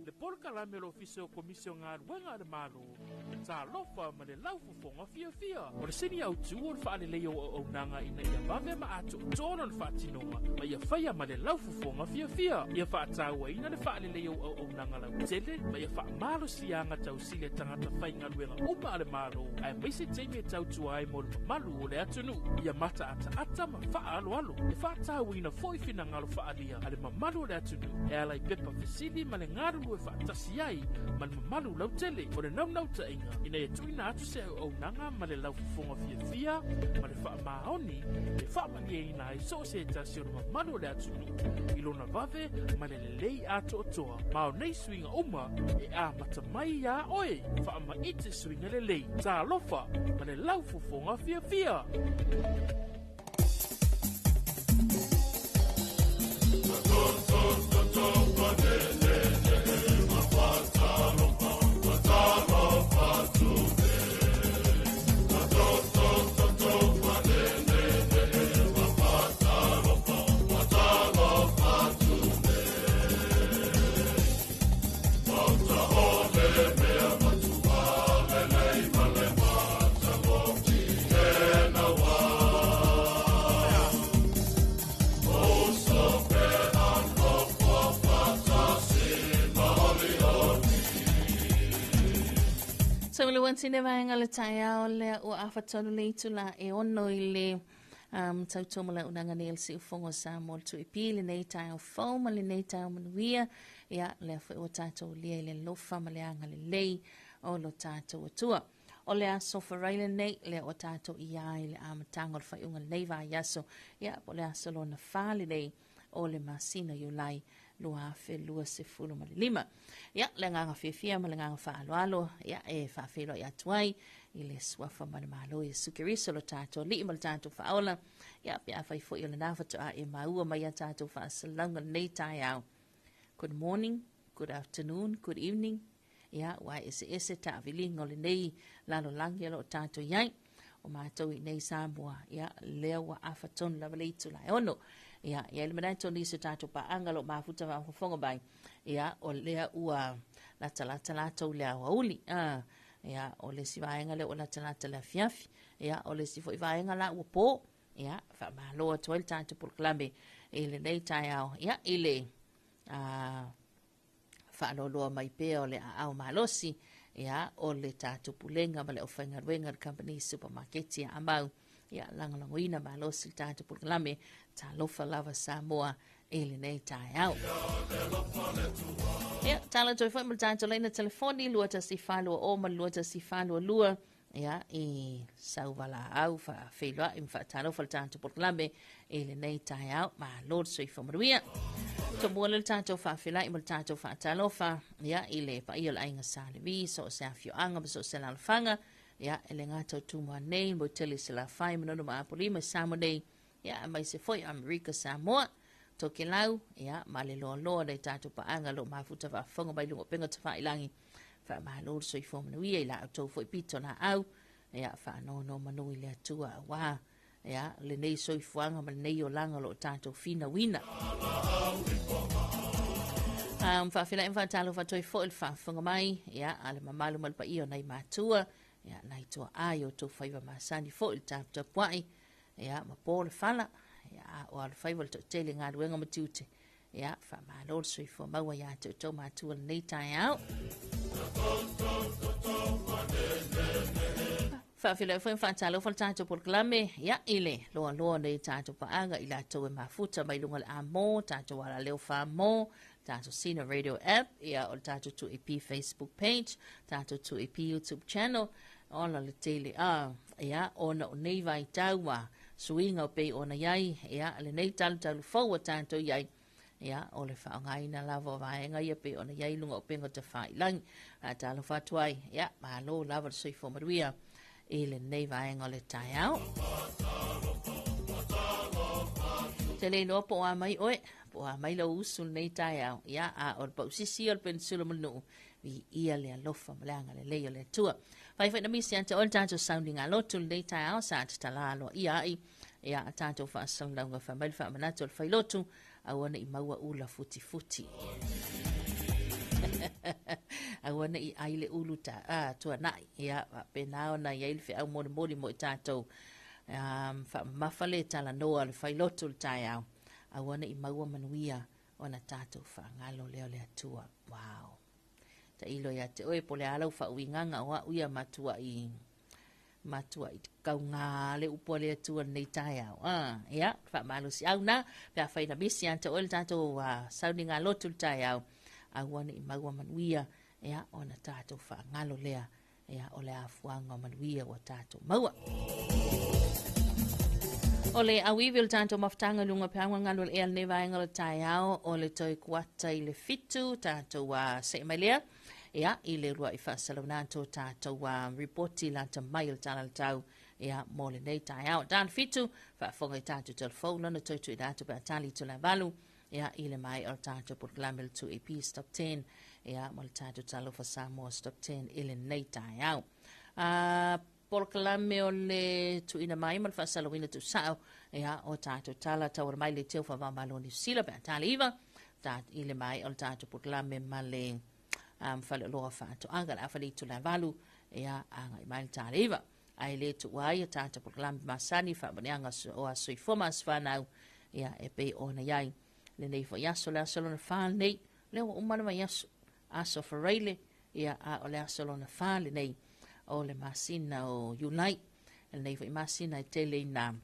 Le polokalame o le Ofisa o Komisi o Galuega a le Malo, Talofa ma le Laufofoga Fiafia. O le sini autu o le faaleleia o auaunaga ina ia vave ma atoatoa lona faatinoga ma ia faia ma le laufofoga fiafia. Ia faatauaina le faaleleia o auaunaga lautele ma ia faamalosiaga tausili a tagata faigaluega uma a le Malo, aemaise taimi e tautua ai mo le mamalu o le atunuu. Ia mataataata ma faaaloalo. E faatauaina foi finagalo faaalia a le mamalu o le atunuu e ala i pepa fesili ma le galulue faatasi ai ma le mamalu lautele. O le naunautaiga ina ia tuuina atu se auaunaga ma le laufofoga fiafia ma le faamaoni e faamalieina ai so o se tasi o le mamalu o le atunuu i lona vave ma le lelei atoatoa. Ma o nei suiga uma e amata mai iā oe. Faamaite suiga lelei. Talofa ma le laufofoga fiafia! Tini vaega le taeao lea ua afatolu le itula e ono i le um, tautua ma launaga nei o le siufogo sa mo le tuipi lenei taeao fou ma lenei taeao manuia. Ia, lea foi ua tatou lia i le alofa ma le agalelei o lo tatou Atua. O le aso Faraile lenei, lea ua tatou i ai i le amataga o le faaiuga o lenei vaiaso, ia, po o le aso lona fa lenei o le masina Iulai 2025. Ia, le agaga fiafia ma le agaga faaaloalo, ia, e faafeiloai atu ai i le suafa ma le Malo Iesu Keriso lo tatou Alii ma le tatou Faaola, ia, pe afai foi o lena faatoa e maua mai a tatou faasalalauga lenei taeao. Good morning, good afternoon, good evening, Ia, ua eseese taaviliga o lenei lalolagi o lo o tatou i ai. O matou i nei Samoa, ia, lea ua afa tonu lava le itula e ono. Ia, i ai le manatu o nisi o tatou paaga o lo o mafuta faafofoga mai, ia, o lea ua latalata latou i le aoauli. Ah, ia, o le isi vaega lea ua latalata i le afiafi. Ia, o le isi foi vaega la ua po. Ia, faamalo atu ai le tatou polokalame i lenei taeao. Ia, i le ah, faaloaloa mai pea o le aao malosi, ia, o le tatou pulega ma le aufaigaluega a le Kamupani Supamaketi a Amau, ia, lagolagoina malosi le tatou polokalame, talofa lava Samoa i lenei taeao. Ia, tala atu ai foi ma le tatou laina telefoni 21420 ma le 21422 ia, i sau valaau faafeiloai ma faatalofa le tatou polokalame i lenei taeao. Malo le soifua manuia. Tomua le tatou faafeiloai ma le tatou faatalofa ia, i le paia o le aiga Sa Levi, so o se afioaga ma so o se alalafaga, ia, e le gata o Tumua nei, Moetele i Salafai, Manono ma Apolima i Samoa nei, ia, aemaise foi Amerika Samoa, Tokelau, ia, ma le loaloa o nai tatou paaga o lo o mafuta faafofoga mai luga o upega tafailagi. Faamalo le soifua manuia i la outou foi pito laau, ia, faanonomanu i le Atua aua, ia, lenei soifuaga ma lenei olaga o lo o tatou finauina. Um, faafeiloai ma faatalofa atu ai foi le faafofoga mai, ia, a le mamalu ma le paia o nai matua, ia, nai tuaa i outou faiva masani foi le taputapuai, ia, ma po le fala, ia, a o alofaiva le toatele i galuega ma tiute, ia, faamalo le soifua maua iā te outou matua lenei taeao. Faafeiloai foi ma faatalofa le tatou polokalame, ia, i le loaloa o nei tatou paaga i latou e mafuta mai luga o le Amo, tatou alaleo Famo, tatou Sina Radio App, ia, o le tatou 2AP Facebook page, tatou 2AP YouTube channel, ola le tele, a, ia, ona o nei vaitau a suiga o pei ona i ai, ia, lenei talutalu fou ua tatou i ai, ia, o le faaaogaina lava o vaega ia pei ona i ai i luga o upega tafailagi. Faatalofa atu ai, ia, malo lava le soifua manuia i lenei vaega o le taeao. Te le iloa po o a mai oe, po o a mai lau usu lenei taeao, ia, a o le pausisi ia o le penisula ma le nuu, Viia le alofa ma le agalelei o le Atua. Fai foi na misi ia te oe le tatou sauniga lotu lenei taeao sa tatala aloaia ai ia a tatou faasalalauga fai mai le faamanatu o le failotu aua ne i maua ula futifuti. Aua ne i ai le ulu ta, a, tuanai. Ia, faapena ona i ai le feau molimoli mo i tatou. Um, faamamafa le talanoa le failotu le taeao. Aua ne i maua manuia ona tatou faagalo lea o le Atua. Wow. Tailo ia te oe po o le a lau faauigaga o au ia matuai matuai kauga le upu a le Atua lenei taeao. Ah, ia, faamalosiau na, pe afai na misi ia te oe le tatou uh, sauniga lotu le taeao, aua ne i maua manuia, ia, ona tatou faagalo lea, ia, o le afuaga o manuia ua tatou maua. O le auivi o le tatou mafutaga i luga o peau galu o le ea lenei vaega o le taeao o le toe kuata i le fitu tatou uh, see mai lea ia, i le uluai faasalauna atu o tatou uh, ripoti lata mai o le tala le tau ia, mo lenei taeao. Ta le fitu, faafofoga i tatou telefoni lona toe tuuina atu pe a tali i tula valu ia, i le maea o le tatou polokalame le 2AP Stop 10 ia, ma le tatou Talofa Samoa Stop 10 i lenei taeao. Uh, polokalame o le tuuina mai ma le faasalauina tuusao ia, o tatou tala tauala mai le teu faavaomalo o Niu Sila pe a tali iva ta, i le maea o le tatou polokalame ma le um, faleoloa faatoaga le afale itula e valu ia, agai mai le tali iva. Ae le tuua ai a tatou polokalame masani faamanuiaga o aso soifua ma aso fanau ia, e pei ona i ai lenei foi aso, le aso lona fa lenei, lea ua uma le vaiaso, aso Faraile, ia, a o le aso lona fa lenei o le masina o Iulai. Lenei foi masina e tele ina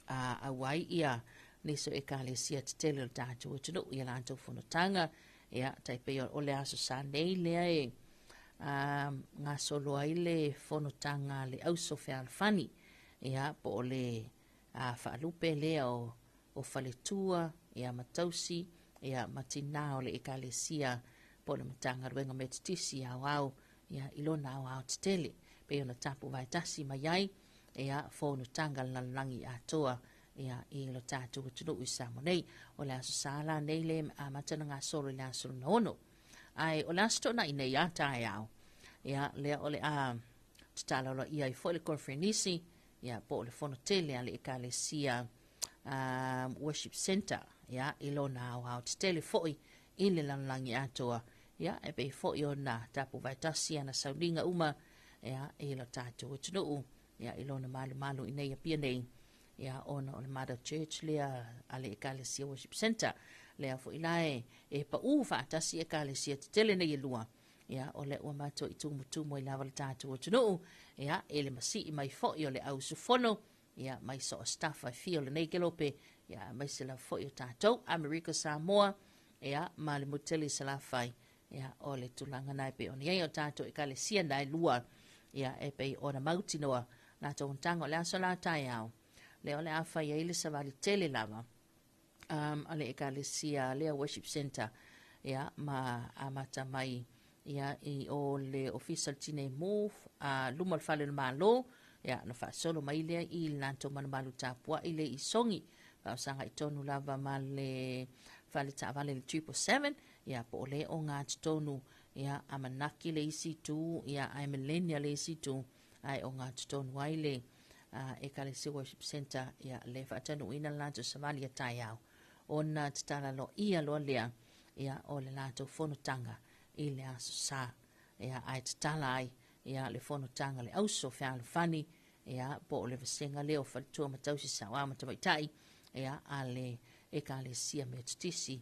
a auai ia nisi o ekalesia tetele o le tatou atunuu i a latou fonotaga, ia, tai pei o le aso Sa nei lea e a, gasolo ai le fonotaga a le Auso Fealofani, ia, po o le a, faalupe lea o, o faletua, ia, ma tausi, ia, ma tinā o le ekalesia po o le Matagaluega Metotisi Aoao, ia, i lona aoao tetele, pei ona tapu vaetasi mai ai, ia, fonotaga a le lalolagi atoa, ia, i lo tatou atunuu i Samoa nei. O le aso Sa la nei le amata ona gasolo i le aso lona ono. Ae o le aso Toonai nei a taeao, ia, lea o le a tatalo aloaia ai foi le conferenisi, ia, po o le fono tele a le ekalesia um, Worship Center, ia, i lona aoao tetele foi i le lalolagi atoa, ia, e pei foi ona tapu vaetasi ana sauniga uma, ia, i lo tatou atunuu, ia, i lona malumalu i nei Apia nei, ia, ona o le Mother Church lea a le Ekalesia Worship Center, lea foi la e, e paū faatasi Ekalesia tetele nei e lua, ia, o lea ua matou i tumutumu ai lava le tatou atunuu, ia, e le masii mai foi o le au usufono, ia, mai so o se tafa e fia o lenei kelope, ia, aemaise lava foi o tatou, Amerika Samoa, ia, ma le motu tele i Salafai, ia, o le tulaga na e pei ona i ai o tatou ekalesia na e lua, ia, e pei ona mautinoa latou fonotaga o le aso la taeao, lea o le a fai ai le savali tele lava, um, a le ekalesia lea Worship Center, ia, ma amata mai ia, i o le ofisa o le Tinei Mu, a luma o le fale o le Malo, ia, na faasolo mai lea i le latou malumalu tapuai le i Sogi, faausaga i tonu lava ma le fale taavale le 777, ia, po o le ogatotonu, ia, Amanaki le isi itu, ia, ae Millennia le isi itu, ae ogatotonu ai le uh, Ekalesia Worship Center, ia, le faatanuuina le latou savali a taeao, ona tatala loia loa lea, ia, o le latou fonotaga i le aso Sa, ia, ae tatala ai, ia, le fonotaga le auso fealofani, ia, po o le vasega lea o faletua ma tausi saoa ma tamaitai, ia, a le Ekalesia Metotisi,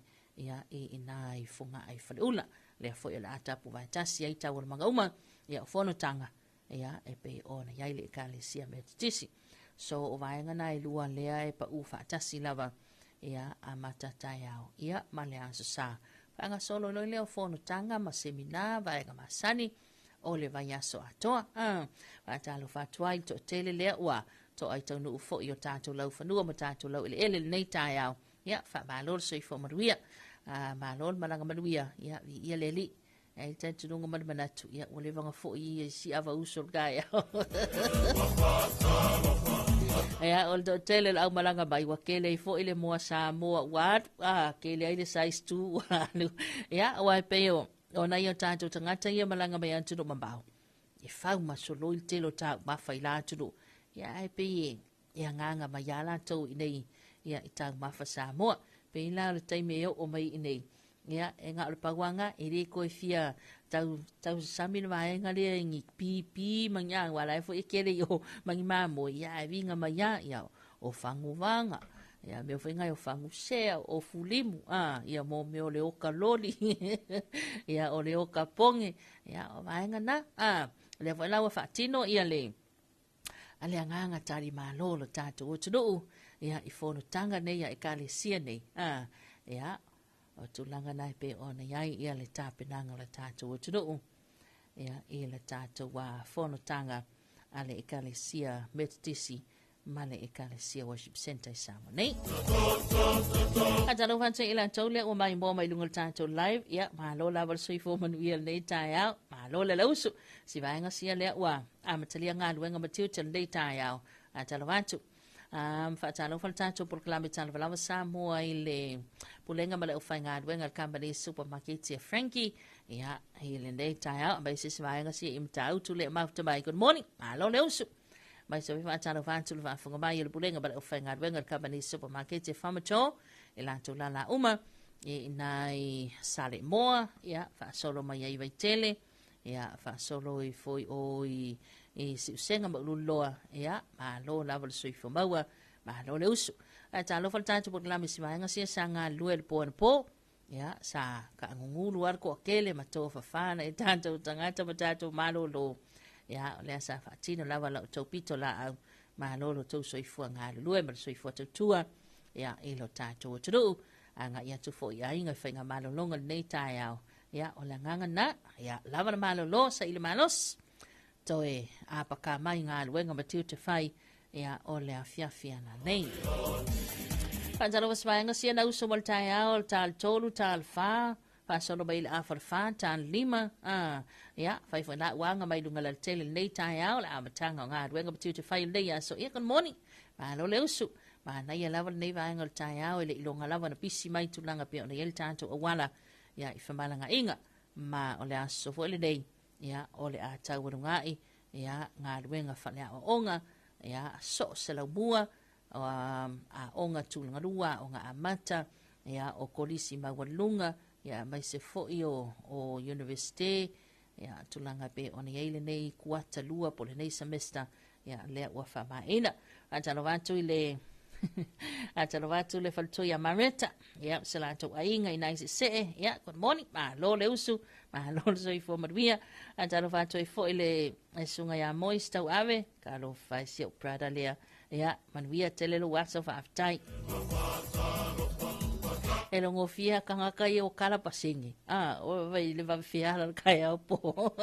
ia, i ina i Fogaa i Faleula. Lea foi o le a tapu vaetasi ai taualumaga uma, ia, o fonotaga, ia, e pei ona i ai le Ekalesia Metotisi. So, o vaega na e lua lea e paū faatasi lava, ia, amata taeao, ia, ma le aso Sa. Faagasolo loa lea o fonotaga ma semina, vaega masani, o le vaiaso atoa. Ah, faatalofa atu ai i le toatele lea ua toa i taunuu foi o tatou laufanua ma tatou laueleele lenei taeao. Ia, faamalo le soifua manuia. Ah, malo le malaga manuia. Ia, viia le Alii. E ai le talitonuga ma le manatu, ia, ua leva ona foi ia i si ava uso le taeao. Ia, o le toatele o le aumalaga mai, ua kele ai foi le moa Samoa ua alu, ah, kele ai le size 2 ua alu. Ia, aua e pei o, o nai o tatou tagata ia malaga mai atunuu mamao, e fau masoloi le tele o taumafa i la atunuu. Ia, ae pei e, e agaga mai lava latou i inei ia, i taumafa Samoa. Pei la o le taimi e oo mai i inei, Ia, e na o le pauanga, e le koe fia tau, tausasami le vaega lea i ni pīpī ma ni a, aua la e foi e kele i o ma ni mamoe, ia, ae viga mai lava, ia, o faguvaga, ia, mea foi na o fagusea, o fulimu, a, ia, mo mea o le oka loli, ia, o le oka poge, ia, o vaega na, a, o lea foi la ua faatino ia le, a le agaga talimalo o lo tatou atunuu, ia, i fonotaga nei a Ekalesia nei, a, ia, o tulaga na e pei ona i ai ia le tapenaga o le tatou atunuu, ia, i le tatou fonotaga a le Ekalesia Metotisi ma le Ekalesia Worship Center i Samoa nei. Faatalofa atu i latou lea ua maimoa mai luga o le tatou live. Ia, malo lava le soifua manuia lenei taeao. Malo le lausu. Si vaega sia lea ua amatalia galuega ma tiute lenei taeao. Faatalofa atu. Faatalofa le tatou polokalame Talavalava Samoa i le pulega ma le aufaigaluega a le kamupani supermarket a Frankie. Ia, i lenei taeao, mai se isi vaega sia i Matautu lea mafuta mai. Good morning. Malo le usu. Mai se faatalofa atu le faafofoga mai o le pulega ma le aufaigaluega a le kamupani supermarket a Farmajo i latou lala uma i nai Saleimoa, ia, faasolo mai ai Vaitele, ia, faasolo i foi o i Siusega ma Ululoa, ia, malo lava le soifua maua, malo le usu. Ae talofa le tatou polokalame si vaega sia sa galulue le po anapo, ia, sa kaagugulu lava le toatele ma tofafa nai tatou tagata ma tatou malolo. Ia, o lea sa faatino lava la outou pito laau, malo lo outou soifua galulue ma le soifua tautua, ia, i lo tatou atunuu. Agai atu foi i aiga i faigamalologa lenei taeao. Ia, o le agaga na, ia, lava le malolo, saili malosi, toe apakā mai galuega ma tiute fai, ia, o le afiafi ana nei. Faatalofa se vaega sia na uso mo le taeao, le tala 3, tala 4, faasolo mai i le afa le 4, tala 5, a, ia, fai foi la uaga mai luga la tele lenei taeao, le amataga o galuega ma tiute fai lenei aso. Ia, good morning. Malo le usu. Manaia lava lenei vaega o le taeao e le iloga lava na pisi mai tulaga pei ona i ai le tatou auala, ia, i femalagaaiga. Ma o le aso foi lenei, ia, o le a taualuga'i, ia, galuega faaleaoaoga, ia, so o se laumua, aoga tulagalua, aoga amata, ia, o kolisi maualuluga, ia, aemaise foi o Universite, ia, tulaga pei ona i ai lenei kuata lua po o lenei semester, ia, lea ua faamaeaina. Faatalofa atu i le faatalofa atu le faletua ia Mareta, ia, se latou aiga i nai seesee, ia, good morning, malo le usu, malo le soifua manuia. Faatalofa atu ai foi le susuga ia Moise Tauave, talofa e si ou brother lea, ia, manuia tele lou aso, faafetai. E logofia tagata ia o kala pasene. A, o vai le vave fiala le taeao po.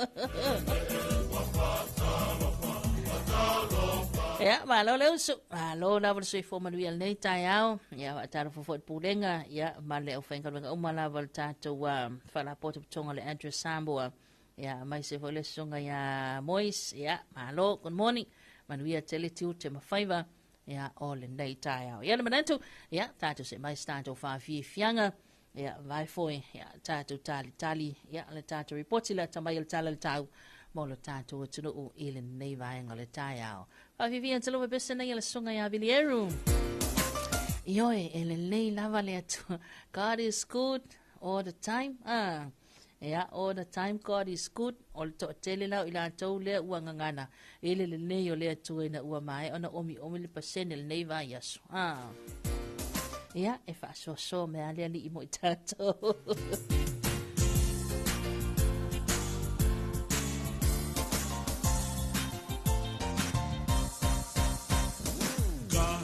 Ia, malo le usu. Malo lava le soifua manuia lenei taeao. Ia, faatalofa foi i le pulega, ia, ma le aufaigaluega uma lava o le tatou Faalapotopotoga o le Address Samoa. Ia, aemaise foi le susuga ia Moise. Ia, malo, good morning. Manuia tele tiute ma faiva, ia, o lenei taeao. Ia, le manatu, ia, tatou se mai se tatou faafiafiaga. Ia, vai foi, ia, tatou talitali, ia, le tatou ripoti le atamai o le tala o le tau mo lo tatou atunuu i lenei vaega o le taeao. Faafiafia talo pepese nei a le susuga ia Vilieru. Ioe, e lelei lava le Atua. God is good all the time. Ah. Ia, all the time God is good. O le toatele la o i latou lea ua gagana i le lelei o le Atua ina ua maea ona omiomi le pasene lenei vaiaso. Ah. Ia, e faasoasoa mai lava le Alii mo i tatou. God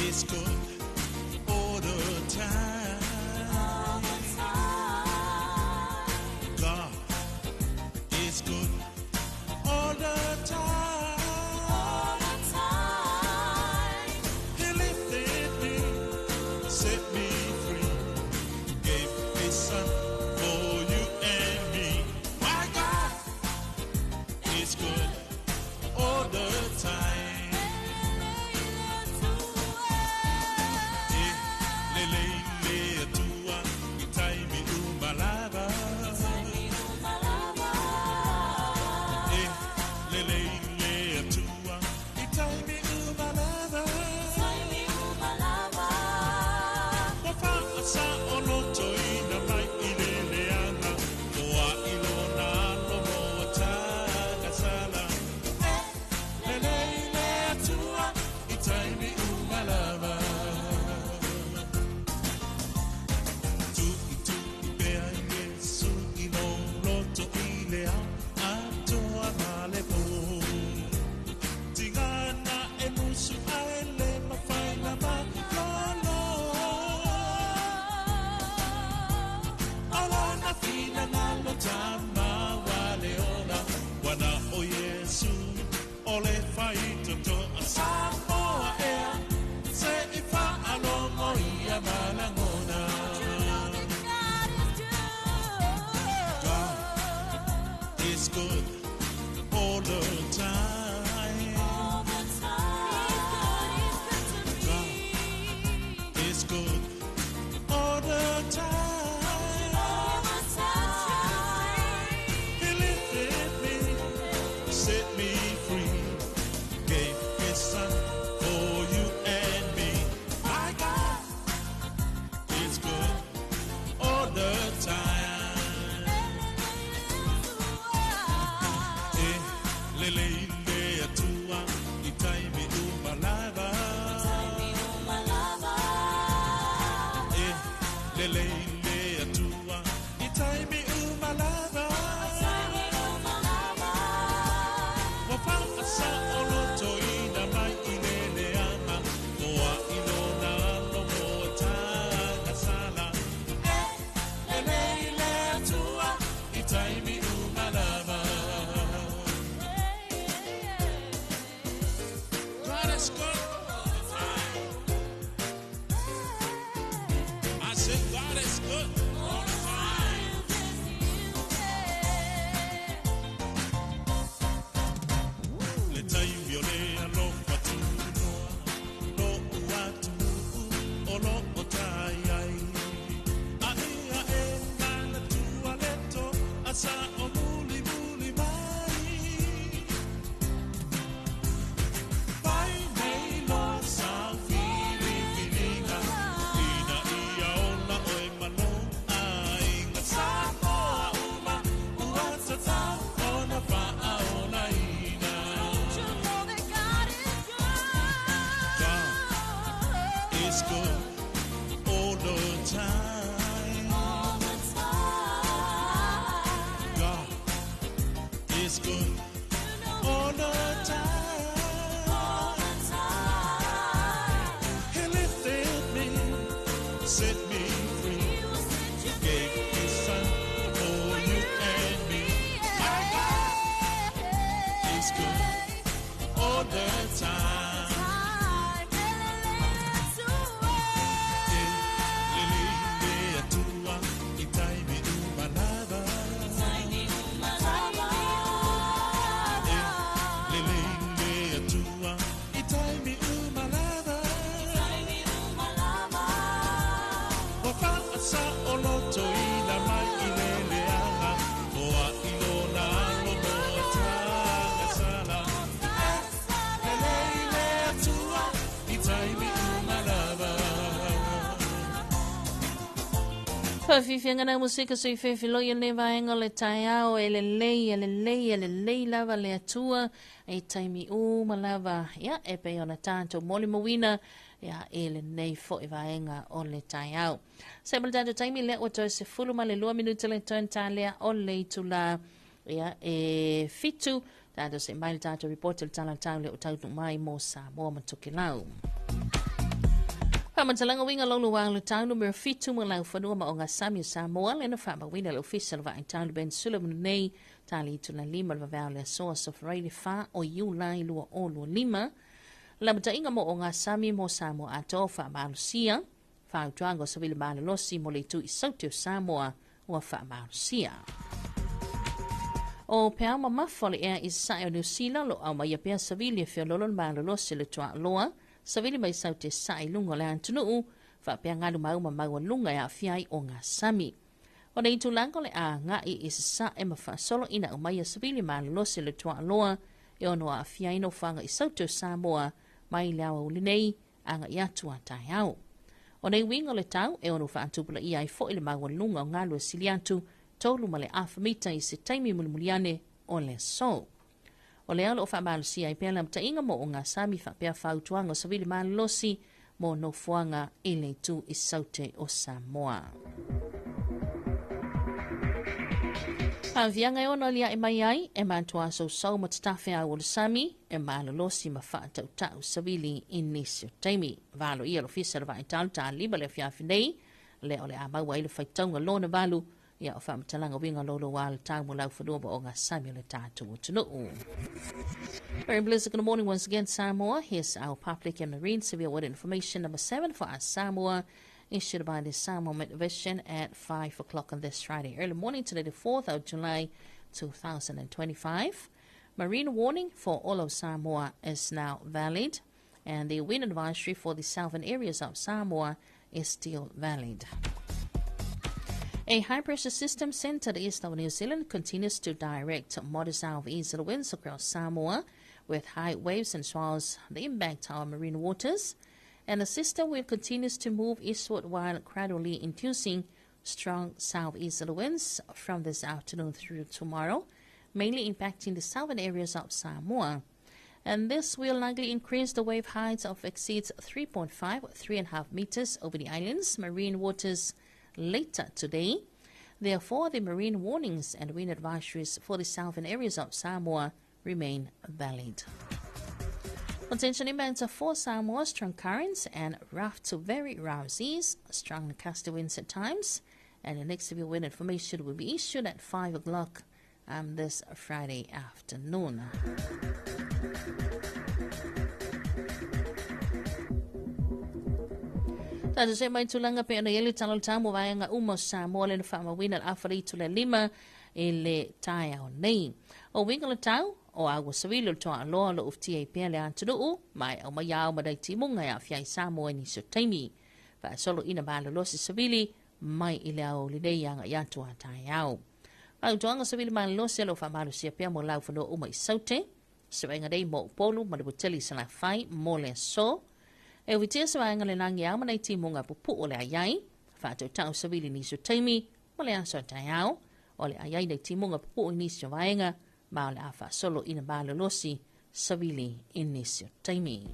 is good all the time. God is good all the time. He lifted me, set me free, gave me le ao atoa ma le pō. Tigana e musu ae le mawhai na malolo. Alana fina ngalo tama wale ola. Wana o Yesu o le whai toto a Samoa ea. Se i whaalongo ia malangona. God is good all the time. God is good all the time. He lifted me, set me free, gave his son for you and me. My God is good all the time. E lele ile atua i taimi umalava. E lele ile atua i taimi umalava. Wa whaasa o loto ina mai i lele ama. Moa ilona alo mo tāga sala. E lele ile atua i taimi umalava. God is good all the time. I said God is good all the time. Le taimi o le alofa tunoa, lo atu o lo o tai ai. A ia e mana tua leto, a sa o muli muli mai. Vai nei loa sa fili filiga, ina ia ola oe malo aiga. Samoa uma, ua tatau ona faaolaina. God is good all the time. God is good all the time. He lifted me, set me free, gave his son for you and me. My God is good all the time. E lele ile atua i taimi umalava. E lele ile atua i taimi umalava. Wa whaasa o loto ina mai i lele aga. Moa ilona alo moa tāga sala. E lele ile atua i taimi umalava. Faafiafiaga na musika sui fefeloi le vaega o le taeao e lelei e lelei e lelei lava le Atua i taimi uma lava ia e pei ona tatou molimauina ia e lenei fo'i vaega o le taeao. Se ma le tatou taimi lea ua toe 12 minuta le toe talea o le itulā ia e 7 tatou se mai le tatou report le tala tau le o taunuu mai mo Samoa ma Tokelau. Faamatalaga uiga lolu wa le tau numera 7 mo laufanua ma ogasami o Samoa le na faamauina le Ofisa o le Vaai Tau le Ben Sullivan nei tali itula 5 le vaveao le aso Aso Faraile 4 o Iulai 2025. Lamataʻiga mo ogasami mo Samoa atoa faamalosia. Fautuaga o savili malolosi mo le itu i saute o Samoa ua faamalosia. O peau mamafa o le ea i sae o Niu Sila o lo aumaia pea savili e feololo le malolosi o le tuaaloa savili mai saute sae i luga o le atunuu faapea galu mau ma maualuga e aafia ai ogasami. O le itulaga o le agaʻi i sasae ma faasolo ina aumaia savili malolosi o le tuaaloa e ono aafia ai nofoaga i saute o Samoa mai le aoauli nei agaʻi atu a taeao. O nei uiga o le tau e ono faatupulaia ai foʻi le maualuga o galu e sili atu 3.5 mita i se taimi mulimuli ane o le aso. O lea o loo faamalosia ai pea le amataʻiga mo ogasami faapea fautuaga o savili malolosi mo nofoaga i le itu i saute o Samoa. Aafiaga e ono aliae mai ai e matua sousou ma tatafeau o le sami e malolosi ma faatautau savili i nisi o taimi. Valo ia le Ofisa o le Vaai Ta 5 le afiafi nei, lea o le a maua ai le faitauga lona valu ia o faamatalaga uiga loloa le tau mo laufanua ma ogasami o le tatou atunuu. Very blessed good morning once again, Samoa. Here's our public and marine severe weather information number 7 for us Samoa, issued by the Samoa MetVision at 5 o'clock on this Friday early morning, today the 4th of July 2025. Marine warning for all of Samoa is now valid, and the wind advisory for the southern areas of Samoa is still valid. A high-pressure system centered east of New Zealand continues to direct modest southeasterly winds across Samoa, with high waves and swells that impact our marine waters. And the system will continue to move eastward while gradually inducing strong southeasterly winds from this afternoon through tomorrow, mainly impacting the southern areas of Samoa. And this will likely increase the wave heights of exceeds 3.5 or 3.5 meters over the island's marine waters later today. Therefore, the marine warnings and wind advisories for the southern areas of Samoa remain valid. Potential impacts of for Samoa: strong currents and rough to very rough seas, strong gusty winds at times, and the next severe wind information will be issued at 5 o'clock this Friday afternoon. Tatou see mai tulaga pei ona i ai le tala o le tau mo vaega uma o Samoa le na faamauina le afa le itu le 5 i le taeao nei. O uiga o le tau, o a ua savili o le toaaloa o lo o ufitia ai pea le atunuu, ma e aumai ao ma dai timuga e aafia ai Samoa i nisi o taimi. Faasolo ina malolosi savili mai i le aoauli nei agai atu a taeao. Fautuaga savili malolosi o lo o faamalosia pea mo laufanua uma i Saute, se vaega nei mo Upolu ma le Motele i Salafai mo le aso. E ufitia se vaega le lagi ao ma nai timuga pupu'u o le aiai, faatautau savili nisi o taimi mo le aso a taeao, o le aiai nei timuga pupu'u i nisi o vaega, ma o le a faasolo ina malolosi savili i nisi o taimi.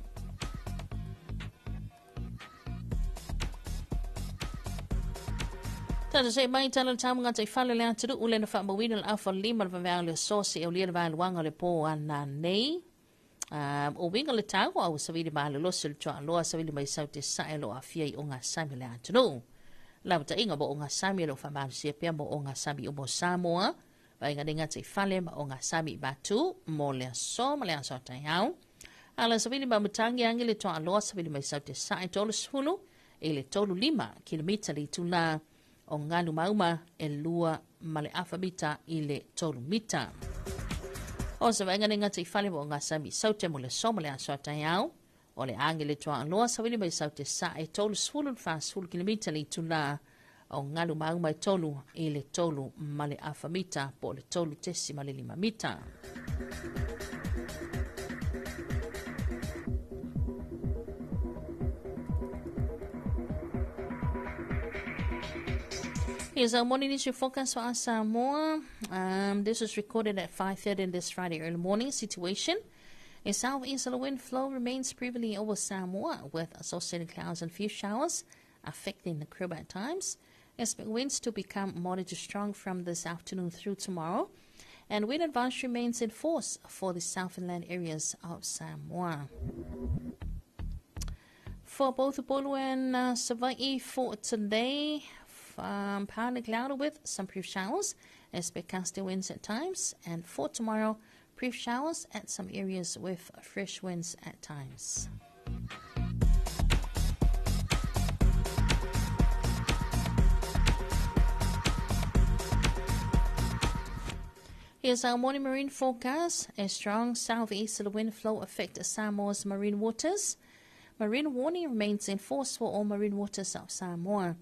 Tatou see mai tala le tau ngata i fale le atunuu le na faamauina le afa 5 le vaveao le aso se aulia le vaeluaga o le pō ana nei. O uiga le tau a ua savili malolosi o le tuaaloa savili mai sau te sae o lo o aafia i ogasami o le atunuu. Lavataʻiga mo ogasami o lo o faamalosia pea mo ogasami uma o Samoa, vaega nei gata i fale ma ogasami i Matu mo le aso ma le aso a taeao. Ala savili mamatagi agi le toaaloa savili mai sau te sae 30 i le 35 kilomita le itulā o galu mauma e 2 ma le afa mita i le 3 mita. O se vaega nei gata i fale ma ogasami i Saute mo le aso ma le aso a taeao. O le age le toaaloa savili mai sau te sae 30 i le 40 kilomita le itulā o galu mauma e 3 i le 3 ma le afa mita po o le 3.5 mita. Here's our morning issue forecast for us Samoa. This was recorded at 5:30 this Friday early morning. Situation: a southeasterly wind flow remains prevailing over Samoa, with associated clouds and few showers affecting the Caribbean at times. Expect winds to become moderate to strong from this afternoon through tomorrow. And wind advisory remains in force for the southern land areas of Samoa. For both Upolu and Savai'i for today, partly cloudy with some brief showers. Expect gusty winds at times. And for tomorrow, brief showers at some areas with fresh winds at times. Here's our morning marine forecast. A strong southeasterly wind flow affects Samoa's marine waters. Marine warning remains in force for all marine waters of Samoa.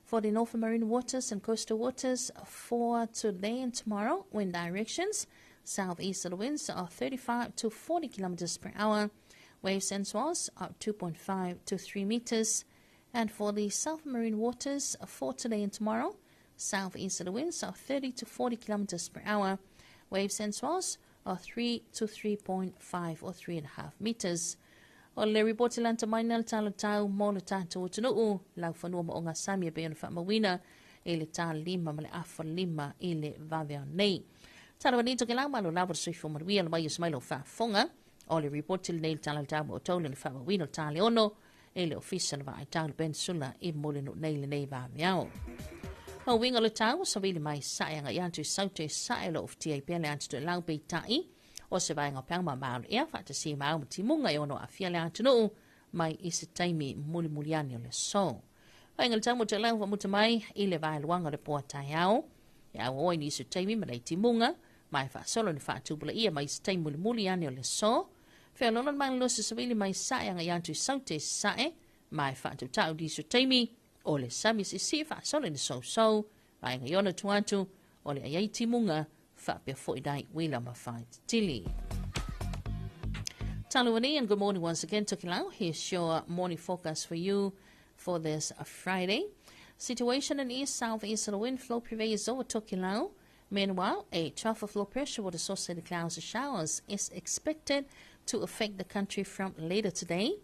For the northern marine waters and coastal waters for today and tomorrow, wind directions: southeasterly winds are 35 to 40 kilometers per hour. Waves and swells up 2.5 to 3 meters. And for the south marine waters for today and tomorrow, southeasterly winds are 30 to 40 kilometers per hour. Waves and swells are 3 to 3.5 or 3.5 meters. O le ripoti lanta mai na le tala tau mo le tatou atunuu, laufanua ma ogasami e pei ona faamauina i le ta 5 ma le afa 5 i le vaveao nei. Talo ni Tokelau, malo lava le soifua manuia le mai o se mai lau faafofoga. O le ripoti lenei le tala le tau mo outou le faaauauina o le ta le 6 e le ofisa le vaai tau le peninsula i Mulinuu nei lenei vaveao. Ma uiga o le tau, savili mai sae agai atu i Saute i sae lo ufitia i pea le atu toelau peitai o se vaega o peaga mamao le ea faatasia i maau ma timuga e ono aafia le atunuu mai i se taimi mulimuli ane o le aso. Vaega le tau mo toelau faamuta mai i le vaeluaga o le poa taeao. E auaoa i nisi o taimi ma nai timuga, ma e faasolo ni faatupulaia mai se taimi mulimuli ane o le aso. Feoloolo le malolosi savili mai sae agai atu i Saute i sae, ma e faatautau nisi o taimi o le sami siisii faasolo ni sousou, vaega i ona tua atu o le aiai timuga faapea foi nai uila ma faititili. Taluani and good morning once again, Tokelau. Here's your morning forecast for you for this Friday. Situation in east southeasterly wind flow prevails over Tokelau. Meanwhile, a trough of low pressure with associated clouds and showers is expected to affect the country from later today.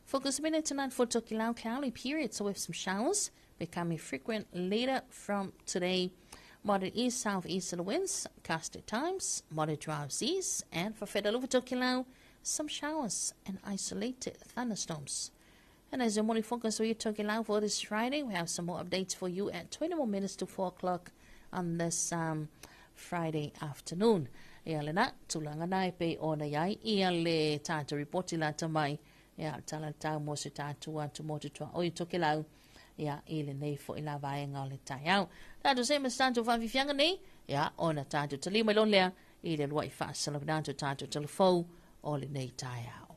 Focus minute tonight for Tokelau, cloudy period, so with some showers becoming frequent later from today. Moderate east southeasterly winds, gust at times, moderate drives east, and for Falealupo Tokelau, some showers and isolated thunderstorms. And as your morning focus for you Tokelau for this Friday, we have some more updates for you at 20 more minutes to 4 o'clock on this Friday afternoon. Ia lena, tulaga na e pei ona i ai ia le tatou ripoti lata mai ia tala tau mo se tatou atu motu tuaoi o Tokelau ia i lenei foi la vaega o le taeao. Tatou se ma se tatou faafiafiaga nei ia ona tatou taliu mai loa lea i le lua'i faasalauina atu o tatou talafou o lenei taeao.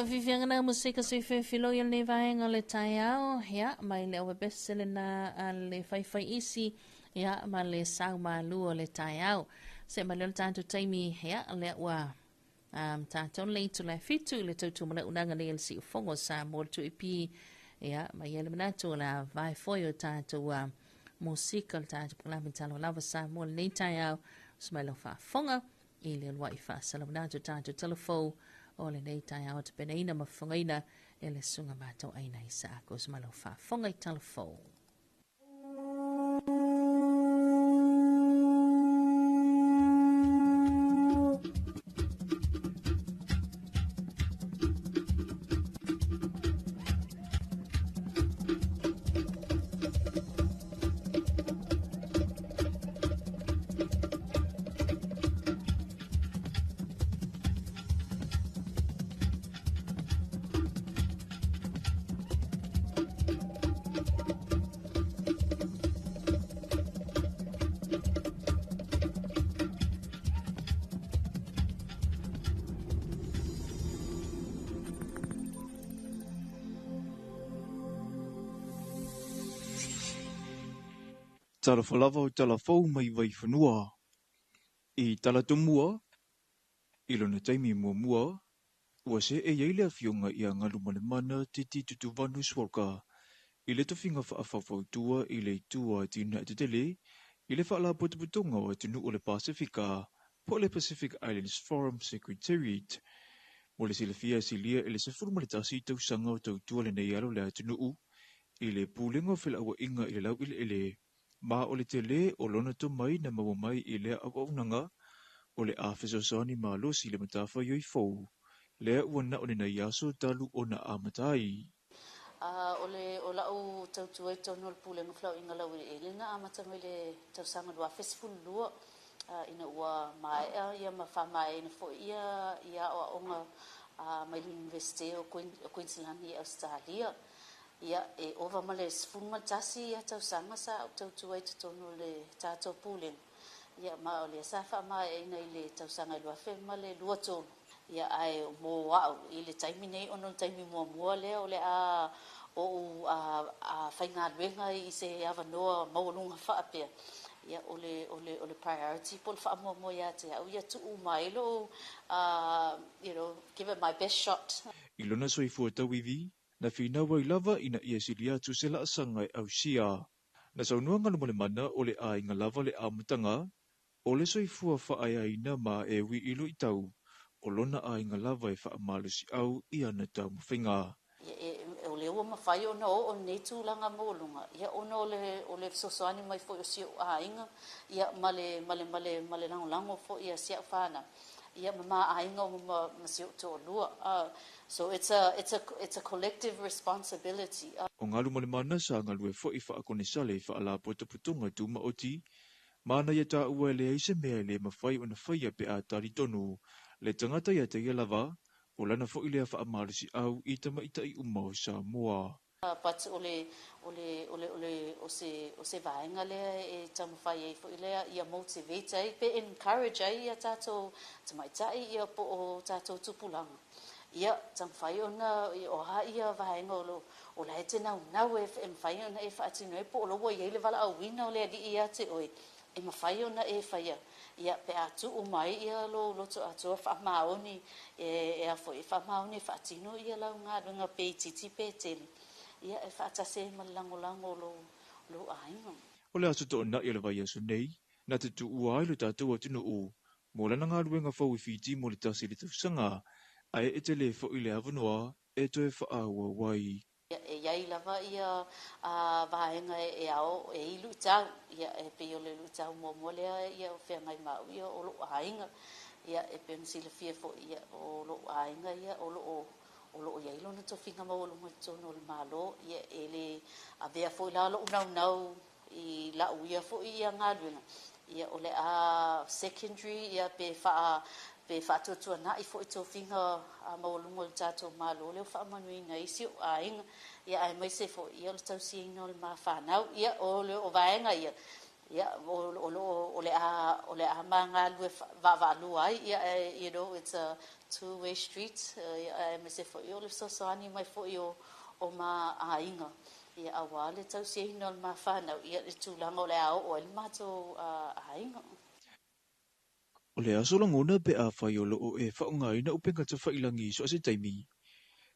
Faafiafiaga na musika sui felofiloi o lenei vaega o le taeao, ia, mai le ovapese lena a le faifai isi, ia, ma le sau malu o le taeao. Se mai lea o le tatou taimi, ia, lea ua um, tatou le itula e fitu i le tautumalaunaga nei a le siufogo o Samoa le 2AP, ia, ma i ai le manatu o le a vae foi o tatou uh, musika o le tatou polokalame Talo Lava Samoa lenei taeao, se mai lau faafofoga i le uluai faasalamuga atu tatou talafou o lenei taeao tapenaina ma fofogaina e le susuga matauaina Isaako. Se mai lau faafofoga i talafou. Talofa lava o talafou mai Vaifanua. I Talatomua, i lona taimi muamua, ua se'e ai le afioga ia Galumalemana Titi Tutuvanu Walker i le tofiga faafaufautua i le itu o atinae tetele i le Faalapotopotoga o Atunuu o le Pasefika po o le Pacific Islands Forum Secretariat. Mo le silafia silia i le 11 tausaga o tautua lenei alo le atunuu i le Pulega o Felauaiga i le Laueleele, ma o le tele o lona tomai na maua mai i lea auaunaga o le a fesoasoani malosi i le matafaioi fou lea ua na o lenei aso talu ona amata ai. O le o lau tautua i totonu o le Pulega o Felauaiga Laueleele na amata mai le tausaga 2012, ina ua maea ia ma faamaeaina foi ia ia aoaoga mai le Iunivesite o Queensland i Ausetalia. Ia, e ova ma le 11 ia tausaga sa ou tautua i totonu o le tatou Pulega, ia ma o lea sa faamaeaina i le tausaga 2023. Ia, ae mo au i le taimi nei, ona o le taimi muamua lea o le a ou faigaluega i se avanoa maualuga faapea, ia o le o le o le priority po o le faamuamua ia te au ia tuu uma ai lou give it my best shot. I lona soifua tauivi, na finau ai lava ina ia sili atu se laasaga e ausia. Na saunoa Galumalemana o le aiga lava le amataga o le soifua faaeaina ma e ui i luitau o lona aiga lava e faamalosiau i ana taumafaiga. Ia, o lea ua mafai ona oo lenei tulaga maualuga, ia ona o le o le fesoasoani mai foi o si ou aiga, ia ma le ma le ma le ma le lagolago foi a si au fanau, ia ma ma aiga uma ma si ou toalua. So it's a collective responsibility. O Galumalemana sa galue foi faakonesale i Faalapotopotoga Tumaoti, ma na ia taua e leai se mea e le mafai ona faia pe a talitonu le tagata ia te ia lava, o lana foi lea faamalosiau i tamaitai uma o Samoa. But o le o le o le o le o se o se vaega lea e taumafai ai foi lea ia motivate ai pe encourage ai ia tatou tamaitai ia po o tatou tupulaga ia taumafai ona o a ia vaega o lo o la e te naunau e mafai ona e faatino ai po o lo ua i ai le valaauina o le Alii ia te oe e mafai ona e faia, ia pe a tuu mai ia lou loto atoa faamaoni e a foi e faamaoni e faatino ia lau galuega pe itiiti pe tele, ia e faatasi ai ma le lagolago o lou aiga. O le aso toonai o le vaiaso nei, na te tuua ai lo tatou atunuu mo lana galuega fou i Fiti mo le 1 le tausaga, ae e tele foi le avanoa e toe faaauau ai. E i ai lava ia vaega e ao e i luitau, ia e pei o le luitau muamua lea ia o feagai ma au ia o lou aiga. Ia e pei ona silafia foi ia o lou aiga ia o loo i ai lona tofiga maualuga i totonu o le Malo, ia e le avea foi la lou naunau i lau ia foi ia galuega, ia o le a secondary ia pe pe faatuatuanai foi tofiga maualuga o le tatou Malo lea ua faamanuiina ai si ou aiga, ia aemaise foi ia o le tausiaina o le mafanau, ia o le o vaega ia. Ia, o, o, o, le a, o le a ma galue vaavaalua ai, ia, it's a two-way street, ia, aemaise foi o le fesoasoani mai foi o ma aiga, ia, auā le tausiaina o le ma fanau, ia, le tulaga o le a oo ai le matou aiga. O le aso lagona pe afai o loo e faaaogaina upega tafailagi i so o se taimi.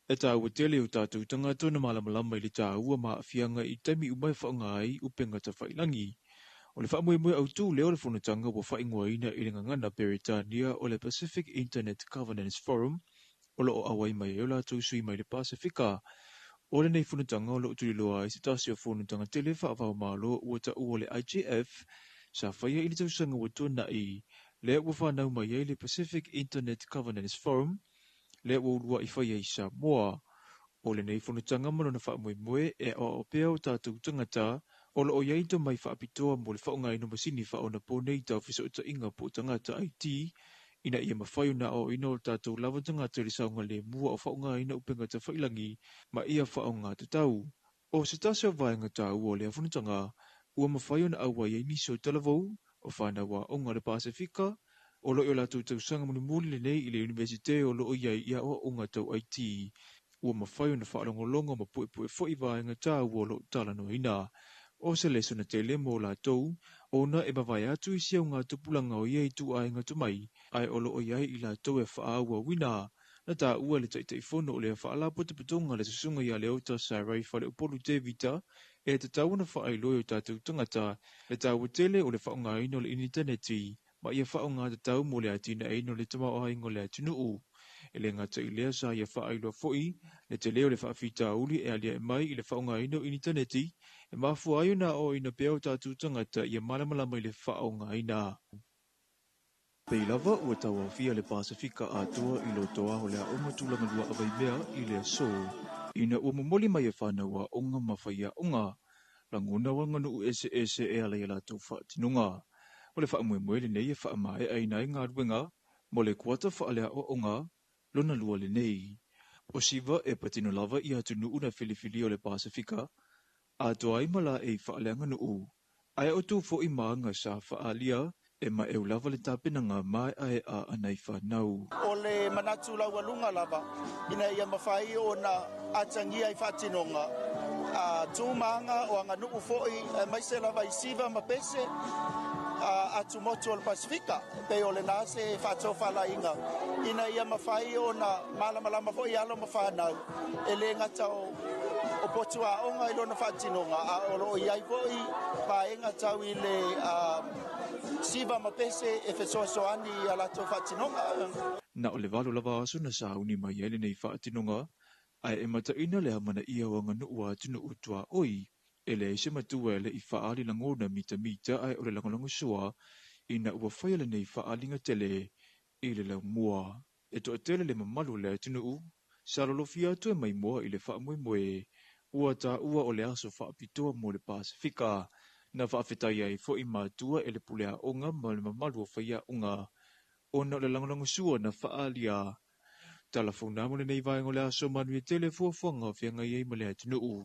E taua tele i o tatou tagata ona malamalama i le taua ma aafiaga i taimi uma e faaaoga ai upega tafailagi. O le faamoemoe autu lea o le fonotaga ua faaigoaina i le gagana Peretania o le Pacific Internet Governance Forum o lo o auai mai ai o latou sui mai le Pasefika. O lenei fonotaga o lo o tuliloa ai se tasi o fonotaga tele faava-o-Malo ua taua o le IGF sa faia i le tausaga ua tuanai, lea ua fanau mai ai le Pacific Internet Governance Forum, lea ua uluai faia i Samoa. O lenei fonotaga ma lona faamoemoe e aoao pea o tatou tagata o lo o i ai tomai faapitoa mo le faaaogaina o masini faaonaponei tau fesootaiga po o tagata IT ina ia mafai ona aoaoina o tatou lava tagata i le saogalemu o faaaogaina upega tafailagi ma ia faaaoga tatau. O se tasi o vaega taua o lea fonotaga, ua mafai ona auai ai nisi o talavou o fanau aoga o le Pasefika o lo o i o latou tausaga mulimuli lenei i le Iunivesite o lo o i ai i aoaoga tau IT. Ua mafai ona faalogologo ma puepue foi vaega taua o lo o talanoaina. O se lesona tele mo latou, ona e mavae atu i si augatupulaga o ia ituaiga tomai, ae o lo o i ai i latou e faaauauina. Na taua e le Taitaifono o lea Faalapotopotoga le Susuga ia Leota Sarai Faleupolu Tevita e tatau ona faailoa i o tatou tagata le taua tele o le faaaogaina o le initaneti ma ia faaaoga tatau mo le atinaeina o le tamaoaiga o le atunuu. E le gata i lea, sa ia faailoa foi le tele o le faafitauli e aliae mai i le faaaogaina o initaneti e mafua ai ona aoaoina pea o tatou tagata ia malamalama i le faaaogaina. Pei lava ua tauaofia le Pasefika atoa i lotoa o le aoga tulaga lua a Vaimea i le aso, ina ua momoli mai e fanau aoga ma faiaoga lagona o aganuu eseese e ala i a latou faatinoga. O le faamoemoe lenei e faamaeaina ai galuega mo le kuata faaleaoaoga lona lua lenei. O Siva e patino lava i atunuu na filifilia o le Pasefika atoa ai ma laei faaleaganuu, ae o tu foi ma aga sa faaalia e maeu lava le tapenaga maeaea a nai fanau. O le manatu laualuga lava ina ia mafai ona atagia i faatinoga a tu ma aga o aganuu foi aemaise lava i Siva ma Pese atumotu o le Pasefika. E pei o lena se faatofalaiga ina ia mafai ona malamalama foi alo ma fanau e le gata o potu aoga i lona faatinoga, a o lo o i ai foi vaega tau i le siva ma pese e fesoasoani i a latou faatinoga. Na o le 8 lava aso na sauni mai ai lenei faatinoga, ae e mataina le amanaia o aganuu a atunuu tuaoi. E leai se matua e le i faaali lagona mitamita ae o le lagolagosua ina ua faia lenei faaaliga tele i le laumua. E toatele le mamalu o le atunuu sa lolofia atu e maimoa i le faamoemoe ua taua o le aso faapitoa mo le Pasefika. Na faafetai ai foi matua e le pule aoga ma le mamalu o faiaoga ona o le lagolagosua na faaalia. Tala fou mo lenei vaega o le aso manuia tele fuafuaga o feagai ai ma le atunuu.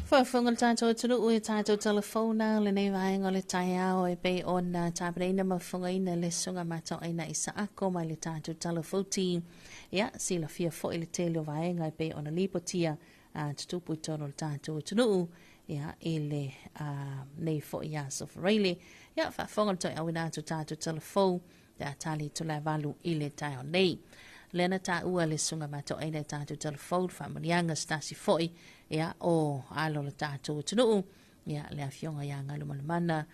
Faafofoga le tatou atunuu i tatou telefona lenei vaega o le taeao e pei ona tapenaina ma fofogaina le susuga matauaina i Saako mai le tatou telefoti. Ia, silafia foi le tele o vaega e pei ona lipotia a tutupu i totonu o le tatou atunuu ia i le nei foi aso Faraile. Ia, faafofoga le toeauina atu tatou telefou pe a tali i itula e 8 i le taeao nei. Lea na taua le susuga matoaina i tatou telefou le faamanuiaga se tasi foi ia o alo o le tatou atunuu ia le afioga ia Galumalemana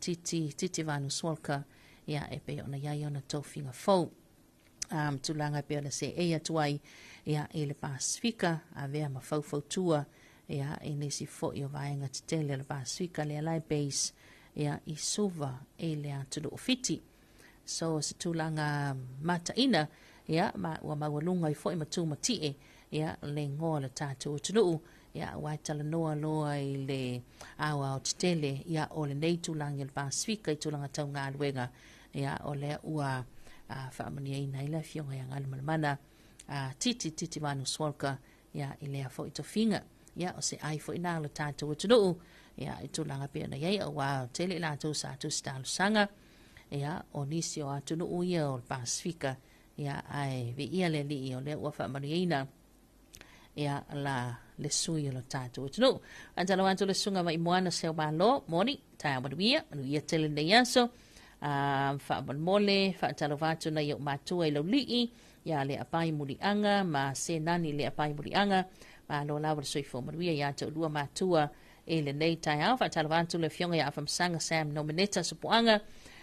Titi Titi Vanus Walker ia e pei ona i ai ona tofiga fou. um, tulaga e pei ona seei atu ai ia, i le Pasifika, avea ma faufautua ia, i nisi foi o vaega tetele o le Pasifika lea la e base ia, i Suva i le atunuu o Fiti. So se tulaga mataina ia, ma ua maualuga ai foi ma tumatie ia, le igoa o le tatou atunuu ia, aua e talanoa loa i le aoao tetele ia, o lenei tulaga i le Pasifika i tulaga tau galuega ia, o lea ua faamanuiaina ai le afioga ia Galumalemana Titi Titi Manus Walker ia, i lea foi tofiga. Ia, o se ai foi na o le tatou atunuu ia, i tulaga pei ona i ai, aua tele i latou sa tusi talosaga ia, o nisi o atunuu ia o le Pasifika ia, ae viia le Alii o lea ua faamanuiaina ia la le sui o lo tatou atunuu. Faatalofa atu le susuga Vaimoana Seumalo, moni, taeao manuia, manuia tele lenei aso. Faamolemole, faatalofa atu nai ou matua i Laulii, ia Leapai Muliaga ma Senani Leapai Muliaga. Malo lava le soifua manuia ia te oulua matua i lenei taeao. Faatalofa atu le afioga ia Afamasaga Sam Nomeneta Sopoaga,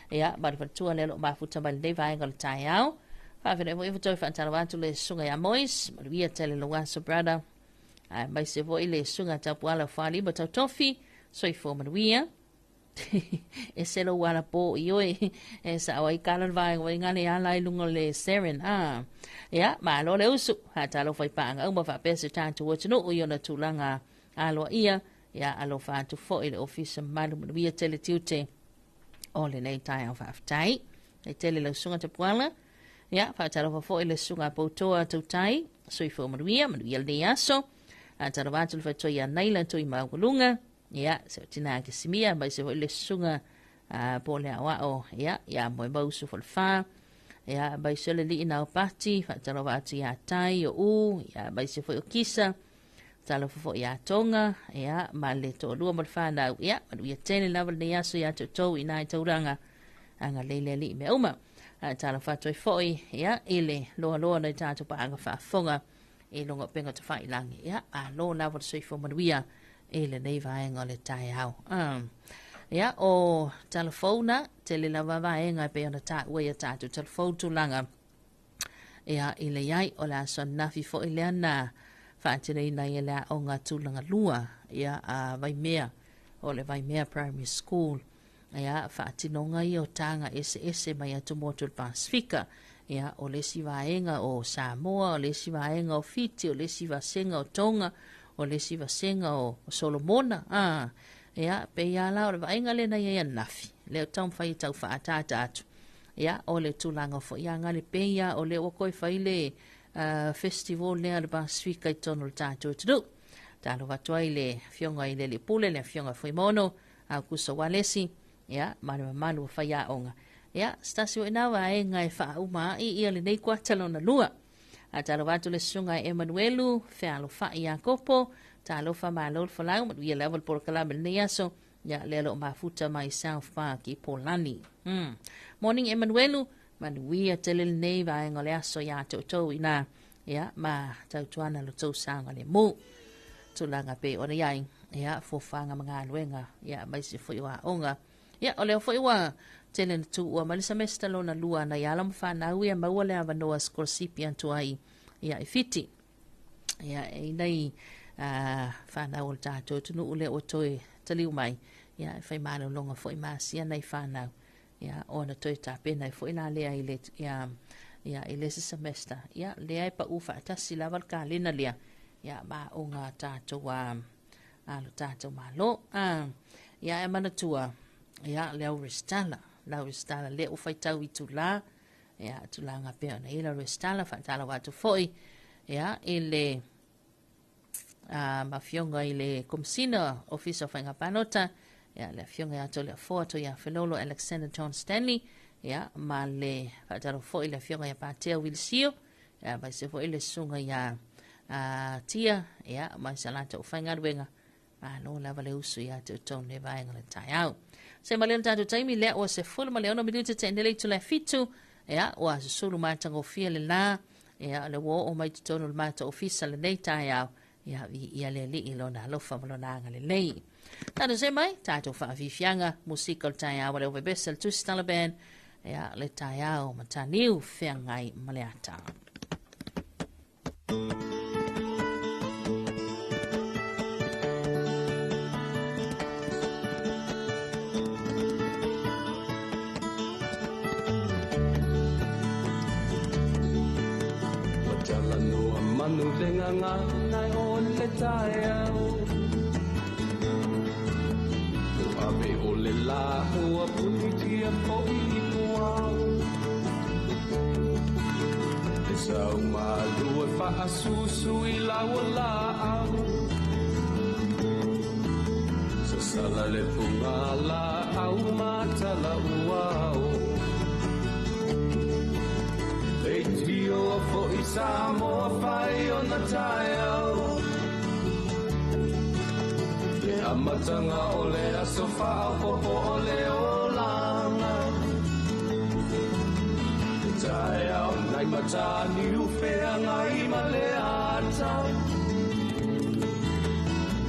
ia, ma le faletua lea o lo o mafuta mai lenei vaega o le taeao. Faafetai foi toe faatalofa atu le susuga ia Mois, manuia tele lou aso brother. Aemaise foi le susuga Tapuala Faalima Tautofi, soifua manuia. E se lou ala po i oe, e sao ai kala le vaega wai ngale ala i lunga o le seren. Ah. Ia, malo le usu, faatalofa i paaga uma faapea se tatou atunuu i ona tulaga aloaia. Ia, alofa atu foi le ofisa mamalu, manuia tele tiute o lenei taeao faafetai. E tele lau susuga Tapuala. Ia, faatalofa foi le susuga Poutoa Tautai, soifua manuia, manuia lenei aso. Faatalofa atu le faletua ia Naila Tui Maualuga. Ia, se o tina Kesimia, mai se foi le susuga po le aoao, ia, ia Moemau Usufolefa. Ia, mai se le lii nao pati, faatalofa atu ia Tai o U, ia, mai se foi o Kisa. Talofa foi ia Tonga, ia, ma le toalua ma le whanau, ia, manuia tele lava lenei aso ia te outou i nai taulaga, agalelei le Alii mea uma. Talofa atu ai foi, ia, i le loaloa nai tatou paaga faafofoga i luga o upega tafailagi, ia, malo lava le soifua manuia i lenei vaega o le taeao. Ia, o talafou na, tele lava vaega e pei ona taua ia tatou talafou tulaga ia, i le iai, o le aso ananafi foi lea na faatinoina ai e le aoga tulaga lua ia, a Vaimea, o le Vaimea Primary School, ia, faatinoga ia o taga eseese mai atumotu o le Pasifika. Ia, o le isi vaega o Samoa, o le isi vaega o Fiti, o le isi vasega o Tonga, o le isi vasega o Solomona. Ia, pei lava la o le vaaiga lea na i ai ananafi, lea o taumafai e tau faaataata atu. Ia, o le tulaga foi ia gale pei lava o lea ua toe fai le festival lea o le Pasifika i totonu o le tatou atunuu. Talofa atu ai le afioga i le Alii Pule, le afioga Fuimaono Aukuso Walesi, ia, ma le mamalu o faiaoga. Ia, se tasi foi na vaega e faauma ai ia lenei kuata lona lua. Talofa atu le susuga e Emanuelu Fealofai Iakopo, talofa malo le folau, manuia lava le polokalame lenei aso. Ia, lea o lo o mafuta mai South Park i Polani. Morning Emanuelu, manuia tele lenei vaega o le aso ia te outou ina, ia, ma tautuana lo tou saogalemu. Tulaga pei ona i ai, ia, fuafuaga ma galuega, ia, aemaise foi o aoga. Ia, o lea foi ua tele na tuua mai le semester lona lua nai alo ma fanau ia maua le avanoa sikolasipi atu ai, ia, i Fiti. Ia, e i nei whanau o le tātou atunuu lea ua toe taliu mai, ia, e whai malologa foi ma asia nei whanau. Ia, ona toe tapena ai foi la lea i le, ia, ia, i le isi semester. Ia, lea e pau faatasi lava le kalena lea, ia, ma aoga a tātou a, a lo tātou Malo. Ia, e manatua, ia, le au resitala, le au resitala lea ua faitau i itulā, ia, tulaga pea ona i ai lau resitala, faatalofa atu foi, ia, i le afioga i le Komesina Ofisa o Faiga Palota, ia, le afioga ia Toleafoa Toiafelolo Alexander John Stanley, ia, ma le faatalofa foi i le afioga ia Patea Wilisio, ia, aemaise foi le susuga ia Tia, ia, ma se latou faigaluega. Malo lava le usu ia te outou nei vaega o le taeao. Se ma le tatou taimi lea ua 16 minute te nele i tula 7, ia, ua susulu matagofie le la, ia, o le ua oo mai totonu o le matou ofisa lenei taeao, ia, viia le Alii i lona alofa ma lona agalelei. Tatou se mai, tatou faafiafiaga, musika o le taeao a le Ovebesa, le Tusi Taliban, Ia, le taeao mataniu feagai ma le ata. Talanoa manu le gagana o le taeao O ave o le la ua punitia fo'i i puao E sau malu e faasusu i lau laau Sasala le puga laau matala uao E tio fo'i Samoa fai o na taeao Le amataga o le aso faaopopo o le olaga Le taeao nai mataniu feagai ma le ata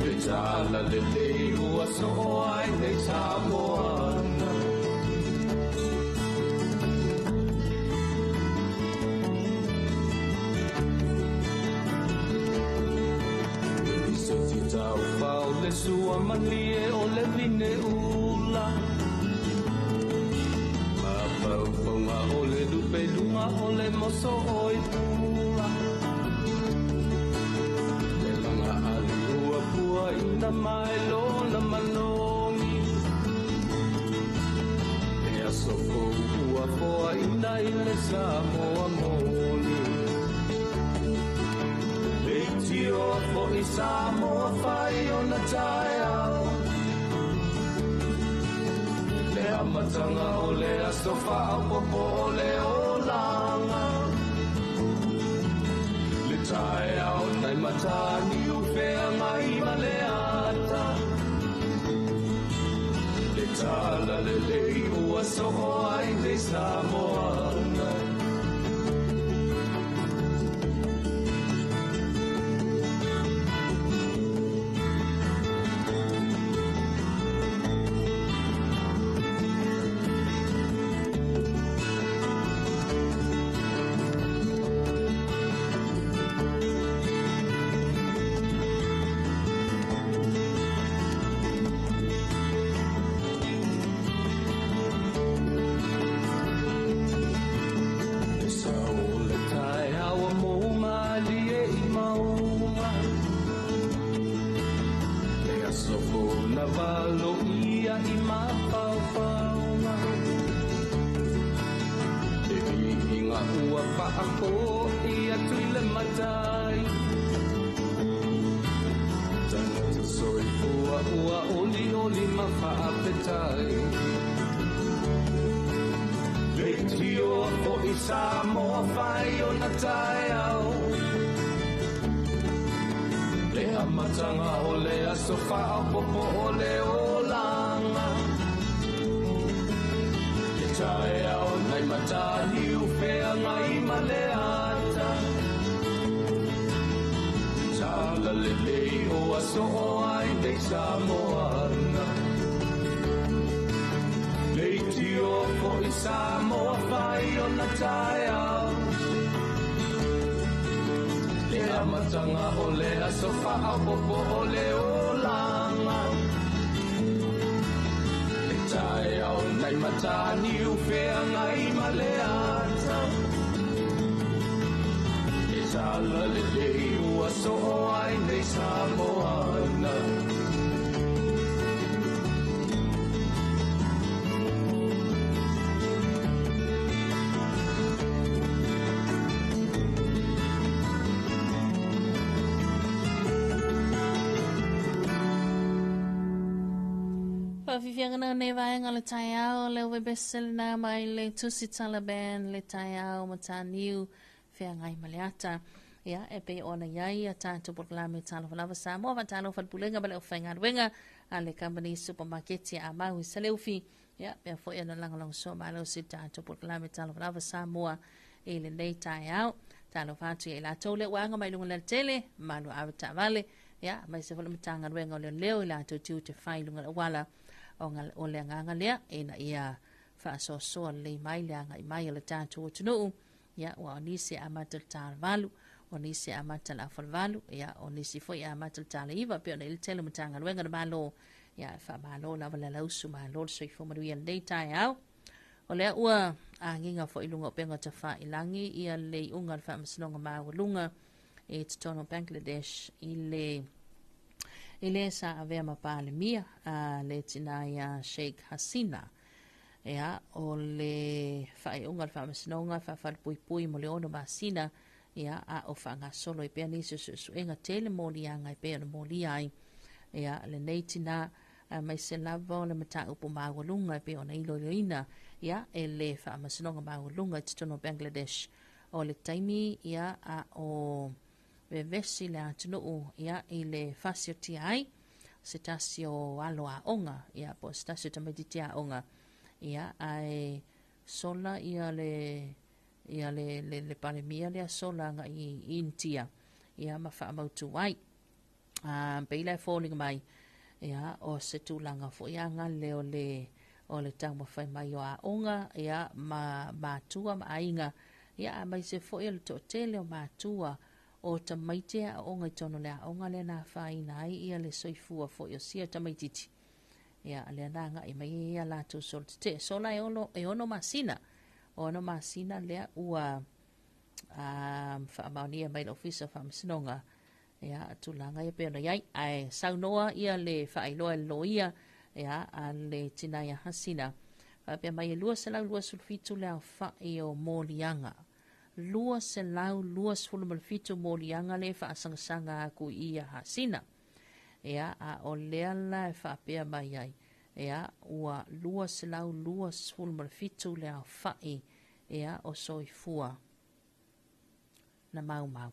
Le tala lelei ua soo ai nei Samoana Se ti tau fao le sua malie o le vine ula Ma paupaunga o le lupe lunga o le moso o i pula Le langa ali ua pua ina mai lona manogi E aso fou ua foa ina i le Samoa moni Le tio fo'i Samoa fai o na taeao Le amataga o le aso faaopopo o le olaga Le taeao nai mataniu feagai ma le ata Le tala lelei ua soo ai nei Samoana Le sao o le taeao mo malie i maunga Le aso fou na valo ia i mafaufauga Le viiga ua faafo'i atu i le matai Tagata soifua ua olioli ma faafetai Le tio fo'i Samoa fai o na taeao Le amataga o le aso faaopopo o le olaga Le taeao nai mataniu feagai ma le ata Tala lelei o aso o ai nei Samoana Le tio fo'i Samoa fai o na taeao Le amataga o le aso faaopopo o le olaga Le taeao nai mataniu feagai ma le ata Le tala lelei ua soo ai nei Samoana Faafiafiaga na nei vaega le taeao le ue bese na mai le Tusitala Band le taeao mataniu feagai ma le ata. Ia, e pei ona iai a tātou polokalame Talofa Lava Samoa, faatalofa le pulega ma le aufaigaluega a le kamani supermarket a mau i Saleufi. Ia, pea foi ona lagolagosoa malosi le tatou polokalame Talofa Lava Samoa i lenei taeao. Talofa atu ia i latou lea ua aga mai luga o le alatele, malu ave taavale. Ia, aemaise foi le Matagaluega o Leoleo i latou tiute fai i luga o le auala o le agaga lea ina ia faasoasoa lelei mai le agai mai o le tatou atunuu. Ia, ua o nisi e amata i le ta 8, o nisi e amata i le 7:30, ia, o nisi foi e amata i le ta 9, pei ona i ai le tele o Matagaluega a le Malo. Ia, e faamalo lava le alausu, malo le soifua manuia i lenei taeao. O lea ua agiga foi i luga o upega tafailagi ia le iuga o le Faamasinoga Maualuga i totonu o Bangladesh i le i le sa avea ma Palemia a le tina ia Sheikh Hasina. Ia, o le faaiuga o le Faamasinoga e faafalepuipui mo le 6 masina, ia, a o faagasolo ai pea nisi o suesuega tele moliaga e pei ona molia ai ia lenei tina, aemaise lava o le mataupu maualuga e pei ona iloiloina ia e le Faamasinoga Maualuga i totonu o Bangladesh. O le taimi ia a o vevesi le atunuu ia i le fasiotia ai se tasi o alo aoga ia po o se tasi o tamaitiiti aoga ia ae sola ia le ia le le, le Palemia lea sola agai i Initia ia ma faamautu ai. A pei la e foliga mai ia o se tulaga foi agale o le o le taumafai mai o aoga ia ma matua ma aiga ia aemaise foi o le toatele o matua o tamaiti e aooga i totonu o le aoga lea na afaina ai ia le soifua foi o sia tamaititi. Ia lea na agai mai ai ia latou solo tetee. Sola e, olo, e 6 masina. O 6 masina lea ua faamaonia mai le Ofisa o Faamasinoga ia tulaga ia pei ona i ai. Ae saunoa ia le faailoa e le loia ia a le tina ia Hasina. Faapea mai e 227 le aofai o moliaga. 227 moliaga le faasangasaga aku i ia Hasina. Ia, a o lea la e faapea mai ai, ia, ua 227 le aofai ia, o soifua na maumau,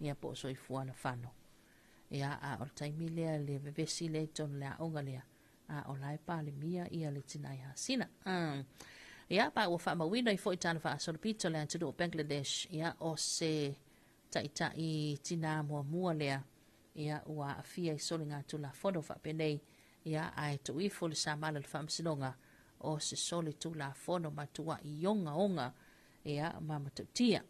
ia, po o soifua na fano. Ia, a o le taimi lea le vevesi lea i totonu o le aoga lea, a o la e Palemia ia le tina ia Hasina. Ia, pa ua faamauina ai foi tala faasolopito le atunuu o Bangladesh, ia, o se taitai tinā muamua lea, ia, ua aafia i soligatulafono faapenei, ia, ae tuu ifo le samala i le Faamasinoga o se solitulafono matuai ogaoga, ia, ma matautia.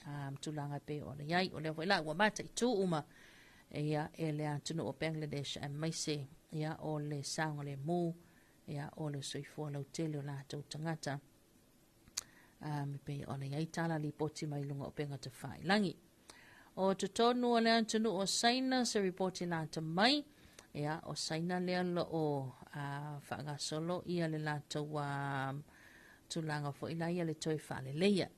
Ma tulaga e pei ona i ai. O lea foi la ua mataitu uma, ia, e le atunuu o Bangladesh aemaise, ia, o le saogalemu, ia, o le soifua lautele o latou tagata. E pei ona i ai tala lipoti mai luga o upega tafailagi. O totonu o le atunuu o Saina se ripoti lata mai, ia, o Saina lea o lo o faagasolo ia le latou tulaga foi la ia le toe faaleleia,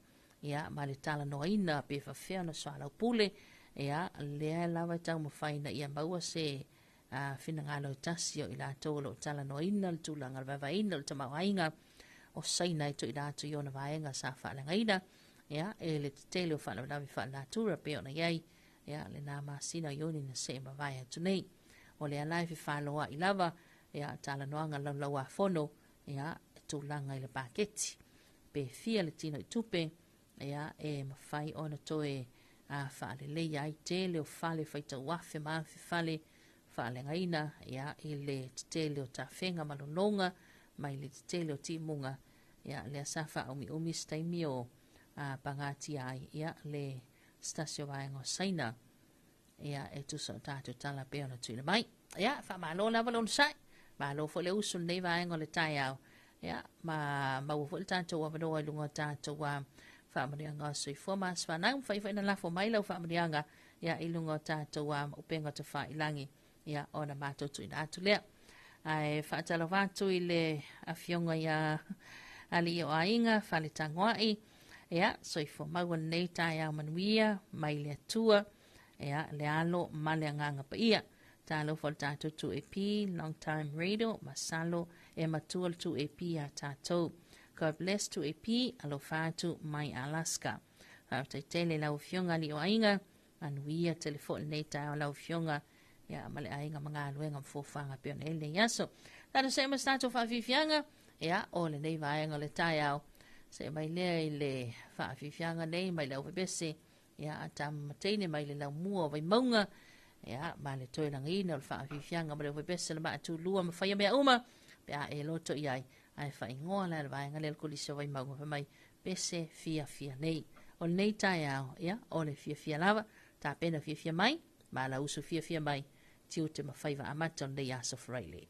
ia, ma le talanoaina pe faafefea ona soalaupule, ia, lea lava e taumafai ina ia maua se finagalo e tasi o i latou o lo o talanoaina le tulaga o le vaevaeina o le tamaoaiga o Saina e tuuina atu i ona vaega sa faaleagaina, ia, e le tetele o faalavelave faalenatura pei ona i ai, ia, lena masina o Iuni na see mavae atu nei. O lea la e fefaloai lava, ia, talanoaga laulauafono, ia, tulaga i le paketi pe fia le tino i tupe, ia, e mafai ona toe faaleleia ai tele o fale faitau afe ma afe fale faaleagaina, ia, i le tetele o tafega ma lologa mai le tetele o timuga, ia, lea sa faaumiumi se taimi o pagatia ai, ia, le se tasi o vaega o Saina, ia, e tusa o tatou tala pei ona tuuina mai. Ia, faamalo lava le onosai, malo foi le usu lenei vaega o le taeao, ia, ma maua foi le tatou avanoa i luga o tatou faamanuiaga o soifua ma aso fanau, mafai foi ona lafo mai lau faamanuiaga, ia, i luga o tatou upega tafailagi, ia, ona matou tuuina atu lea. Ae faatalofa atu i le afioga ia Alii o Aiga, Faletagoai, ia, soifua maua lenei taeao manuia mai le Atua, ia, le alo ma le agaga paia. Talofa o le tatou 2AP, Long Time Radio, masalo e matua le 2AP ia tatou. God bless 2AP, alofa atu mai Alaska. Faafetai tele i lau afioga Alii o Aiga, manuia tele foi lenei taeao lau afioga, ia, ma le aiga ma galuega ma fuafuaga pei ona i ai lenei aso. Tatou see ma se tatou faafiafiaga, ia, o lenei vaega o le taeao. See mai lea i le faafiafiaga nei mai le auvevese, ia, a tama ma teine mai le laumua o Vaimauga, ia, ma le toe lagiina o le faafiafiaga ma le auvevese le maatulua ma faia mea uma, pe a e loto i ai. Ae faaigoa la e le vaega lea o le Kolisi o Vaimauga fai mai, pese fiafia nei. O lenei taeao, ia, o le fiafia lava, tapena fiafia mai, ma la usu fiafia mai, tiute ma faiva amata o lenei aso Friday.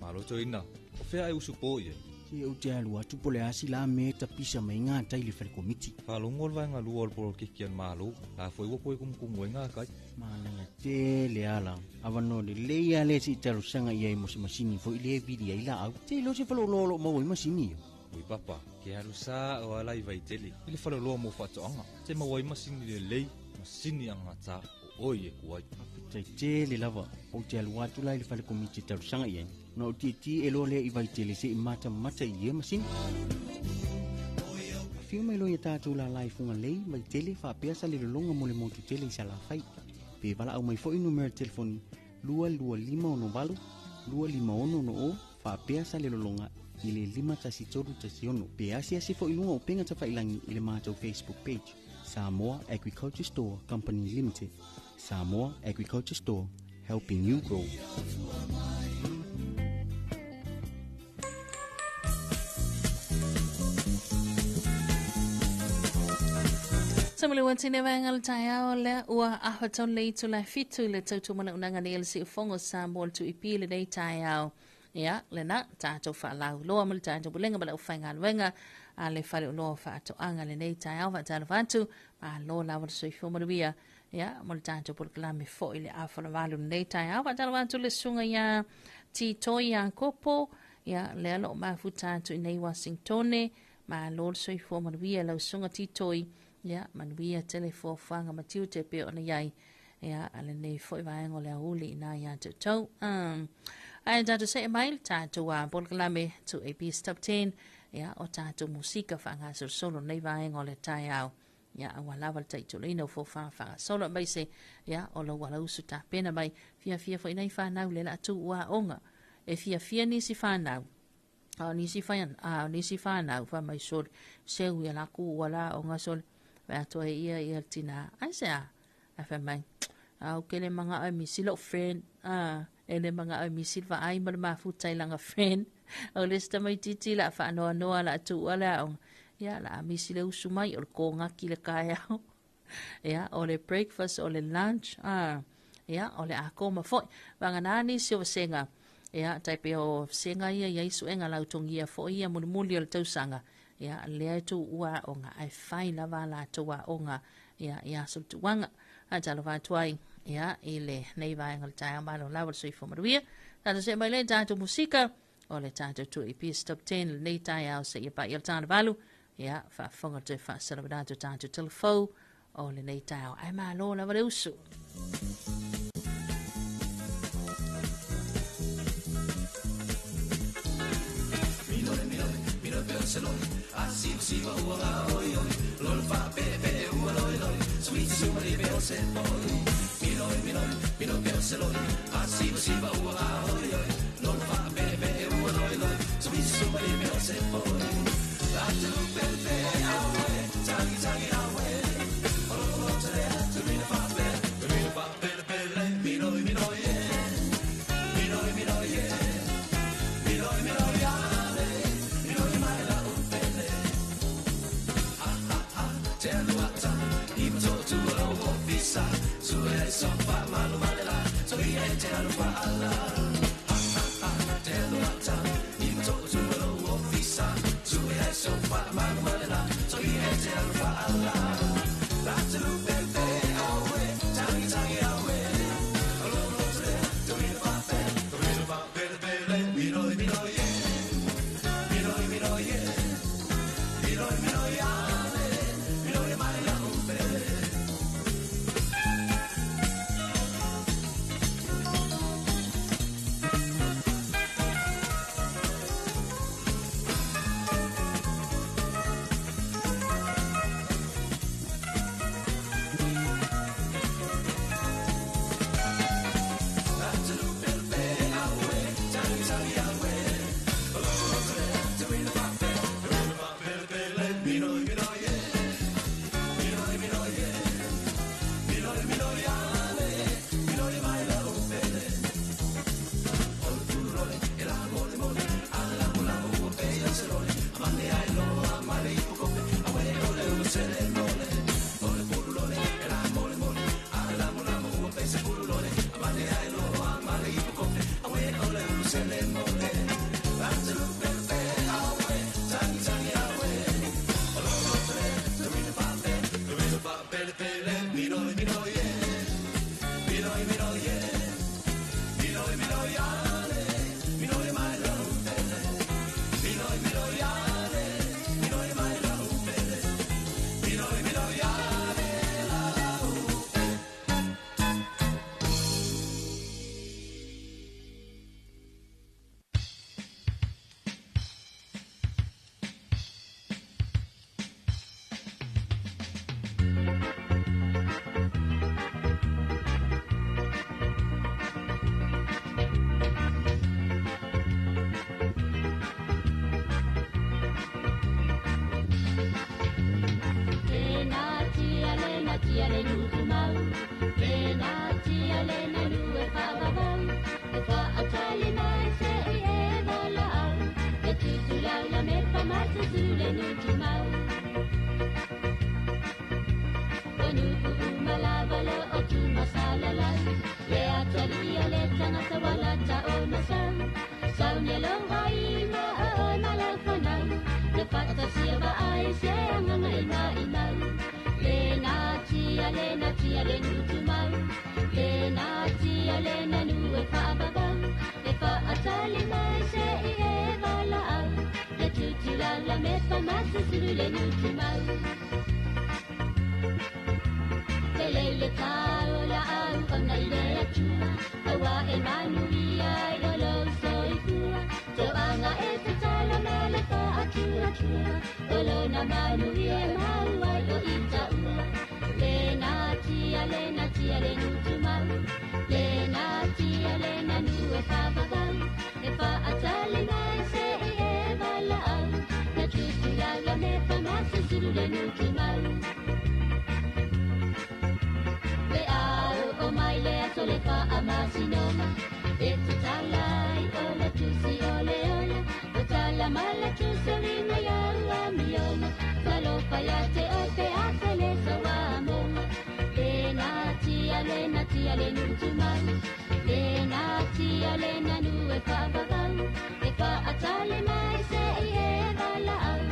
Malo toina, o fea e usu po ia. Se ou te alu atu po le asi la me tapisa mai ngā tai le whare komiti. Whalongo le vaenga lua o le polo kiki an malo, la foi ua koe kumukumu e ngā kai. Malanga te le ala, awa no le leia le si talo sanga ia i mo se masini fo i le vidi ai la au. Te ilo se whalo lolo mau i masini. Ui papa, ke alu sa o ala i vaitele, i le whalo loa mo whatoanga. Te mawai masini le lei, masini angata o oi e kuai. Tai te le lava, o te alu atu lai le whale komiti talo sanga ia. No ti ti e lo le i vaitele se i mata mata i e masini. Whio mai lo ia tātou la lai funga lei, vaitele whaapea sa le lolonga mo le motu tele i sa la whai. Pe wala au mai foi numero telefoni 22568 256 no o whaapea sa le lolonga i le 51316. Pe asi asi foi lunga o penga tawhailangi i le mātou Facebook page. Samoa Agriculture Store Company Limited. Samoa Agriculture Store, helping you grow. Sa mo le wantine vaega o le taeao lea ua afa tonu le itula e 7 i le tautumanaunaga nei a le siufogo sa mo le tuipi lenei taeao. Ia, lena, tatou faalauiloa ma le tatou pulega ma le aufaigaluega a le faleoloa o faatoaga lenei taeao faatalofa atu, malo lava le soifua manuia. Ia, mo le tatou polokalame foi le afa o le 8 lenei taeao faatalofa atu le susuga ia Titoi Iakopo, ia, lea lo o mafuta atu i nei Washingtone, malo le soifua manuia lau susuga Titoi. Ia, manuia tele fuafuaga ma tiute e pei ona i ai. Ia, a lenei foi vaega o le aoauli ina ia te outou. Ae tatou see mai le tatou polokalame 2AP Top 10, ia, o tatou musika faagasolosolo lenei vaega o le taeao. Ia, aua lava le taitulaina o fofaga faagasolo aemaise, ia, o lou alausu tapena mai. Fiafia foi nei whanau le la tu ua onga. E fiafia nisi whanau. A o nisi whai, a o nisi whanau wha mai soli. Seu ia la ku ua la onga soli. Wha atoa e ia ia tina. Ai se a? A wha mai. A o kele manga o misi lo friend. A ele manga o misi wa ai ma le mafuta i langa friend. O le sta mai titi la wha noa noa la tu ua la onga. Ia la misi le usu mai o le kōngaki le kaeao. Ia o le breakfast o le lunch. A ia o le ako ma foi. Wanga nani si o senga. Ia tai pe o senga ia ia isu enga lau tongia foi ia mulimuli o le tausanga. Ia lea tu ua onga ai fai lava la tua onga. Ia ia so tuanga. A talo va tuai. Ia i le nei vaenga le taeao malo lava le soifua manuia. Tatou see mai le tatou musika o le tatou 2AP Stop 10 lenei taeao seia paia le tana valu. Ia faafofoga toe faasalamana atu tatou telefou o lenei taeao. Ae malo lava le usu. Masisulu le nutumau. Le leile tau la au o nei le atua, aua e manuia i o lou soifua. Toaga e tatalo ma le faatuatua, o lona manuia e mau ai o itaua. Le natia, le natia le nutumau, le natia le nanu e faavavau, e faatali mai se i e valaau, na tutulau la mepa masisulu le nutumau. Le au o mai le aso le faamasinoga, e tatalai o le tusi o le ola, o tala ma la tusoliga iau amioga, talofa ia te oe pe a fele sauamoga. Le natia, le natia le nutumau, le natia le nanu e faavavau, e faatali mai se i e valaau,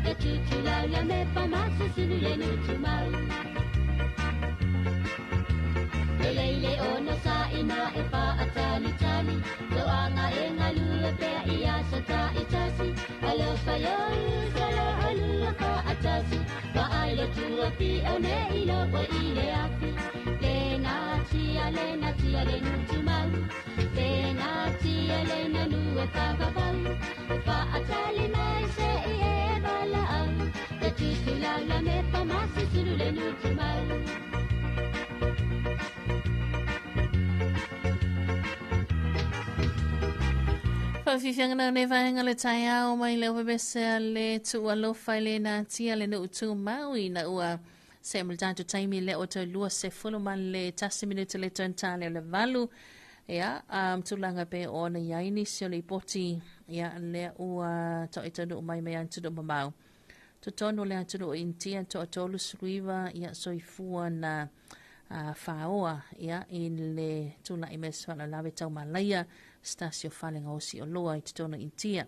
e tutulau la mepa masusulu le nutumau. Le leile ono sa ina e faatalitali, toaga e galue pea ia so taitasi, alofa iou sala alua faatasi, vaai le tua pi'au nei loko i le afi. Le natia, le natia le nutumau, le natia le nanu e faavavau, e faatali mai se i e valaau, e tutulau la mepa masusulu le nutumau. Faafiafiaga nei vaega le taeao mai le ofebese a le tuualofa i le natia le nuu tumau ina ua se ma le tatou taimi lea ua toe 21 minute le toe tale o le 8. Ia, tulaga pe ona i ai nisi o le ipoti, ia, lea ua taʻi mai mai atunuu mamao. Totonu o le atunuu o Initia 39, ia, soifua na faoa, ia, i le tula'i mai se faalavelave tau malaia se tasi o fale gaosi o loa i totonu o Initia.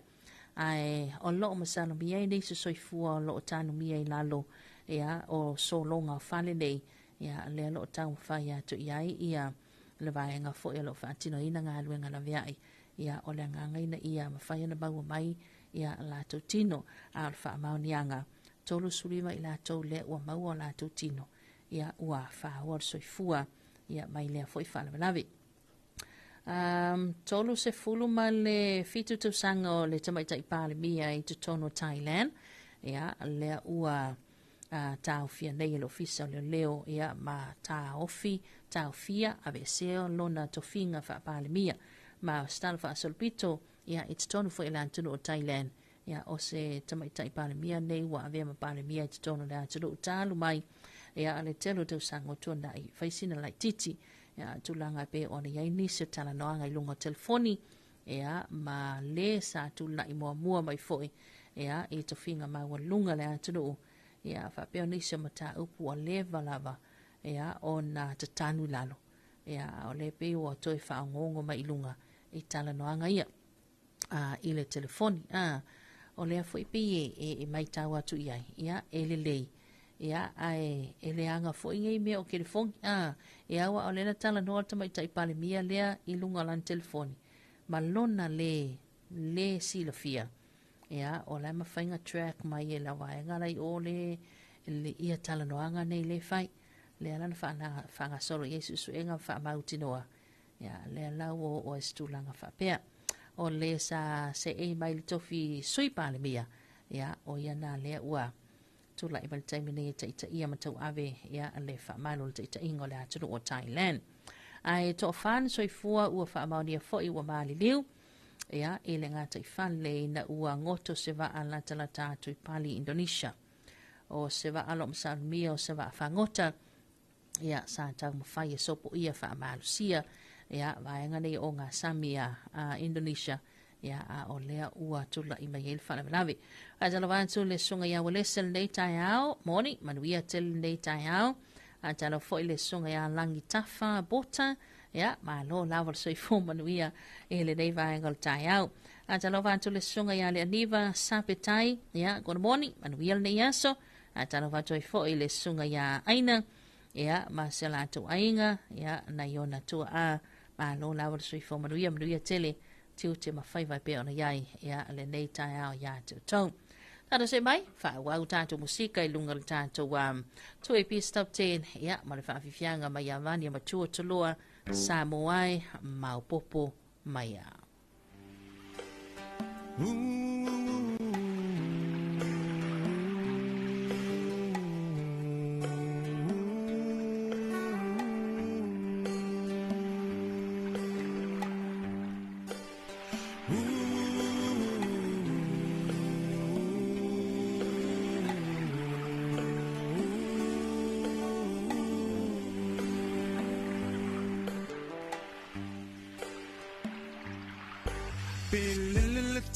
Ae o loo masalomia ai nisi soifua o loo tanumia i lalo, ia, o sologa o fale nei, ia, lea loo taumafai atu i ai ia le vaega foi o loo faatinoina galuega laveai, ia, o le agaga ina ia mafai ona maua mai, ia, latou tino. A o le faamaoniaga 35 i latou lea ua maua o latou tino, ia, ua faoa le soifua, ia, mai lea foi faalavelave. 37 tausaga o le tamaitai palemia i totonu o Thailand, ia, lea ua taofia nei e le ofisa o leoleo, ia, ma taofia aveesea lona tofiga faapalemia. Ma o se tala faasolopito, ia, i totonu foi o le atunuu o Thailand, ia, o se tamaitai palemia nei ua avea ma palemia i totonu o le atunuu talu mai, ia, le tele o tausaga o tuanai fai sina laititi, ia, tulaga pe ona i ai nisi o talanoaga i luga o telefoni, ia, ma le sa tula'i muamua mai foi, ia, i tofiga maualuga le atunuu, ia, faapea o nisi o mataupu ua leva lava, ia, ona tatanu i lalo, ia, o le pei ua toe faaogogo mai i luga i talanoaga ia i le telefoni. O lea foi pei e maitau atu i ai, ia, e lelei, ia, ae e leaga foi nei mea o telefoni. E aua o lena talanoa le tamaitai palemia lea i luga o lana telefoni ma lona le silafia, ia, o la e mafai ona track mai e la vaega la i o le ia talanoaga nei le fai lea lana faagasolo i ai suesuega ma faamautinoa, ia, lea la ua oo ai se tulaga faapea. O le sa seei mai le tofi sui palemia, ia, o ia na lea ua tula'i mai le taimi nei e taitaia ma tauave, ia, le faamalu o le taitaiga o le atunuu o Thailand. Ae toafa ni soifua ua faamaonia foi ua maliliu, ia, i le gataifale ina ua goto se vaa latalata atu i Pali, Indonesia. O se vaa lo masalomia o se vaa fagota, ia, sa taumafai e sopoia faamalosia, ia, vaega nei o gasami a Indonesia, ia, a o lea ua tula'i mai ai le faalavelave. Faatalofa atu le susuga ia Uelese lenei taeao, moni manuia tele lenei taeao. Faatalofa foi le susuga ia Lagi Tafa Bota, ia, malo lava le soifua manuia i lenei vaega o le taeao. Faatalofa atu le susuga ia Leaniva Sapetai, ia, good morning, manuia lenei aso. Faatalofa atu ai foi le susuga ia Aina, ia, ma se latou aiga, ia, nai ona tuaa, malo lava le soifua manuia, manuia tele tiute ma faiva e pei ona iai, ia, lenei taeao ia te outou. Tatou see mai, faaauau tatou musika i luga o le tatou um, 2AP Stop 10, ia, ma le faafiafiaga mai ia Vania Matua Toloa, Samoa e, maopopo mai a.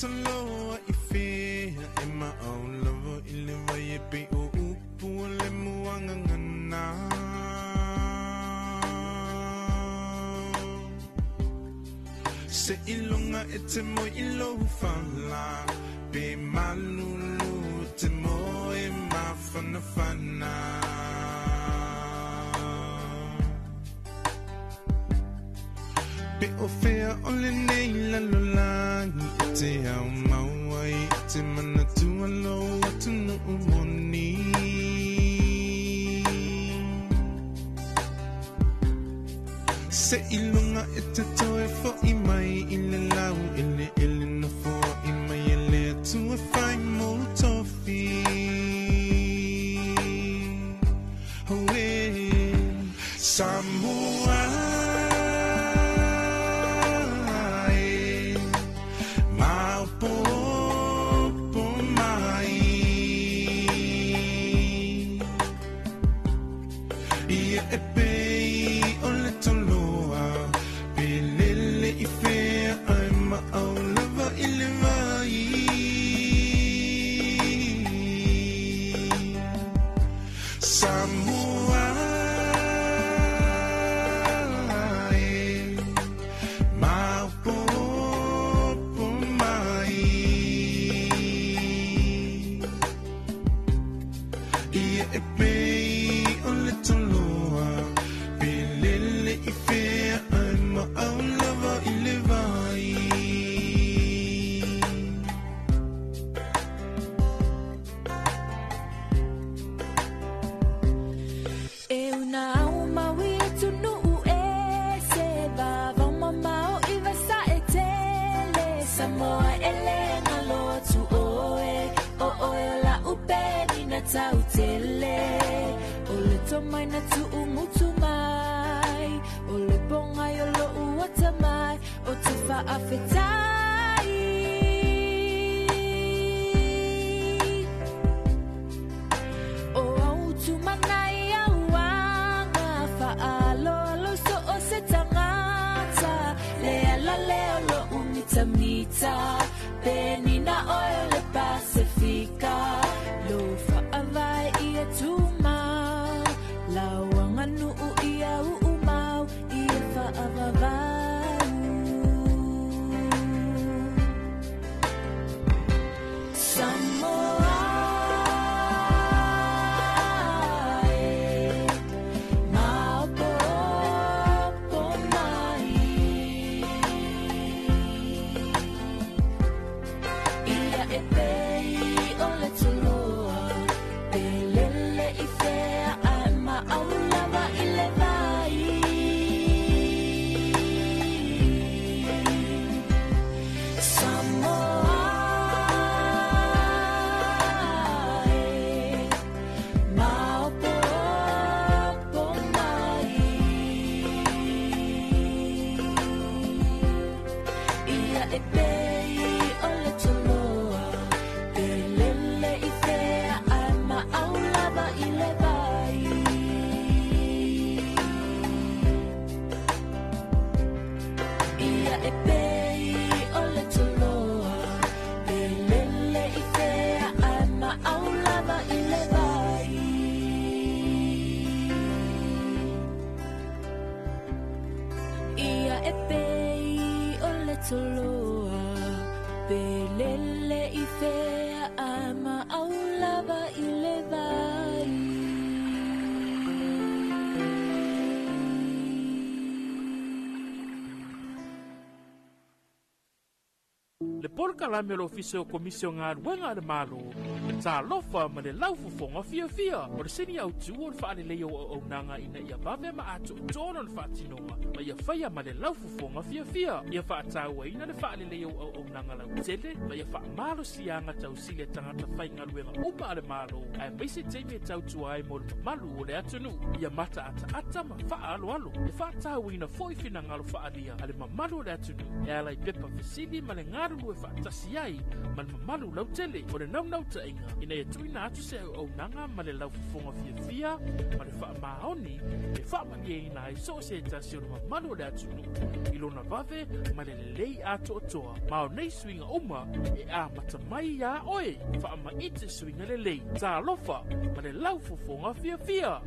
Taloa i fea e maau lava i le vai e pe o upu o le muagagana. Se iloga e te moe i lou fala, pe malulu e te moe mafanafana. Pe o fea o lenei lalolagi e te au mau ai e te manatua lou atunuu moni. Se iloga e te toe fo'i mai i le lau eleele na foa'i mai e le Atua fai mou tofi. Oh, eh, Samoa e, maopopo mai. Ia e pei o le toloa, pe lele i fea ai maau lava i le vai. Samoa e, maopopo mai. Ia e pei o le toloa, pe lele i fea ai maau lava i le vai. E una au maui e tunuu e se vavau mamao i vasa e tele. Samoa e le ngalo atu oe, o oe o la upeni na tau tele. O le tomai na tuu mutu mai, o le pongai o lo uata mai, o te faafetai. O au tumanai auanga, faaloalo so o se tangata. Le ala le o lo umitamita, penina oe o le Pasifika. Lo faavae ia tumau, lauanga nuu ia uumau, ia faavavau. Samoa e, maopopo mai. Ia e pei o le toloa, pe lele i fea ai maau lava i le vai. Samoa polokalame a le Ofisa o Komisi o Galuega a le Malo, Talofa ma le Laufofoga Fiafia. O le sini autu o le faaleleia o auaunaga ina ia vave ma atoatoa lona faatinoga ma ia faia ma le laufofoga fiafia. Ia faatauaina le faaleleia o auaunaga lautele ma ia faamalosiaga tausili a tagata faigaluega uma a le Malo, aemaise taimi e tautua ai mo le mamalu o le atunuu. Ia mataataata ma faaaloalo. E faatauaina foi finagalo faaalia a le mamalu o le atunuu e ala i pepa fesili ma le galulue faatasi ai ma le mamalu lautele. O le naunautaiga ina ia tuuina atu se auaunaga ma le laufofoga fiafia ma le faamaoni e faamalieina ai so o se tasi o le mamalu o le atunuu i lona vave ma le lelei atoatoa. Ma o nei suiga uma e amata mai iā oe. Faamaite suiga lelei. Talofa ma le laufofoga fiafia.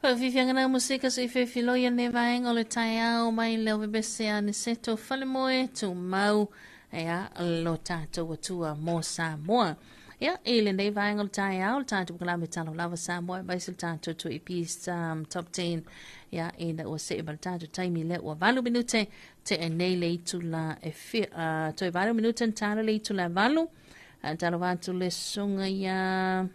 Faafiafiaga na musika se i fefiloia lenei vaega o le taeao mai le ovebese a Niceto Falemoe, tumau ea lo tatou Atua mo Samoa. Ia, i lenei vaega o le taeao, le tatou polokalame Talo Lava Samoa aemaise le tatou 2AP Top 10. Ia, ina ua see ma le tatou taimi lea ua 8 minute tea nei le itula e fi, toe 8 minute na tala le itula e 8. Talo atu le susuga ia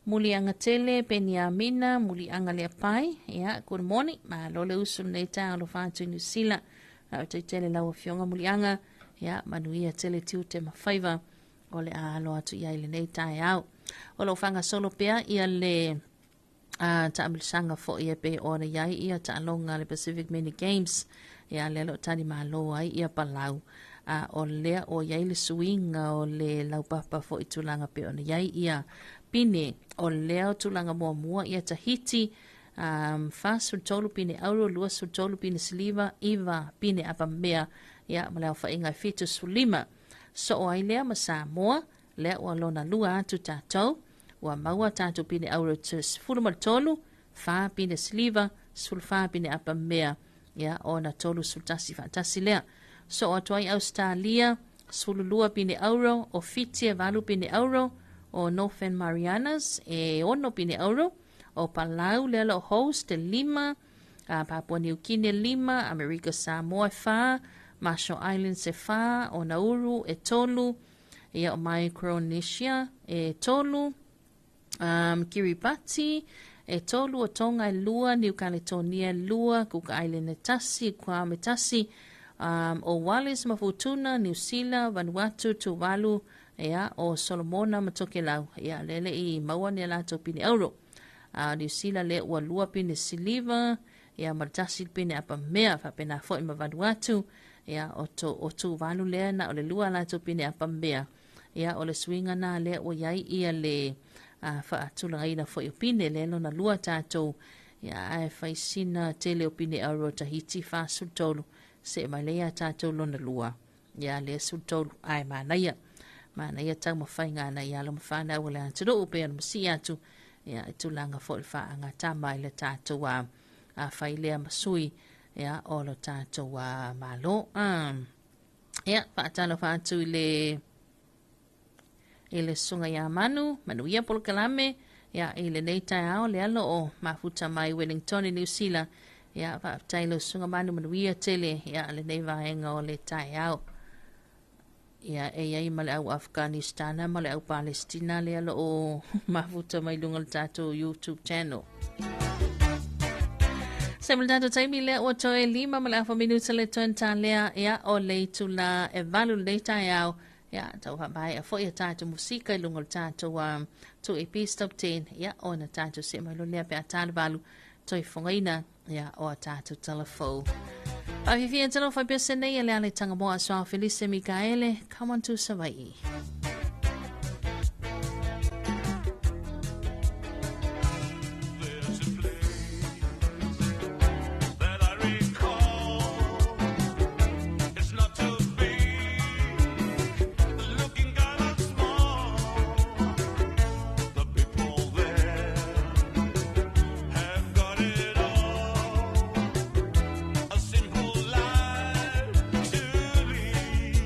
Muliaga Tele, Peniamina, Muliaga Leapai. Ia, good morning. Malo le usu lenei taeao alofa atu i Niu Sila. Faafetai tele lau afioga Muliaga. Ia, manuia tele tiute ma faiva o le a alo atu i ai lenei taeao. O lo o faagasolo pea ia le taamilosaga foi e pei ona i ai ia taaloga a le Pacific Mini Games. Ia, lea o lo o talimalo ai ia Palau. A o lea o i ai le suiga o le laupapa foi i tulaga pei ona i ai ia pine. O lea o tulaga muamua ia Tahiti, 43 pine auro, 23 pine siliva, 9 pine apamea, ia, ma le aofaiga e 75. Soo ai lea ma Samoa, lea ua lona lua atu tatou, ua maua tatou pine auro 13, 4 pine siliva, 14 pine apamea, ia, ona 31 faatasi lea. Soo atu ai Australia, 12 pine auro, o Fiti e 8 pine auro, o Northern Marianas e 6 pine auro, o Palau lea lo host e 5, Papua New Guinea 5, Amerika Samoa e 4, Marshall Islands e 4, o Nauru e 3, ia o Micronesia e 3, Kiribati e 3, o Tonga e 2, New Caledonia e 2, Cook Island e 1, Guam e 1, o Wallis ma Futuna, New Zealand, Vanuatu, Tuvalu, ia, o Solomona ma Tokelau, ia, lele i maua ni a latou pine auro. New Zealand lea ua 2 pine siliva, ia, ma le 1 pine apamea, faapena foi ma Vanuatu, ia, o Tuvalu lea na o le 2 latou pine apamea. Ia, o le suiga na lea ua iai ia le faatulagaina foi o pine lea lona lua tatou, ia, ae fai sina tele o pine auro Tahiti 43, see mai lea tatou lona lua, ia, lea 13, ae manaia. Manaia taumafaiga na i alo ma fanau o le atunuu pe ona masii atu, ia, i tulaga foi le faagatama i le tatou fai lea ma sui, ia, o lo tatou Malo. Ia, faatalofa atu i le susuga ia Manu, manuia polokalame, ia, i lenei taeao lea lo o mafuta mai Wellington i Niu Sila. Ia, faafetai lau susuga Manu, manuia tele, ia, lenei vaega o le taeao. Ia, e iai ma le au Afghanistana ma le au Palestina lea lo o mafuta mai luga o le tatou YouTube channel. Se ma le tatou taimi lea ua toe 5 ma le afa minuta le toe talea, ia, o le itula e 8 lenei taeao. Ia, tau faamaea foi a tatou musika i luga o le tatou 2AP Stop 10, ia, ona tatou see mai loa lea pe a ta le 8 toe fogaina, ia, o a tatou talafou. Faafifia talofa pese nei e le ale Tangamoa Soa Felice Mikaele, come on to Savaii. There's a place that I recall. It's not too big, looking kind of small. The people there have got it all. A simple life to lead.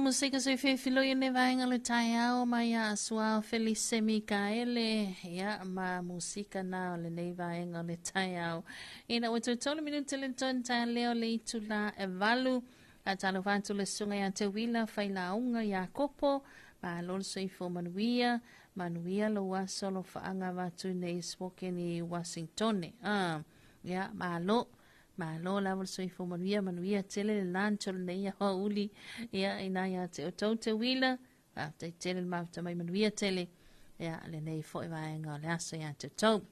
musika sui fefiloi ne vaenga le taeao mai a Suao Felice Mikaele, ia ma musika na o lenei vaenga o le taeao. Ina ua 33 minute le tonu tae leo le itula e 8, a talofa atu le susuga ia Te Wila Failauga ia Kopo, malo le soifua manuia, manuia lou aso lo faaaga avatu nei Spokane i Washingtone. Ia, malo. Malo lava le soifua manuia, manuia tele le lunch o lenei aoauli. Ia, ina ia te outou Te Wila, faafetai tele le mafuta mai manuia tele. Ia, lenei foi vaega o le aso ia te outou.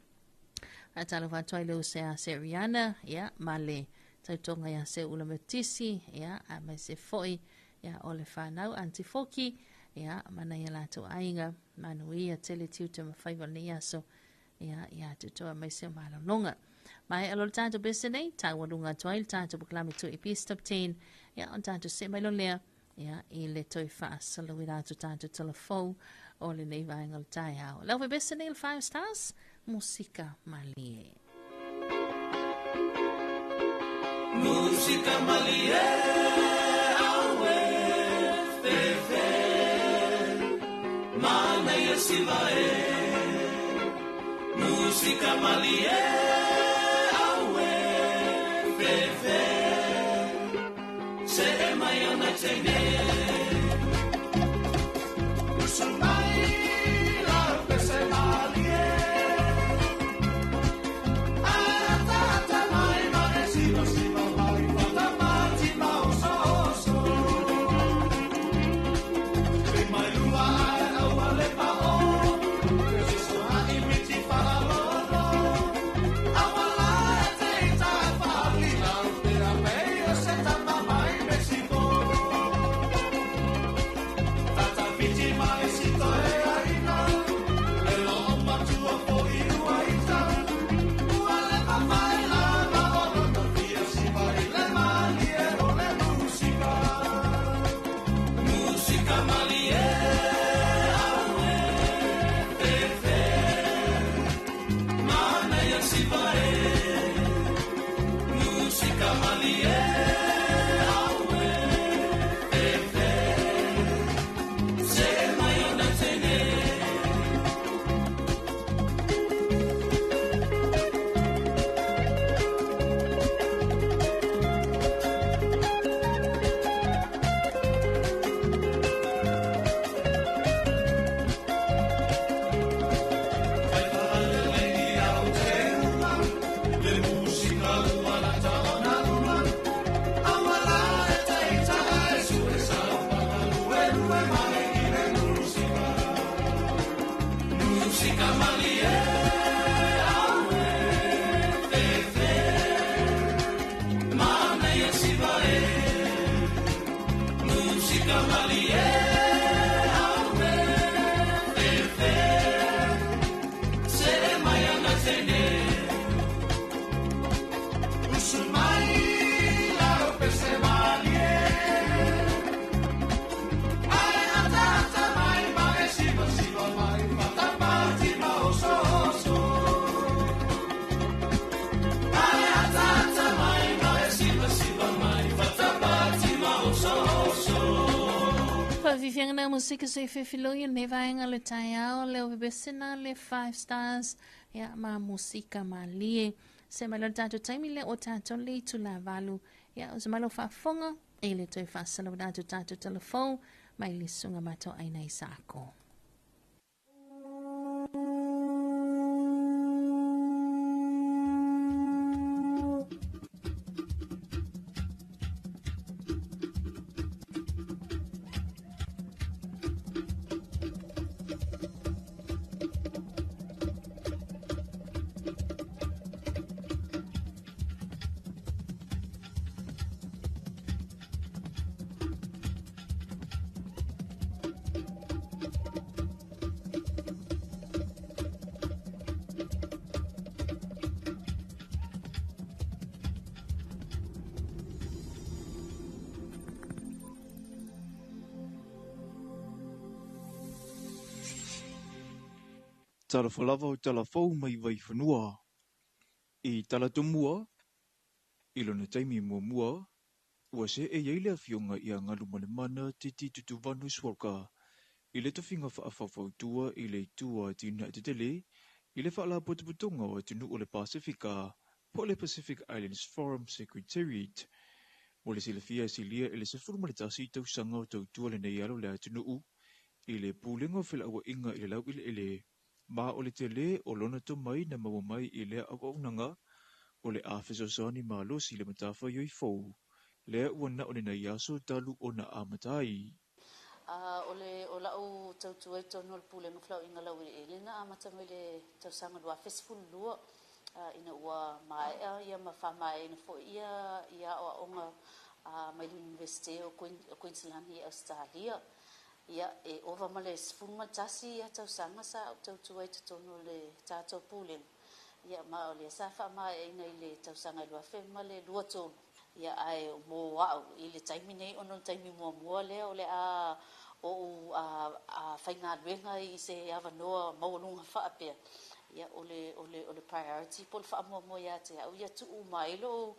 Faatalofa atu ai le uso ia se Rihanna, ia, ma le tautoga ia se Ula Metisi, ia, a mai se foi, ia, o le whanau Aunty Foki, ia, mana ia latou aiga, manuia tele tiute ma faiva o lenei aso, ia, ia te outou a mai se o malologa. Mai alo le tatou bese nei, taualuga atu ai le tatou polokalame tu i Peace Top 10, ia, o tatou se mai lo lea, ia, i le toi faasalauina atu tatou telefou o lenei vaega o le taeao. Lau bese nei le 5 Stars, Musika Malie. Musika malie, aue, fefe, mana ia siva e. Musika malie, aue, fefe, se e mai ona teine. Usu mai la pese malie, ata mai ma e siva siva mai, fata mati ma oso oso. Pe mai lua ai aua le pa o, pe siso ha i miti wharalolo. Aua la e te ita e whali lau, te a pei o se tama mai Mexico. Tata whiti mai sito e aina, le lo o matua fo i ua ita. Ua le mawhai la ma o roto fia siva i le malie o le musika. Musika malie, aue, fefe, mana ia siva e. Musika malie, aue, fefe, se mai ona tene. Musika malie, aue, fefe, mana ia siva e. Musika malie, aue, fefe, se mai ana tene. Usu mai la pese malie, ai ata ata mai ma e siva siva mai, fata mati ma oso oso. Ai ata ata mai ma e siva siva mai, fata mati ma oso oso. Faafiafiaga na musika sui fefiloi o lenei vaega o le taeao, leo bebesena le 5 Stars, ia, ma musika malie. Se mai lo le tatou taimi lea o tatou le itula 8, ia, o se malo faafofoga e le toe faasalauina atu tatou telefou mai le susuga matou aina i Saako. Talofa lava o talafou mai Vaifanua. I talatumua, i lona taimi muamua, Ua seʻe ai le afioga ia Galumalemana Titi Tutuvanu Walker i le tofiga faafaufautua i le itu o atinae tetele i le faalapotopotoga o atunuu o le Pasefika po o le Pacific Islands Forum Secretariat. Mo le silafia e silia i le 11 tausaga o tautua lenei alo o le atunuu i le Pulega o Felauaiga i le Laueleele, ma o le tele o lona tomai na maua mai i lea auaunaga o le a fesoasoani malosi i le matafaioi fou lea ua na o lenei aso talu ona amata ai. O le o la'u tautua i totonu o le Pulega o Felauaiga Laueleele na amata mai le tausaga 2012, ina ua maea ia ma faamaeaina foi ia aoaoga mai le Iunivesite o Queensland i Ausetalia. Ia, e ova ma le 11 ia tausaga sa ou tautua i totonu o le tatou Pulega, ia ma o lea sa faamaeaina i le tausaga 2023. Ia, ae mo a'u i le taimi nei, ona o le taimi muamua lea o le a o'u faigaluega i se avanoa maualuga faapea, ia o le priority po o le faamuamua ia te au ia tuu mai lou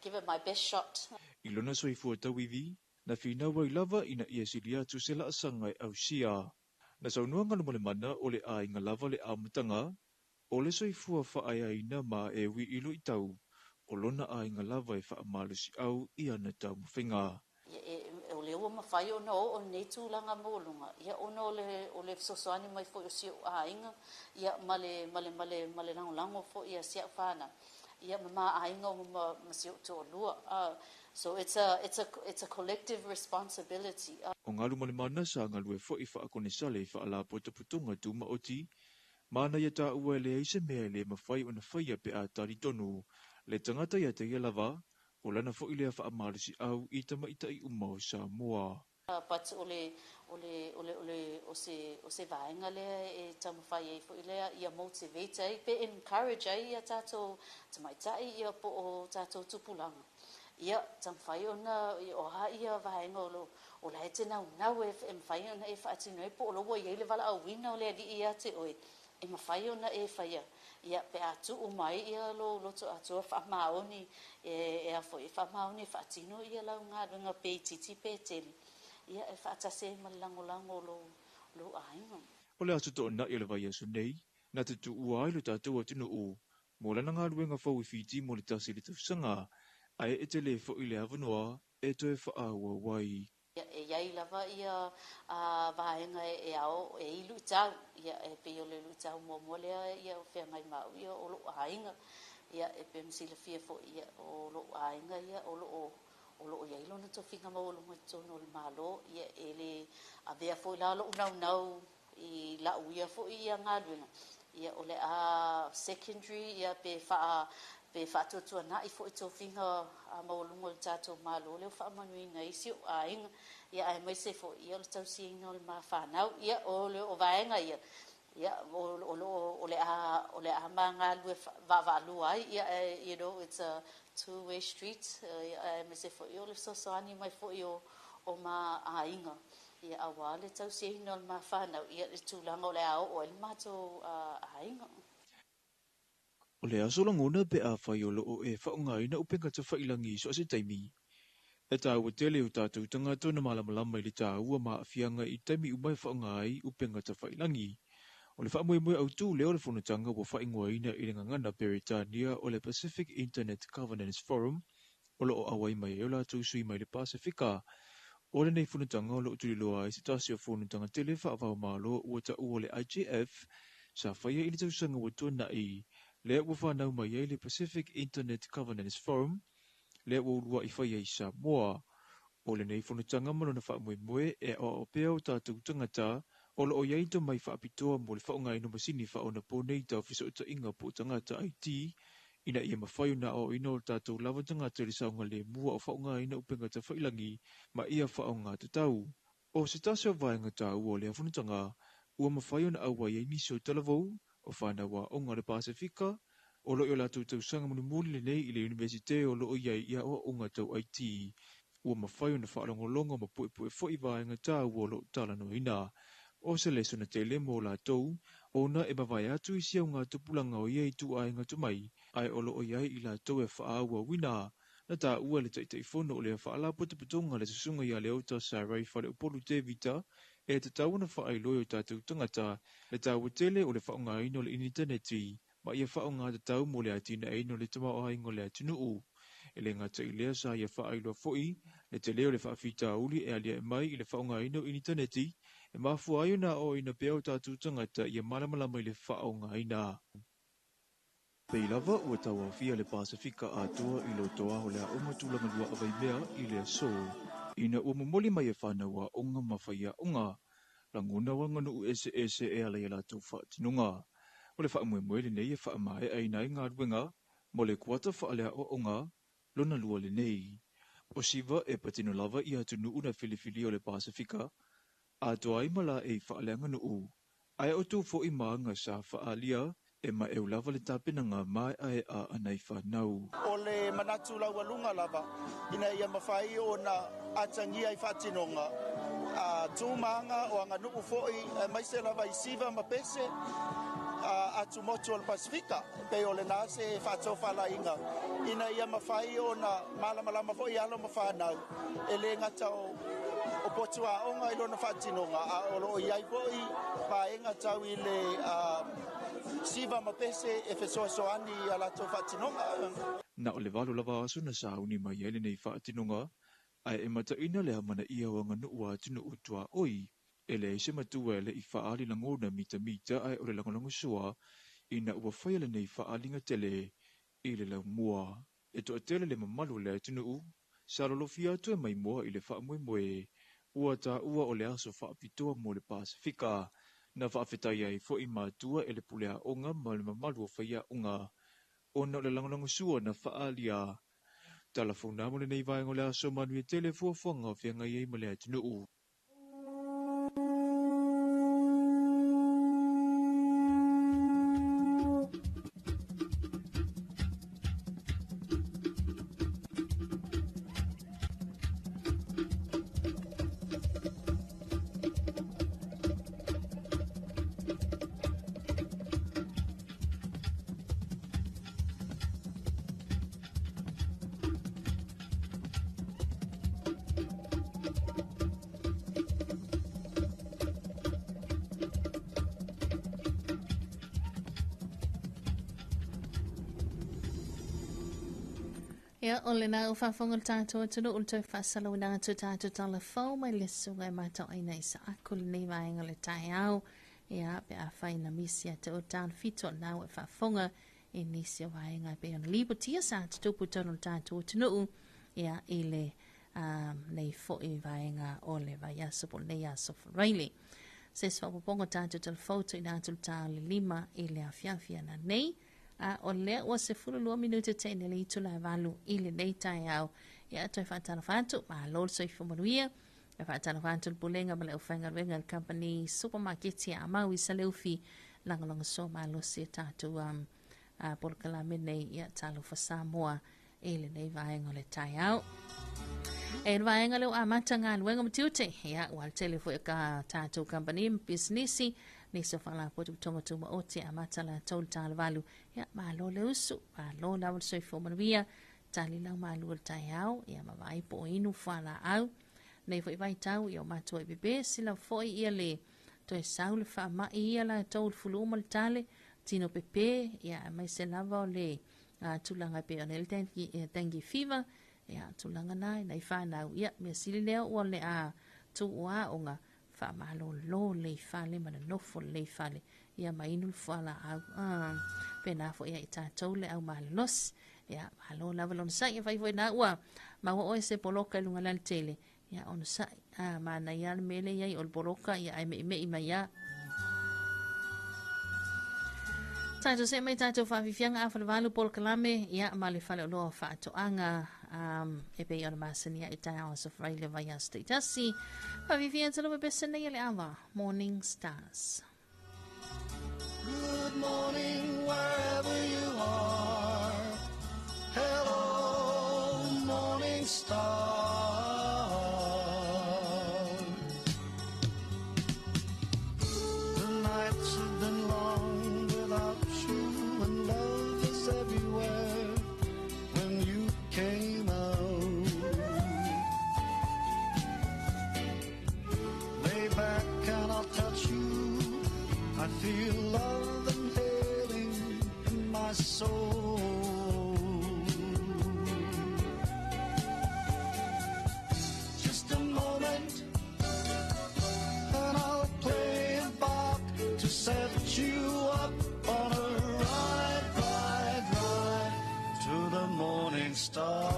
give it my best shot. I lona soifua tauivi, na finau ai lava ina ia sili atu se laasaga e ausia. Na saunoa Galumalemana o le aiga lava le amataga o le soifua faaeaina ma e ui i luitau o lona aiga lava e faamalosiau i ana taumafaiga. Ia, o lea ua mafai ona oo lenei tulaga maualuga, ia ona o le fesoasoani mai foi o si ou aiga, ia ma le lagolago foi a si au fanau, ia ma ma aiga o ma si ou toalua. So it's a collective responsibility. O Galumalemana sa galue foi faakonesale i faalapotopotoga tumaoti, ma na ia taua e leai se mea e le mafai ona faia pe a talitonu le tagata ia te ia lava, o lana foi lea faamalosiau i tamaita'i uma o Samoa. But o le o se vaega lea e taumafai ai foi lea ia motivate ai pe encourage ai ia tatou tamaitai ia po o tatou tupulaga ia taumafai ona o a ia vaega o lo o la e te naunau e mafai ona e faatino ai po o lo ua i ai le valaauina o le Alii ia te oe e mafai ona e faia, ia pe a tuu mai ia lou loto atoa faamaoni e a foi e faamaoni e faatino ia lau galuega pe itiiti pe tele, ia e faatasi ai ma le lagolago o lou aiga. O le aso toonai o le vaiaso nei, na te tuua ai lo tatou atunuu mo lana galuega fou i Fiti mo le 1 le tausaga, ae e tele foi le avanoa e toe faaauau ai. Ia, e iai lava ia vaega e ao e i luitau, ia e pei o le luitau muamua lea ia o feagai ma au ia o lou aiga. Ia e pei ona silafia foi ia o lou aiga ia o loo iai lona tofiga maualuga i totonu o le Malo, ia e le avea foi la lou naunau i lau ia foi ia galuega, ia o le a secondary ia pe faatuatuana'i foi tofiga maualuga o le tatou Malo lea ua faamanuiina ai si ou aiga, ia aemaise foi ia o le tausiaina o le mafanau, ia o le o vaega ia ia o lo o le a magalue vaavaalua ai. Ia, it's a two way street, aemaise foi o le fesoasoani mai foi o ma aiga ia auā le tausiaina o le mafanau, ia le tulaga o le a oo ai le matou aiga. O le aso lagona pe afai o loo e faaaogaina upega tafailagi so o se taimi. E taua tele o tatou tagata ona malamalama i le taua ma aafiaga i taimi uma e faaaoga ai upega tafailagi. O le faamoemoe autū lea o le fonotaga ua faaigoaina i le gagana Peretania o le Pacific Internet Governance Forum o loo auai mai ai o latou sui mai le Pasefika. O lenei fonotaga o loo tuliloa ai se tasi o fonotaga tele faava-o-Malo ua taua le IGF sa faia i le tausaga ua tuanai lea ua fanau mai ai le Pacific Internet Governance Forum lea ua uluai faia i Samoa. O lenei fonotaga ma lona faamoemoe e aoao pea o tatou tagata o loo iai tomai faapitoa mo le faaaogaina o masini faaonaponei tau fesootaiga po o tagata IT ina ia mafai ona aoaoina o tatou lava tagata i le saogalemu o faaaogaina upega tafailagi ma ia faaaoga tatau. O se tasi o vaega taua o lea fonotaga ua mafai ona auai ai nisi o talavou o fanau aoga o le Pasefika o loo i o latou tausaga mulimuli lenei i le Iunivesite o loo iai i aoaoga tau IT ua mafai ona faalogologo ma puepue foi vaega taua o loo talanoaina. O se lesona tele mo latou ona e mavae atu i si auga tupulaga o ia ituaiga tomai ae o loo iai i latou e faaauauina. Na taua e le Taitaifono o lea Faalapotopotoga le Susuga ia Leota Sarai Faleupolu Tevita e tatau ona faailoa i o tatou tagata le taua tele o le faaaogaina o le initaneti ma ia faaaoga tatau mo le atinaeina o le tamaoaiga o le atunuu. E le gata i lea sa ia faailoa foi le tele o le faafitauli e aliae mai i le faaaogaina o initaneti e mafua ai ona aoaoina pea o tatou tagata ia malamalama i le faaaogaina. Pei lava ua tauaofia le Pasefika atoa i lotoa o le aoga tulaga lua a Vaimea i le aso, ina ua momoli mai e fanau aoga ma faiaoga lagona o aganuu eseese e ala i a latou faatinoga. O le faamoemoe lenei e faamaeaina ai galuega mo le kuata faaleaoaoga lona lua lenei. O Siva e patino lava i atunuu na filifilia o le Pasefika atoa ai ma laei faaleaganuu, ae o tu foi ma aga sa faaalia e maeu lava le tapenaga maeaea a nai fanau. O le manatu laualuga lava ina ia mafai ona atagia i faatinoga a tu ma aga o aganuu foi aemaise lava i siva ma pese a atumotu o le Pasefika. E pei o lena se faatofalaiga ina ia mafai ona malamalama foi alo ma fanau e le gata o o potu aoga i lona faatinoga a o lo o i ai foi vaega tau i le siva ma pese e fesoasoani i a latou faatinoga. Na o le 8 lava aso na sauni mai ai lenei faatinoga, ae e mataina le amanaia o aganuu a atunuu tuaoi. E leai se matua e le i faaali lagona mitamita ae o le lagolagosua ina ua faia lenei faaaliga tele i le laumua. E toatele le mamalu o le atunuu sa lolofia atu e maimoa i le faamoemoe ua taua o le aso faapitoa mo le Pasefika. Na faafetai ai foi matua e le pule aoga ma le mamalu o faiaoga ona o le lagolagosua na faaalia. Tala fou mo lenei vaega o le aso manuia tele fuafuaga o feagai ai ma le atunuu. Ia, o lena ua faafofoga le tatou atunuu i le toe faasalauina atu o tatou tala fou mai le susuga e matauaina i Saaku lenei vaega o le taeao. Ia, pe afai na misi ia te oe tala 7 o lena ua e faafofoga i nisi o vaega e pei ona lipotia sa tutupu i totonu o le tatou atunuu, ia, i le nei foi vaega o le vaiaso po o lenei aso Faraile. Se se faaopoopoga o tatou tala fou tuuina atu le ta o le 5 i le afiafi ananei. A o lea ua 12 minute te ine le itula e 8 i lenei taeao. Ia, toe faatalofa atu, malo le soifua manuia. E faatalofa atu le Pulega ma le aufaigaluega i le Company Supermarket a Mau i Saleufi, lagolagosua malosi e tatou polokalame nei, ia talofa Samoa i lenei vaega o le taeao. E le vaega lea ua amata galuega ma tiute, ia, ua tele foi o ka tatou company ma pisinisi, nisi o faalapotopotoga tumaoti e amata latou le tala 8, ia, malo le usu, malo lava le soifua manuia, tali lau malu o le taeao, ia ma vaai po o inu fualaau. Nei foi vaitau, ia o matua i pepe, sila foi ia le toe sau le faamai ia latou le fulu ma le tale, tino pepe, ia aemaise lava o le tulaga e pei ona i ai le dengue fever, ia tulaga na i nai fanau, ia mea sili lea ua le a tuu aoga faamalolo lelei fale ma nonofo lelei fale, ia ma inu le fualaau. Pena foi ia i tatou le au malolosi, ia malo lava lona sai, e fai foi na ua maua oe se poloka i luga lale tele, ia ona sai, manaia le mele iai o le poloka, ia ai meimei mai ia. Tatou se mai tatou faafiafiaga a falevalu polokalame, ia ma le faleoloa faatoaga e pei ona masani ai taeao aso Faraile vaiaso taitasi. Faafiafia atu lava pese nei le ava, Morning Stars. Good morning wherever you are. Hello, morning star. The nights have been long without you, and love is everywhere. When you came I feel love inhaling in my soul. Just a moment, and I'll play a Bach to set you up on a ride, ride, ride to the morning star.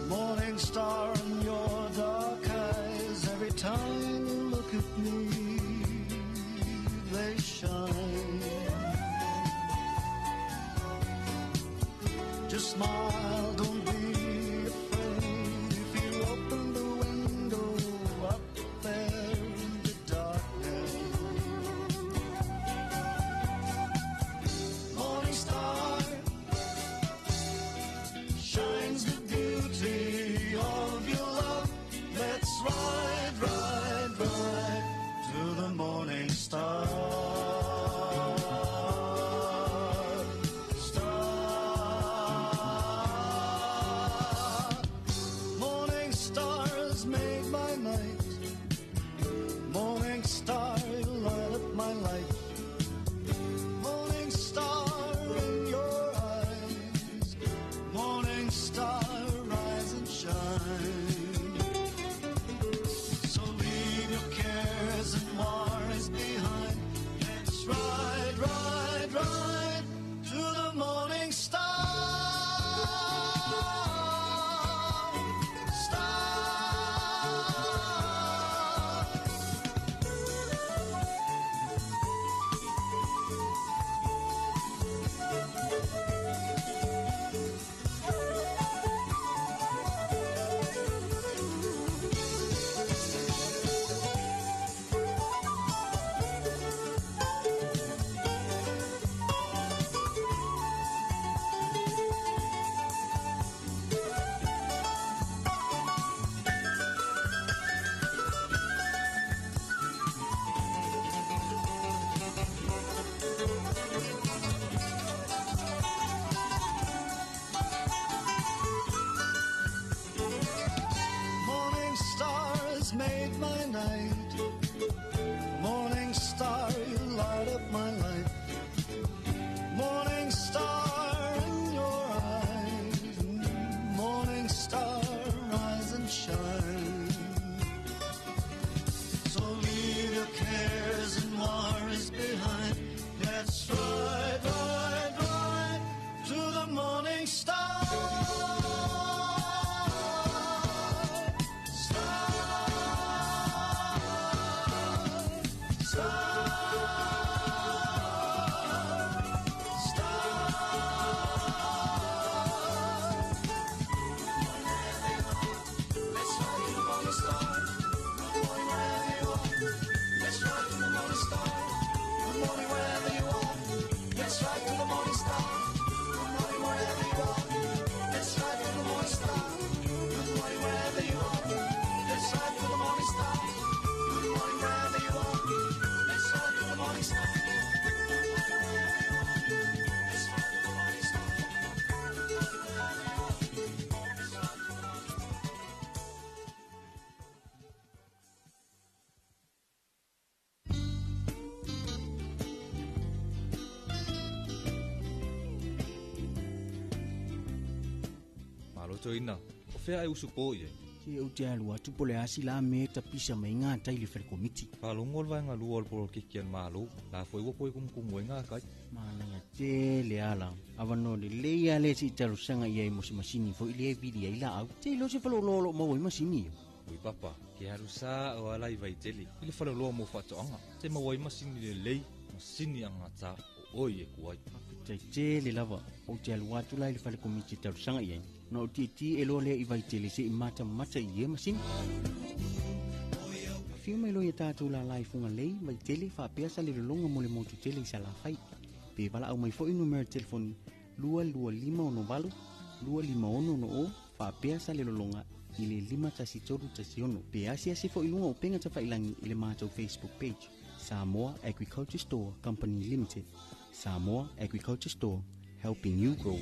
Morning star in your dark eyes, every time you look at me, they shine. Just smile, don't be afraid. If you open the window up there in the darkness, morning star shines the beauty of your love. Let's ride, ride, ride to the morning star. Star. Morning star has made my night. Morning star, you light up my life. Morning star in your eyes. Morning star, rise and shine. So leave your cares and worries behind. Let's ride, ride, ride to the morning star. Star. Morning star has made my night. Morning star, you light up my life. Morning star in your eyes. Morning star, rise and shine. So leave your cares and worries behind. Let's ride, ride, ride to the morning star. Let's ride to the morning star. Good morning, wherever you are. Let's ride to the morning star. Good morning, wherever you are. Let's ride to the morning star. Good morning, wherever you are. Let's ride to the morning star. Let's ride to the morning star. Let's ride to the morning star. Malo toina. O fea e usu po ie. Se ou te alu atu po le asi la me ta pisa mai ngā tai le whare komiti. Whalongo le vaenga lua o le polokiki a le Malo. La foi ua koe kumukumu ai ngā kai. Manaia tele ala. Avanoa lelei a le se i talosaga ia i mo se masini foi lea e vili ai laau. Te iloa se faleoloa o loo maua ai masini ia. Ui papa, ke alu sa o ala i Vaitele. I le faleoloa mo faatoaga. Te maua ai masini lelei, masini agata o oi e ku ai. Faafetai tele lava. Ou te alu atu la i le fale komiti e talosaga i ai. Na o tietie e loa lea i Vaitele se i matamata i ia masini. Afio mai loa ia tatou lala i Fugalei, Vaitele, faapea sa lelologa mo le motu tele i Salafai. Pe valaau mai foi numera telefoni 22568 25660 faapea sa lelologa i le 51316. Pe asiasi foi luga o upega tafailangi i le matou Facebook page. Samoa Agriculture Store Company Limited. Samoa Agriculture Store, helping you grow.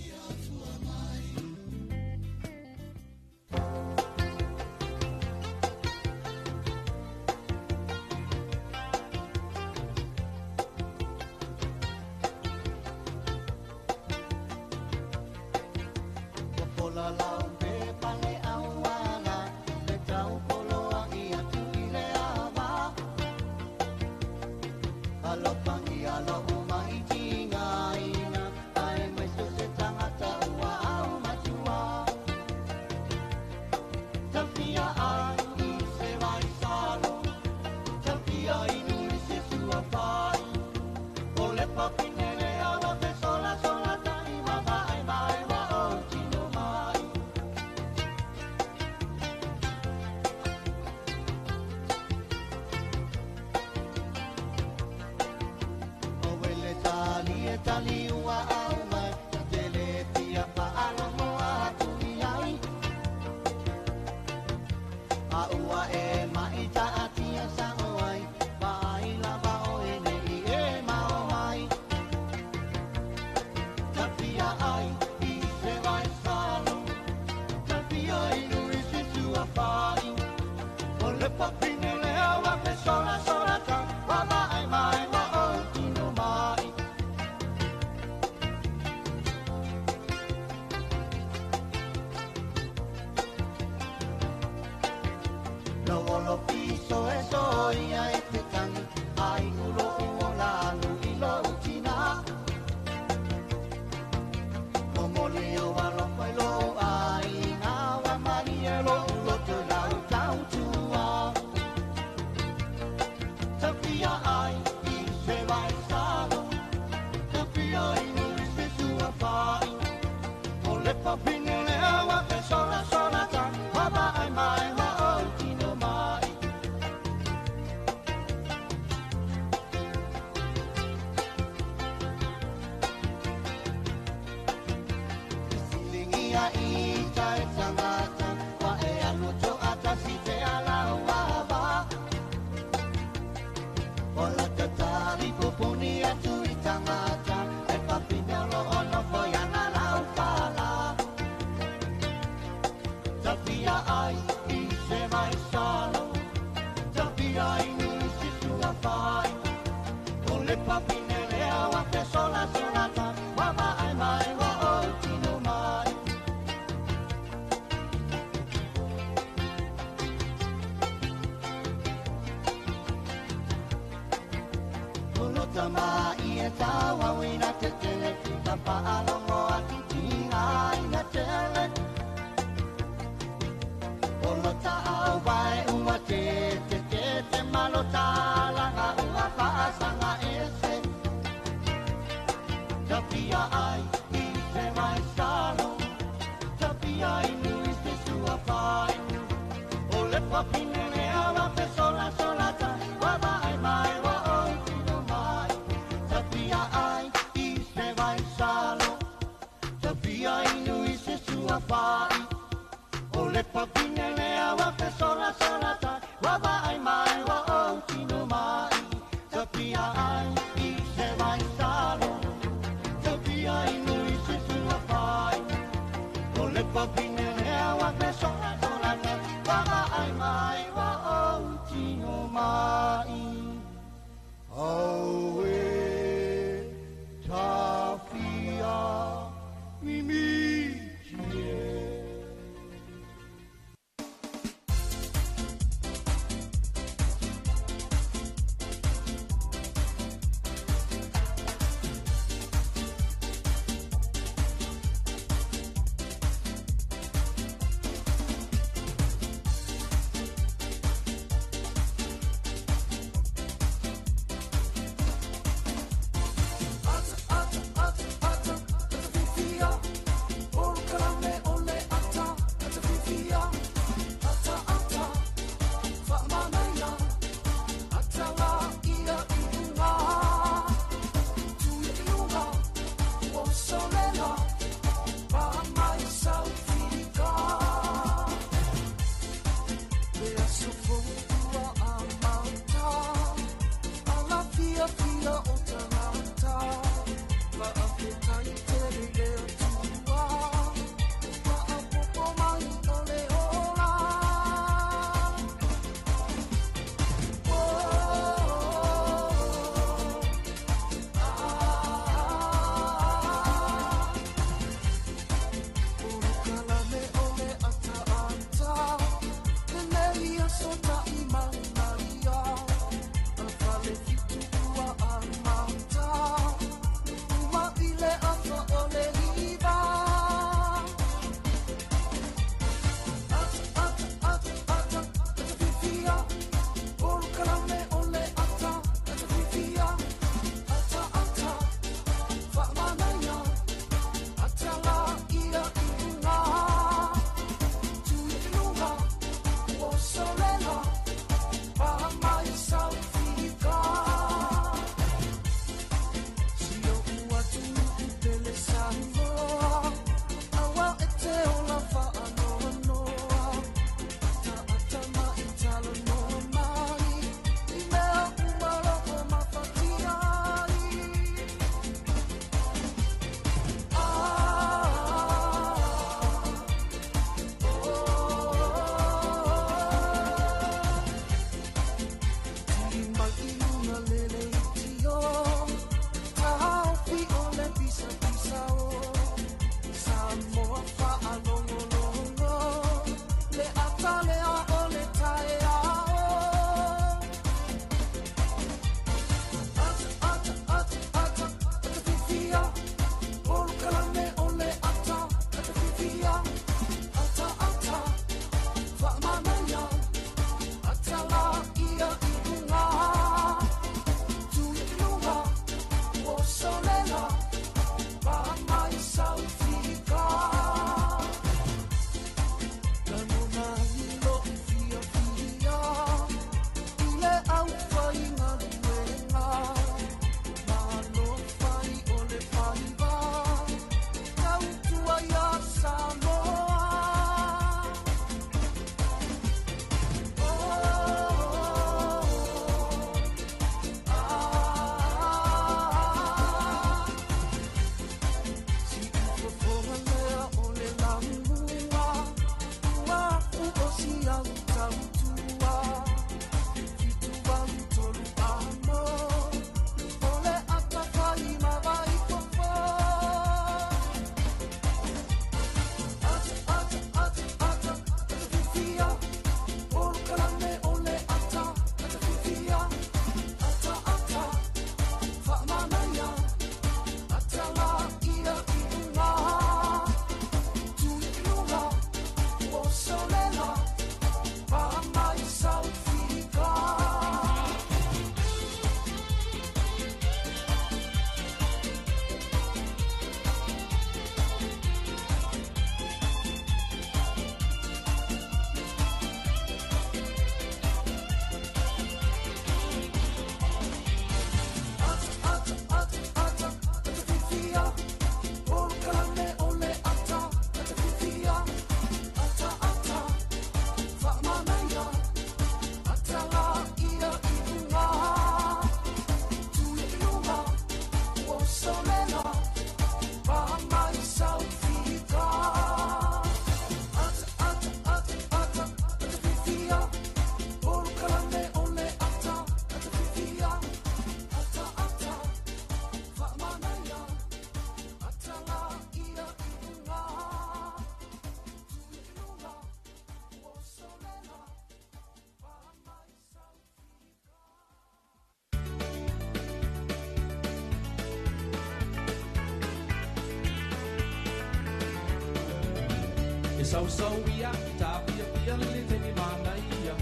E sausau ia tapiapia le taimi manaia.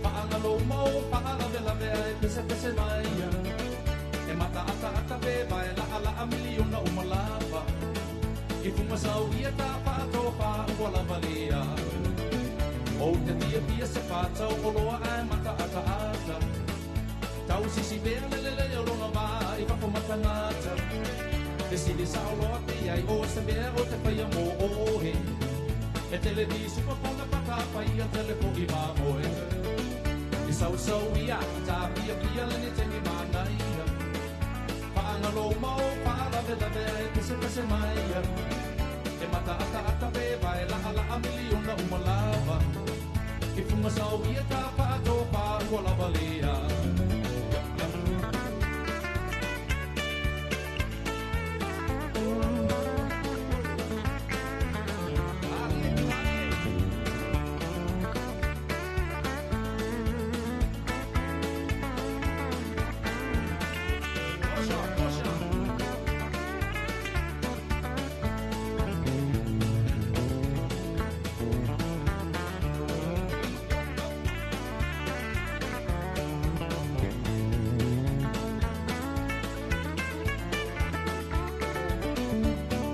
Paangalo mau paalavelave ai pesepese mai ia. E mata ata ata pe vai la ala a miliona uma lava. I funga sau ia ta paatofa ua lava lea. O te piapia se whātau o loa ai mata ata ata. Tau sisi pea lele lele o longa mā i whako matangata. Te sili sa o loa te ai o se mea o te whaia mō ohe. E tele di supa pona pata pai a tele po i mā moe. E sau sau ia tā pia pia lene temi manaia. Paangalo mau paalavelave e pese pese mai ia. E mata ata ata pe vai la ala a miliona uma lava. I funga sau ia tā paatofa ua lava lea.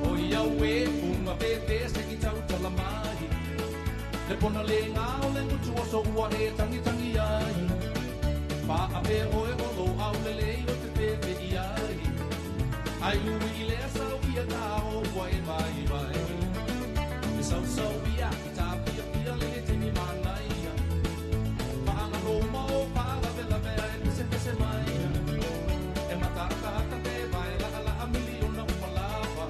O ia ue funga pepe se ki tau tala mahi. Le pona le ngā o le ngutu o so ua e tangi tangi ai. Paa pe oe o lo au le lei o te pepe i ai. Ai lui i lea sau ia tā o ua e vai vai. E sau sau ia tā pia pia le le temi manaia. Paanga lo mau paa lave lave ai pese pese mai. E mata ata ata pe vai la ala a miliona uma lava.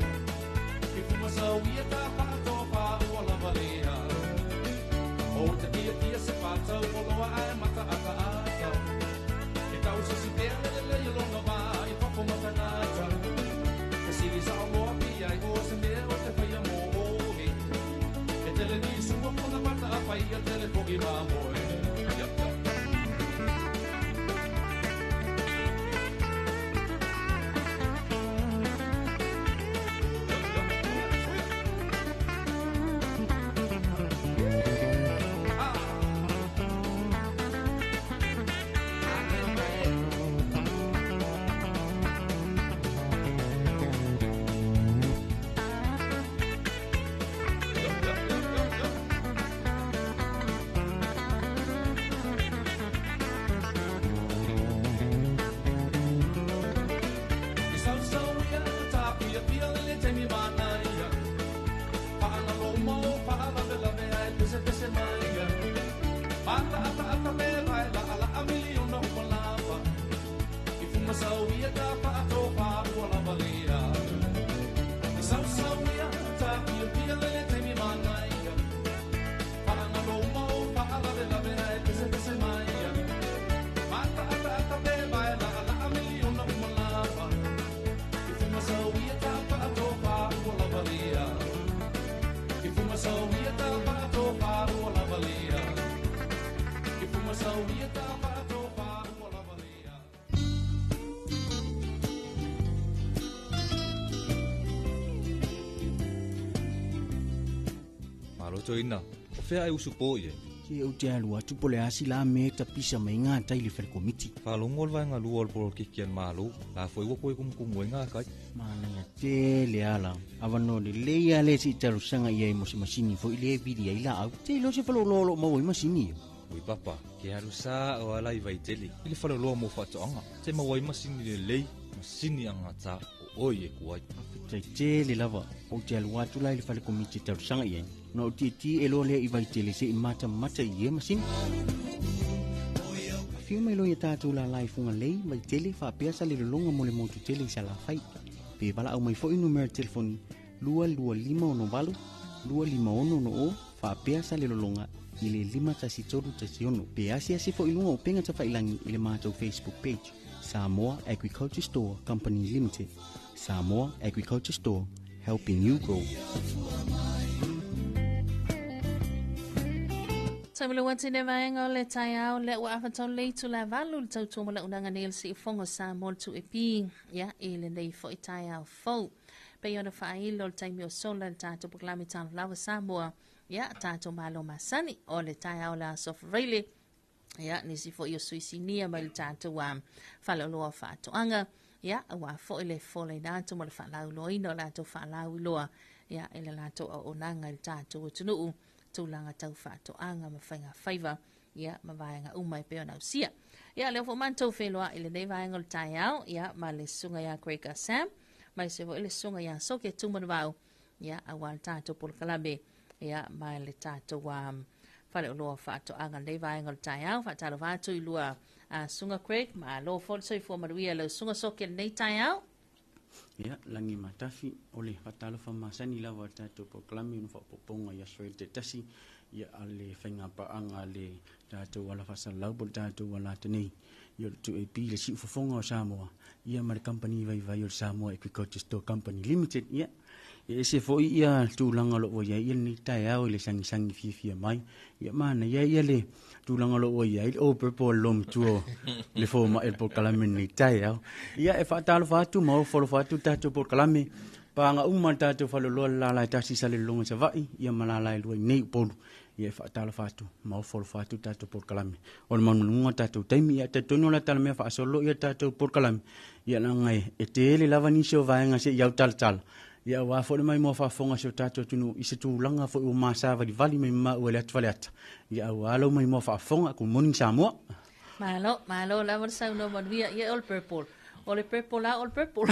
I funga sau ia tā paatofa ua lava lea. O te pia pia se whātau o loa ai mata ata ata. E tau sisi pea lele lele i longa wā i whako matangata. Te siri sa o loa pia i o se mea o te whaia mō ohe. E tele ni sua pona pata a whai a tele po i mā moe. Yep, yep. E sau sau ia tā pia pia lele taimi manaia. Paangalo mau paalavelave ai pese pese mai ia. Mata ata ata pe vai la ala a miliona uma lava. I funga sau ia tā paatofa ua lava lea. E sau sau ia tā pia pia lele taimi manaia. Paangalo mau paalavelave ai pese pese mai ia. Mata ata ata pe vai la ala a miliona uma lava. I funga sau ia tā paatofa ua lava lea. I funga sau ia tā paatofa ua lava lea. I funga sau ia tā paatofa ua lava lea. Malo toina, o fea e usu po ie. Se ou te alu atu po le asi la me ta pisa mai ngā tai le whare komiti. Whalongo le vaenga lua o le polo kiki an malo, la foi ua koe kumukumu e ngā kai. Mana tele ala. Awa no le lei ale si talusanga ia i mo se masini fo i le vidi ai la au. Te ilo se whalo lolo mau i masini. Ui papa, ke haru sa o ala i vaitele. I le whalo loa mo whatoanga. Te mawai masini le lei, masini anga tā o oi e kuai. Tai tele lava, o te alu atu lai le whale komiti talusanga ia. No o te ti e loa lea i vaitele se i mata mata i e masini. Whiu mai loa ia tātou la lai funga lei, vaitele whaapea sa le lolonga mo le motu tele i sa la whai. Pe wala au mai foi numera telefoni 22568 256 o whaapea sa le lolonga i le 51316. Pe asi asi fo ilunga o penga tawhailangi i le mātou Facebook page. Samoa Agriculture Store Company Limited. Samoa Agriculture Store, helping you grow. Taimalo tine vaenga o le taiao le ua afatau leitu la valu le tautua ma lau unanga nei le siifofoga o Samoa le 2AP ia i lenei fo'i taeao fou. Pei ona faailo le taimi o sola le tatou polokalame Talofa Lava Samoa, ia tatou malo masani o le taeao le aso Faraile. Ia, nisi foi o sui sinia mai le tatou faleoloa faatoaga, ia, aua foi le folaina atu ma le faalauiloaina o latou faalauiloa, ia, i le latou auaunaga i le tatou atunuu, tulaga tau faatoaga ma faiga faiva, ia, ma vaega uma e pei ona ausia. Ia, lea foi matou feiloai i lenei vaega o le taeao, ia, ma le susuga ia Craig Assam, ma se foi le susuga ia Soke Tumanavao, ia, aua le tatou polokalame, ia, ma le tatou faleoloa faatoaga lenei vaega o le taeao. Faatalofa atu i lua susuga Craig, malo foi le soifua manuia lau susuga Soke lenei taeao. Ia, lagi matafi, o le faatalofa masani lava o le tatou polokalame ona faaopoopoga i aso e taitasi, ia a le faigapaaga a le tatou ala faasalalau po o le tatou ala atenei, ia o le 2AP le siufofoga o Samoa, ia ma le kamupani vaivai o le Samoa Agriculture Store Company Limited. Ia, e ese foi ia tulaga o lo o ua i ai ia lenei taeao i le sagisagi fiafia mai. Ia manaia ia le tulaga o lo o ua i ai le o purple le lomatua le fomai o le polokalame lenei taeao. Ia e faatalofa atu ma ofo alofa atu le tatou polokalame. Paga uma le tatou faleoloa le lala e tasi i Salelologa i Savaii, ia ma lala e lua i nei Upolu. Ia e faatalofa atu ma ofo alofa atu le tatou polokalame. O le manumanuga o le tatou taimi, ia talitonu o le a talamea faasolo ia le tatou polokalame. Ia leaga e tele lava nisi o vaega se i autalatala. Ia aua foi le maimoa faafofoga a si o tatou atunuu i se tulaga foi ua masavalivali mai maua i le atu Faleata. Ia aua lau maimoa faafofoga. Good morning Samoa. Malo, malo lava le saunoa manuia. Ia o le purple. O le purple la, o le purple.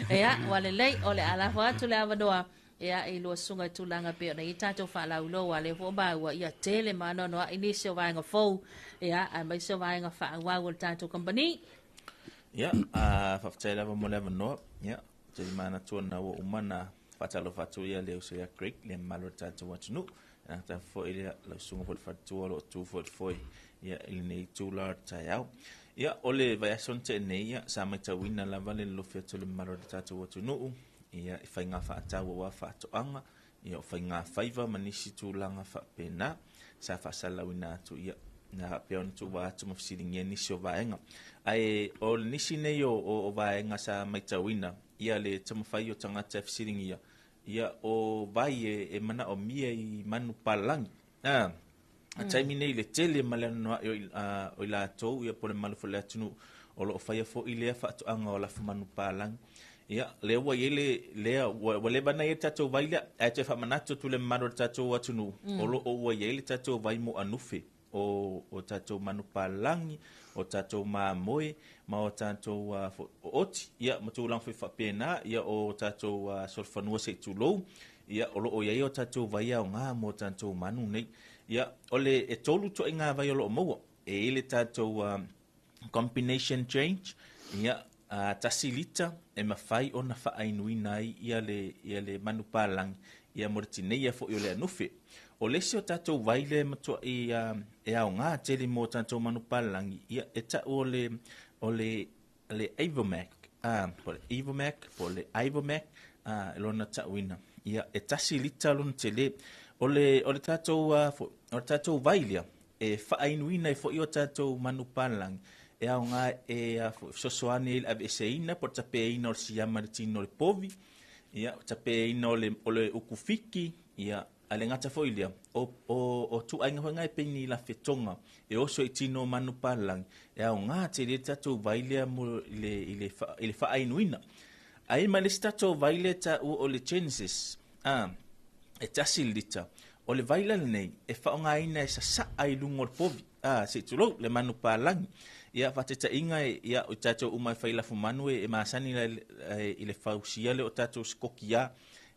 Ia, ua lelei, o le a lafo atu le avanoa. Ia, i lua susuga i tulaga e pei ona i ai tatou faalauiloa, aua o lea foi ua maua, ia tele ma anoanoai nisi o vaega fou, ia, aemaise o vaega faaauau a le tatou kamupani. Ia, faafetai lava mo le avanoa. Ia, ou te manatu ona ua uma ona faatalofa atu ia le uso ia Craig, le mamalu o le tatou atunuu. Ia, tafa foi le lau susuga foi le faletua o lo o tu foi le foe ia, i lenei itula o le taeao. Ia, o le vaiaso na tea nei, ia, sa matauina lava le lolofi atu o le mamalu o le tatou atunuu, ia, i faiga faatau aua faatoaga, ia, o faiga faiva ma nisi tulaga faapena, sa faasalalauina atu, ia, na faapea ona tuua atu ma fesiligia nisi o vaega. Ae o nisi nei o vaega sa matauina, ia, le taumafai o tagata e fesiligia, ia, o vai e manaomia i manu palagi. A taimi nei le tele ma le anoanoai o i latou, ia po o le mamalu foi o le atunuu o lo o faia foi lea faatoaga o lafumanu palagi. Ia, lea ua i ai le, lea, ua leva ona i ai le tatou vai lea, ae toe faamanatu atu i le mamalu o le tatou atunuu, o lo o ua i ai le tatou vai moanufe o tatou manu palagi, o tatou mamoe, ma o tatou oti, ia, ma tulaga foi faapena, ia, o tatou solofanua se i tulou, ia, o lo o i ai o tatou vai aoga mo tatou manu nei. Ia, o le, e tolu ituaiga vai o lo o maua. E i ai le tatou combination change, ia, 1 lita e mafai ona faainuina ai ia le, ia le manu palagi, ia mo le tineia foi o le anufe. O le isi o tatou vai lea e matuai e aoga tele mo tatou manu palagi, ia, e tau o le, o le, le Ivomec, po o le Ivomec, po o le Ivomec, lona tauina. Ia, e 1 lita lona tele. O le, o le tatou, foi, o le tatou vai lea, e faainuina ai foi o tatou manu palagi, e aoga e foi, fesoasoani ai i le aveeseina po o le tapeaina o le siama i le tino o le povi, ia, tapeaina o le ukufiki, ia, a le gata foi lea, o ituaiga foi na e pei ni lafetoga e oso i tino o manu palagi, e aoga tele le tatou vai lea mo i le faainuina. Ai ma le isi tatou vai lea e taua o le Genesis, e 1 lita. O le vai la lenei, e faaaogaina e sasaa i luga o le povi, se i tulou, le manu palagi. Ia, faataitaiga, ia, o tatou uma e fai lafumanu e masani i le fausia lea o tatou sikoki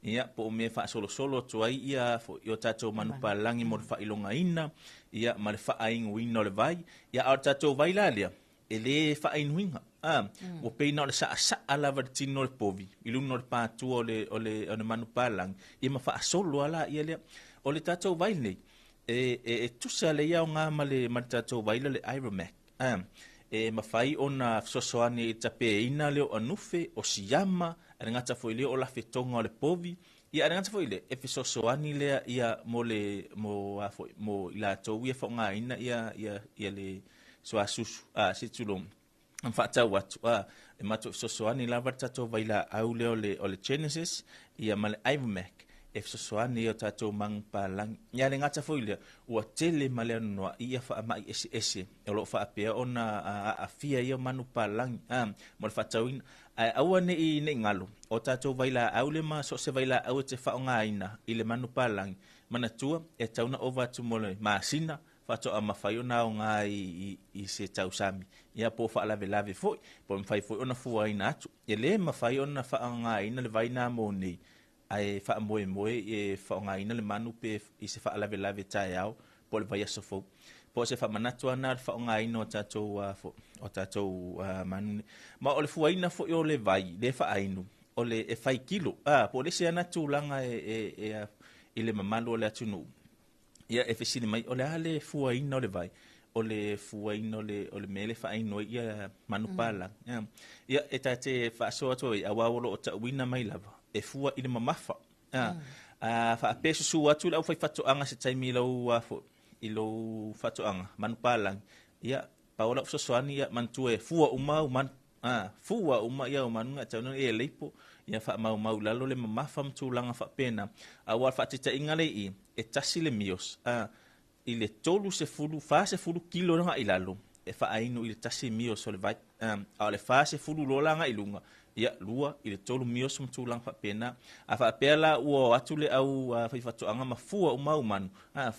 ia, po o mea faasolosolo atu ai ia foi o tatou manu palagi mo le faailogaina, ia, ma le faainuina o le vai. Ia, a o le tatou vai la lea, e le faainuina. Ua pei na o le saasaa lava le tino o le povi i luga o le patua o le manu palagi, ia ma faasolo ala ia lea. O le tatou vai nei, e tusa le aoga ma le tatou vai lea le Ivomec. E mafai ona fesoasoani i tapeaina lea o anufe, o siama, a le gata foi lea o lafetoga o le povi, ia a le gata foi lea, e fesoasoani lea ia mo le, mo a foi, mo i latou ia faaaogaina ia le suasusu, se tulou. Ma faatau atu, e matou fesoasoani lava le tatou vailaau lea o le Genesis, ia ma le Ivomec, e fesoasoani i o tatou manupapalagi. Ia le gata foi lea, ua tele ma le anoanoai ia faamai eseese o lo o faapea ona aafia ia manupapalagi, mo le faatauina. Ae aua ne i galo, o tatou vailaau le ma so o se vailaau e te faaaogaina i le manupapalagi, manatua e tatau ona ova atu mo le masina, faatoa mafai ona aoga i se tausami, ia po o faalavelave foi, po o mafai foi ona fuaina atu. E le mafai ona faaaogaina le vai na mo nei, ae faamoemoe e faaaogaina le manu pe i se faalavelave taeao po o le vaiaso fou. Po o se faamanatu ana le faaaogaina o tatou manu nei. Ma o le fuaina foi o le vai le faainu, o le e fai kilo, po o le isi ana tulaga e i le mamalu o le atunuu. Ia e fesili mai, o le a le fuaina o le vai, o le fuaina o le mea le faainu ai ia manupapalagi. Ia e ta te faasoa atu ai, aua o lo o tauina mai lava, e fua i le mamafa. Faapea susu atu le aufaifaatoaga se taimi i lou faatoaga manupapalagi. Ia, pau lau fesoasoani, ia manatua e fua uma au manu. Fua uma ia au manu nga tau e leipo, ia faamaumau lalo le mamafa ma tulaga faapena. Aua le faataitaiga le i, e tasi le mios, i le 30, 40 kilo nga i lalo, e faainu i le tasi mios o le vai. A o le 40 lola nga i luga, ia 2 i le 3 mios ma tulaga faapena. A faapea la ua o atu le au faifatoaga ma fua uma au manu,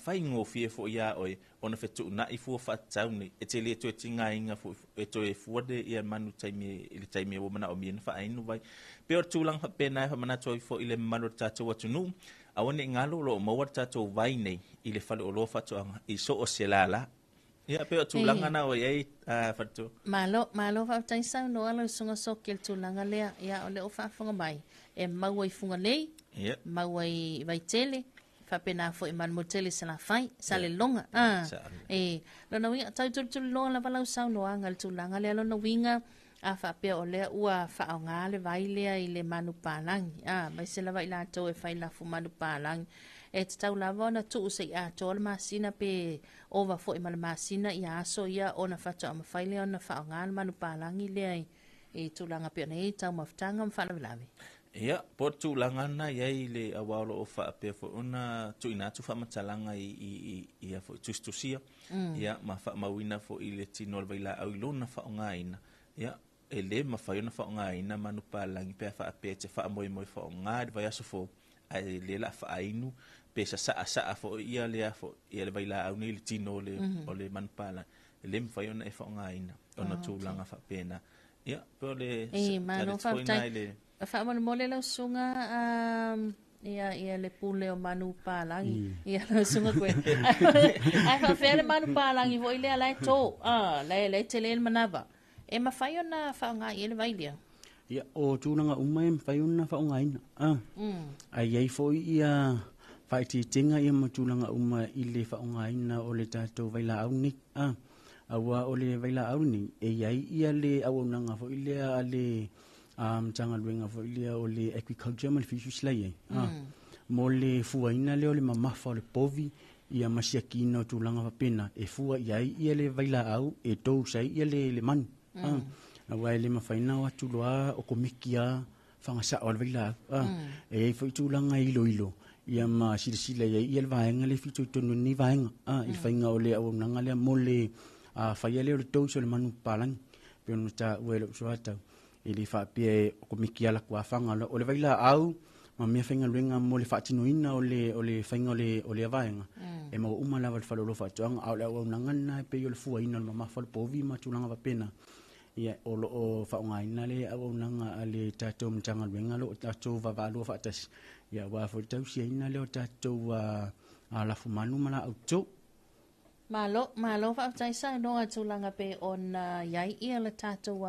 faigofie foi ia oe, ona fetuunai fua faatatau nei, e te le toe tigaina foi, e toe fua le ia manu taimi, i le taimi ua manaomia na faainu vai. Pe o le tulaga faapena e faamanatu ai foi i le mamalu o le tatou atunuu, aua ne i galo o lo o maua le tatou vai nei i le faleoloa faatoaga i so o se lala. Ia, pe o tulaga na o i ai, Faletolu. Malo, malo faafetai saunoa lau susuga Soki i le tulaga lea. Ia, o lea ua faafofoga mai, e maua i Fugalei, maua i Vaitele, faapena foi ma le Motele Salafai, Saleloga. E, lona uiga, tau tulituliloa lava lau saunoaga i le tulaga lea, lona uiga, a faapea o lea ua faaaoga le vai lea i le manupapalagi, aemaise lava i latou e fai lafu manupapalagi, e tatau lava ona tuu se i atoa le masina pe ova foi ma le masina ia aso ia ona faatoa mafai lea ona faaaoga le manupapalagi lea i tulaga pei ona i ai taumafataga ma faalavelave. Ia, po o le tulaga na i ai le aua o lo o faapea foi ona tuuina atu faamatalaga i ia foi tusitusia, ia ma faamauina foi i le tino o le vailaau i lona faaaogaina. Ia, e le mafai ona faaaogaina manupapalagi pe a faapea e te faamoemoe faaaoga i le vaiaso fou, ae le la faainu pe sasaasaa foi ia lea foi ia le vailaau nei i le tino o le manupapalagi. E le mafai ona e faaaogaina ona tulaga faapena. Ia, pe o le E, malo challenge foi faafetai. na i le Faamolemole lau susuga, ia ia le pule o manupapalagi. Ia lau susuga koe. Ai faafea le manupapalagi foi lea la e to. La e tele le manava. E mafai ona faaaoga i ai le vai lea. Ia, o tulaga uma e mafai ona faaaogaina. Ai ai foi ia faaitiitiga ia ma tulaga uma i le faaaogaina o le tatou vailaau nei. Aua o le vailaau nei, e iai ia le auaunaga foi lea a le Matagaluega foi lea o le Agriculture ma le Fisheries la iai. Mo le fuaina lea o le mamafa o le povi, ia ma siakiina o tulaga faapena, e fua i ai ia le vailaau e dose ai ia le manu. Aua e le mafai na o atu loa o komiki a fagasao a le vailaau. E iai foi tulaga e iloilo, ia ma silasila i ai ia le vaega le fitoitonu i lenei vaega. I le faiga o le auaunaga lea mo le faia lea o le dose o le manupapalagi. Pe ona taua e lou soatau, e le faapea e o komiki ala kuafaga o le vailaau ma mea faigaluega mo le faatinoina o le faiga o lea vaega. E maua uma lava i le faleoloa faatoaga, a o le auaunaga lena e pei o le fuaina o le mamafa o le povi ma tulaga faapena. Ia, o lo o faaaogaina le auaunaga a le tatou Matagaluega lo o tatou vaavaalua faatasi. Ia, aua foi le tausiaina lea o tatou lafumanu ma laau toto. Malo, malo faafetai saunoa i tulaga pei ona i ai ia le tatou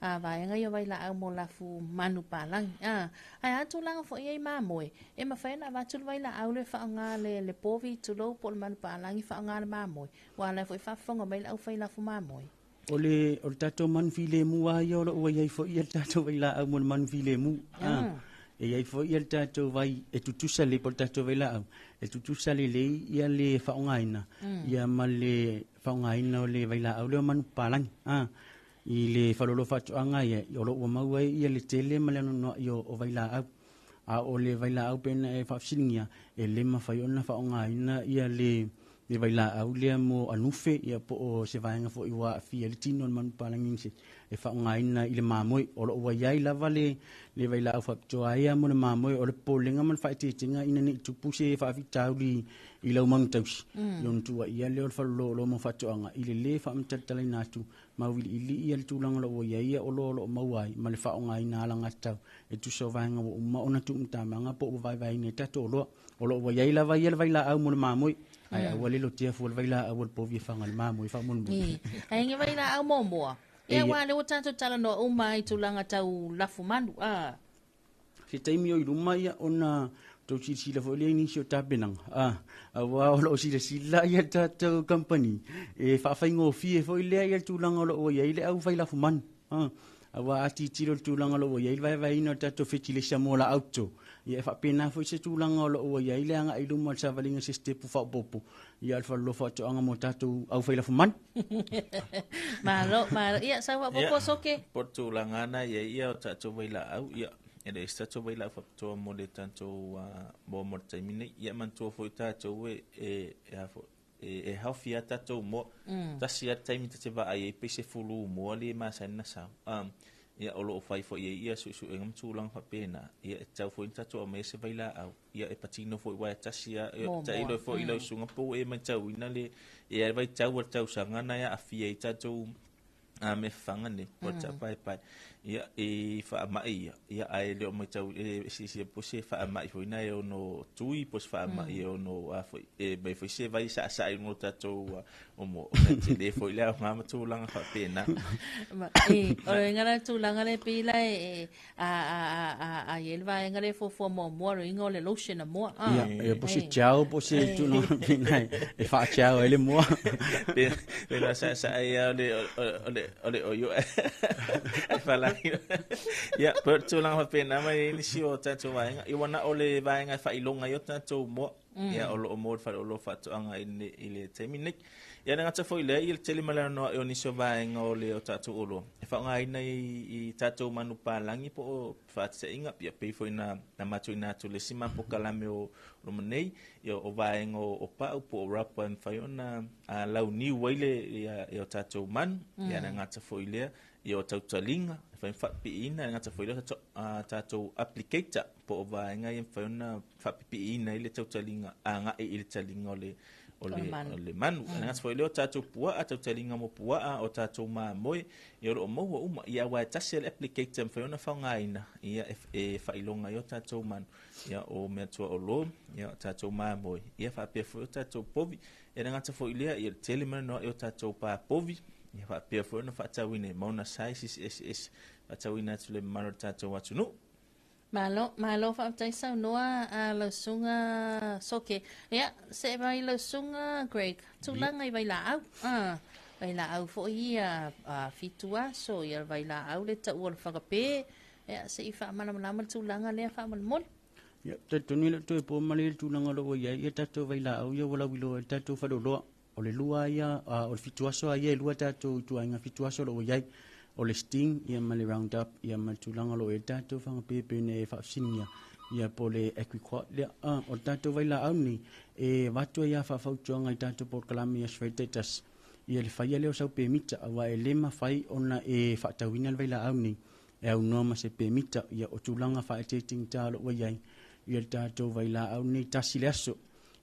vaega ia o vailaau mo lafu manupapalagi. Ae a tulaga foi i ai mamoe, e mafai ona avatu le vailaau le faaaoga le povi tulou po o le manupapalagi faaaoga le mamoe. Ua ala foi faafofoga mai le aufai lafu mamoe. O le tatou manu filemu lava ia o lo o ua i ai foi ia le tatou vailaau mo le manu filemu. E i ai foi ia le tatou vai e tutusa lelei po o le tatou vailaau, e tutusa lelei ia le faaaogaina ia ma le faaaogaina o le vailaau lea o manupapalagi. I le faleoloa faatoaga ia, o lo o ua maua ai ia le tele ma le anoanoai o vailaau. A o le vailaau pei ona e faafesiligia, e le mafai ona faaaogaina ia le vailaau lea mo anufe ia po o se vaega foi ua aafia ai le tino o le manupapalagi nisi e faaaogaina i le mamoe. O lo o ua i ai lava le vailaau faapitoa ai lava mo le mamoe. O le popolega ma le faaeteetega ina ne i tupu se faafitauli i lau manu tausi, ona tuuaia lea o le faleoloa mo faatoaga i le lē faamatalatalaina atu ma auiliili ia le tulaga o lo o ua i ai ia oloa o lo o maua ai ma le faaaogaina alagatatau e tusa o vaega ua uma ona tuumatamaga po o ua vaevaeina i tatou oloa. O lo o ua i ai lava ia le vailaau mo le mamoe, ae aua le lotea fua le vailaau o le povi e faga i le mamoe faamolemole. Ae nge vailaau muamua. Ia, aua o lea ua tatou talanoa uma i tulaga tau lafu manu. Se taimi o i luma ia ona tou silasila foi lea i nisi o tapenaga, aua o lo o silasila ia tatou company e faafaigofie foi lea ia le tulaga o lo o ua i ai le au fai lafu manu. Aua a tilotilo i le tulaga o lo o ua i ai le vaevaeina o le tatou fetilesa mo laau toto, ia e faapena foi se tulaga o lo o ua i ai le agai i luma o le savaliga se sitepu faaopoopo ia o le faleoloa faatoaga mo tatou au fai lafu manu. Malo, malo. Ia, sau faaopoopo Soke. Po o le tulaga na i ai ia o tatou vailaau, ia, e leai se tatou vailaau faapitoa mo le tatou mo le taimi nei. Ia manatua foi tatou e a foi, e healthy lava tatou moa. Tasi lava le taimi ta te vaai ai pei se fulu moa lea e masani ona sau. Ia o lo o fai foi i ai ia suesuega ma tulaga faapena. Ia e tatau foi ona tatou aumaia se vailaau. Ia e patino foi aua e tasi lava. Ia tailo ai foi i lau susuga po ua e matauina le e i ai le vaitau o le tausaga na e aafia ai tatou a mea fafaga nei po o le taapaepae. Ia i faamai ia, ia ae le o matau e silasila po o se faamai foi na e ono tui po o se faamai e ono a foi e mai foi se vai saasaa i luga o tatou o mo o le tele foi le aoga ma tulaga faapena. E, o le ngana tulaga le pei la e a a a a a i ai le vaega lea e fuafua muamua le uiga o le lotion a moa. Ia, ia po se gel po se tulaga faapena e faa-gel ai le moa. Pe na saasaa ia o le o le o le oio ai falagi. Ia, po o le tulaga faapena ma i ai nisi o tatou vaega. Ia ua na o le vaega e faailoga ai o tatou moa. Ia o lo o maua i le faleoloa faatoaga i le taimi nei. Ia le gata foi i lea, ia le tele ma le anoanoai o nisi o vaega o le o tatou oloa e faaaogaina i tatou manupapalagi po o faataitaiga, ia pei foi na matuina atu i le isi ma polokalame o loma nei, ia o vaega o pau po o rubber e mafai ona launiu ai le ia o tatou manu. Ia le gata foi i lea, ia o tautaliga e mafai ona faapipiina, le gata foi i lea o tatou applicator po o vaega ia e mafai ona faapipiina ai le tautaliga agai i le taliga o le o le, o le manu. E le gata foi i lea o tatou puaa, tautaliga mo puaa, o tatou mamoe, ia o lo o maua uma. Ia aua e tasi lava le applicator e mafai ona faaaogaina, ia e faailoga ai o tatou manu, ia o meatuaolo, ia o tatou mamoe, ia faapea foi o tatou povi. E le gata foi i lea, ia le tele ma le anoanoai o tatou pa povi, ia faapea foi ona faatauina i mauna sizes eseese, faatauina atu i le mamalu o le tatou atunuu. Malo, malo faafetai saunoa a lau susuga Soke. Ia, see mai lau susuga Greg, tulaga i vailaau. Ah, vailaau foi ia 7 aso, ia vailaau le taua o le fagapē. Ia, se i faamalamalama le tulaga lea faamolemole. Ia, talitonu e le o toe po malie le tulaga o lo o ua i ai ia tatou vailaau ia ua lauiloa i le tatou faleoloa. O le lua ia, o le 7 aso lava ia e lua tatou ituaiga 7 aso o lo o ua i ai. O le sting ia ma le round up ia ma le tulaga o lo o i ai le tatou fagapē pei ona e faafesiligia ia po o le equiquat lea. O le tatou vailaau lenei e avatu ai lava faafautuaga i tatou polokalame i aso fai taitasi ia le faia lea o sau pemita aua e le mafai ona e faatauina le vailaau lenei e aunoa ma se pemita. Ia o tulaga faaeteetegita o lo o ua i ai ia le tatou vailaau lenei tasi le aso.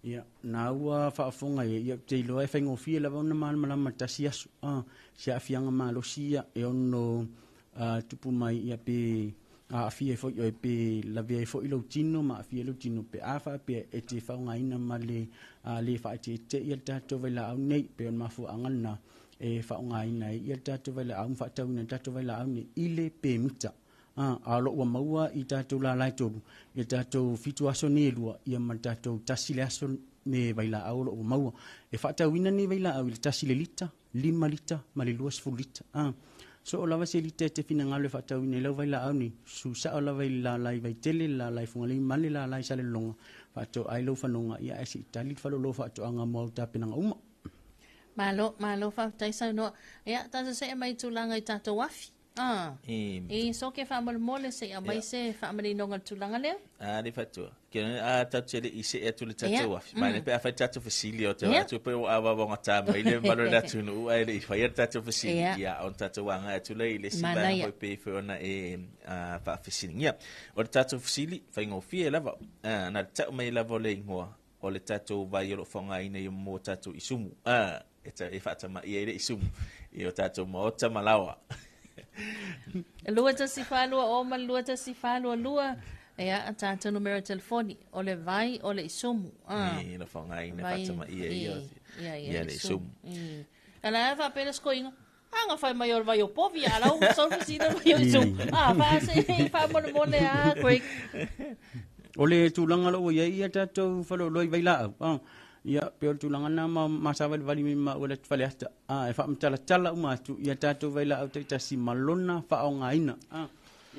Ia, na ua faafofoga i ai, ia, ou te iloa e faigofie lava ona malamalama i le tasi aso. Se aafiaga malosi ia e ono tupu mai, ia, pe aafia ai foi oe, pe lavea ai foi lou tino ma aafia ai lou tino, pe a faapea e te faaaogaina ma le le faaeteete ia le tatou vailaau nei, pe o le mafuaaga lena e faaaogaina ai ia le tatou vailaau ma faatauina ai le tatou vailaau nei i le pemita. A o lo o ua maua i tatou lala e tolu, ia tatou 7 aso nei e lua, ia ma le tatou tasi le aso ne vailaau o lo o ua maua. E faatauina nei vailaau i le tasi le lita, 5 lita ma le 20 lita. So o lava se lita e te finagalo e faatauina i lau vailaau nei, susao lava i le lala i Vaitele, le lala i Fugalei ma le lala i Salelologa, faatoai lou fanoga, ia ae se i tali le faleoloa faatoaga mo au tapenaga uma. Malo, malo faafetai saunoa. Ia, tatou se'e mai i tulaga i tatou afi. Ah. E, E soke faamolemole se i aumai se faamaninoga i le tulaga lea. A le fatua. Ke a tatou te le i se'e atu le tatou afi. Mai le pe afai tatou fesili o te atu pe o awa wa ngata mai le malo le atunuu ae le i faia le tatou fesili. Ia, ona tatou agai atu lea i le isi vaega foi pei foi ona e faafesiligia. O le tatou fesili, faigofie lava. Na le ta'u mai lava o le igoa o le tatou vai o lo o faaaogaina i mo tatou isumu. E, e faatamai ai le isumu i o tatou maota ma laoa. 2 14 20 ma le 2 14 22. Ia, tatou numera telefoni. O le vai o le isumu. Ah. E, lo faaaogaina faatamai ai ia, ia, le isumu. Ala e faapea le sikoiga. Anga fai mai o le vai o povi, a lau sau fesili o le vai o isumu. Ah, fa se faamolemole a Craig. O le tulaga lo ua iai ia tatou faleoloa i vailaau. Ah, ia pe o le tulaga na ma ma savalivali mai ma ua le faleata. Ah, e faamatalatala uma atu ia tatou vailaau taitasi ma lona faaaogaina. Ah,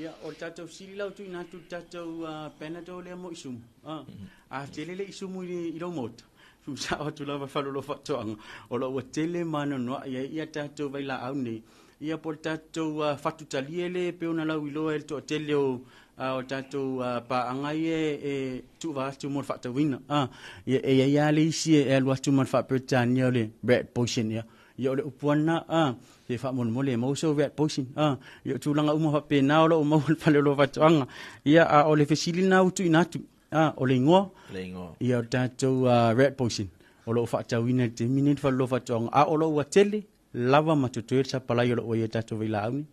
ia o le tatou sili lau tuuina atu le tatou Panadol lea mo isumu. Ah, a tele le isumu i lou maota. Tuusao atu lava faleoloa faatoaga o lo ua tele ma anoanoai ai ia tatou vailaau nei. Ia po o le tatou fatutalie le pe ona lau iloa e le toatele o o tatou paaga ia e tuuva atu mo le faatauina. Ah, ia e iai lava le isi e alu atu ma le faaperetania o le rat poison ia. Ia o le upu ana ah, se faamolemole e maua sau rat poison. Ah, ia o tulaga uma faapena o lo o maua i le faleoloa faatoaga. Ia a o le fesili lena ua tuuina atu. Ah, o le igoa. Le igoa. Ia o le tatou rat poison o lo o faatauina i le taimi lenei i le faleoloa faatoaga. A o lo o ua tele lava ma totoe le sapalai o lo o ua i ai tatou vailaau nei.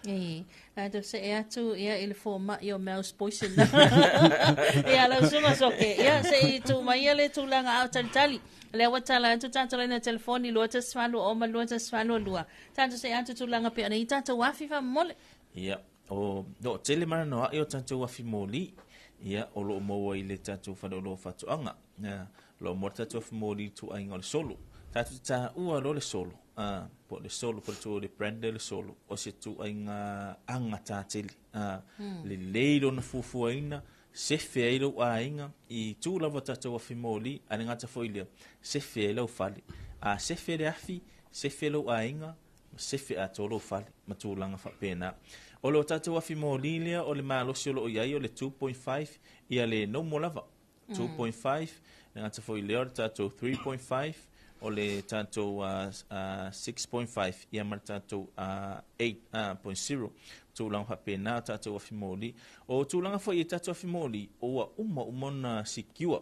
E, tatou se'e atu ia i le foma'i o mouse poison. Ia lau susuga Soke, ia se i tuu mai ia le tulaga a o talitali. Lea ua tala atu tatou laina telefoni 2 18 0 ma 2 18 2. Tatou se'e atu tulaga pe ona i tatou afi faamomole. Ia, o lo o tele mana o tatou afi moli. Ia, o lo o maua i le tatou faleoloa faatoaga. Ia, o lo o maua le tatou afi moli i le ituaiga o le solo. Tatou te taua loa le solo. Ah, po o le solo, po o le tua o le brand le solo. O se ituaiga agatā tele. Ah, lelei lona fuafuaina, sefe ai lou aiga, i tu lava tatou afi moli, ae le gata foi i lea, sefe ai lau fale. A sefe le afi, sefe lou aiga, ma sefe atoa lou fale, ma tulaga faapena. O le o tatou afi moli lea, o le malosi o lo o i ai o le 2.5, ia le normal lava. 2.5, le gata foi i lea o le tatou 3.5, o le tatou 6.5, ia ma le tatou 8.0. Tulaga faapena o tatou afi moli. O tulaga foi i tatou afi moli, ua uma uma ona secure.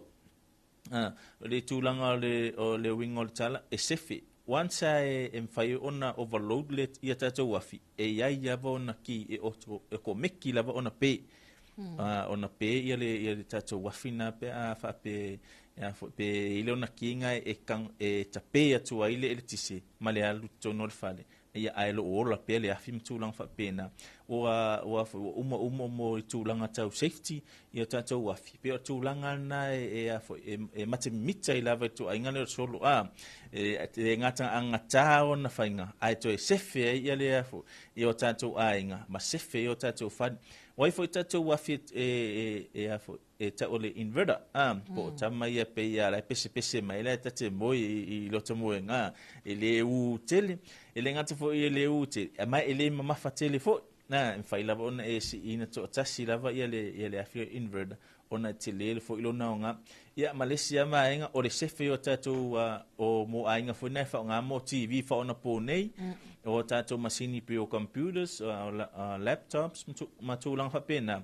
Ah, o le tulaga o le uiga o le tala, e sefe. Once e mafai ona overload le ia tatou afi, e iai lava ona ki e auto, e komeki lava ona pe. Ona pe ia le tatou afi na pe a faape ia foi pe i le ona kiga e kang e tape atu ai le eletise ma le alu totonu o le fale. Ia ae lo o ola pea le afi ma tulaga faapena. Ua foi ua uma uma mo i tulaga tau safety ia tatou afi. Pe o tulaga na e a foi e matemita i lava i ituaiga lea o le solo. A e gata agatā ona faiga ae toe sefe ai ia le a foi i o tatou aiga ma sefe ai o tatou fale. O ai foi tatou afi e a foi e tau o le inverter a po o tama ia pe ia la e pesepese mai la e tate moe i lota moega e le u tele e le gata foi e le u tele a mai e le mamafa tele foi na e mafai lava ona e siina toatasi lava ia le afi o inverter ona e tele le foi lona aoga. Ia ma le isi lava vaega o le sefe o tatou o mo aiga foi na e faaaoga mo TV faaonaponei o tatou masini pei o computers, laptops ma tulaga faapena.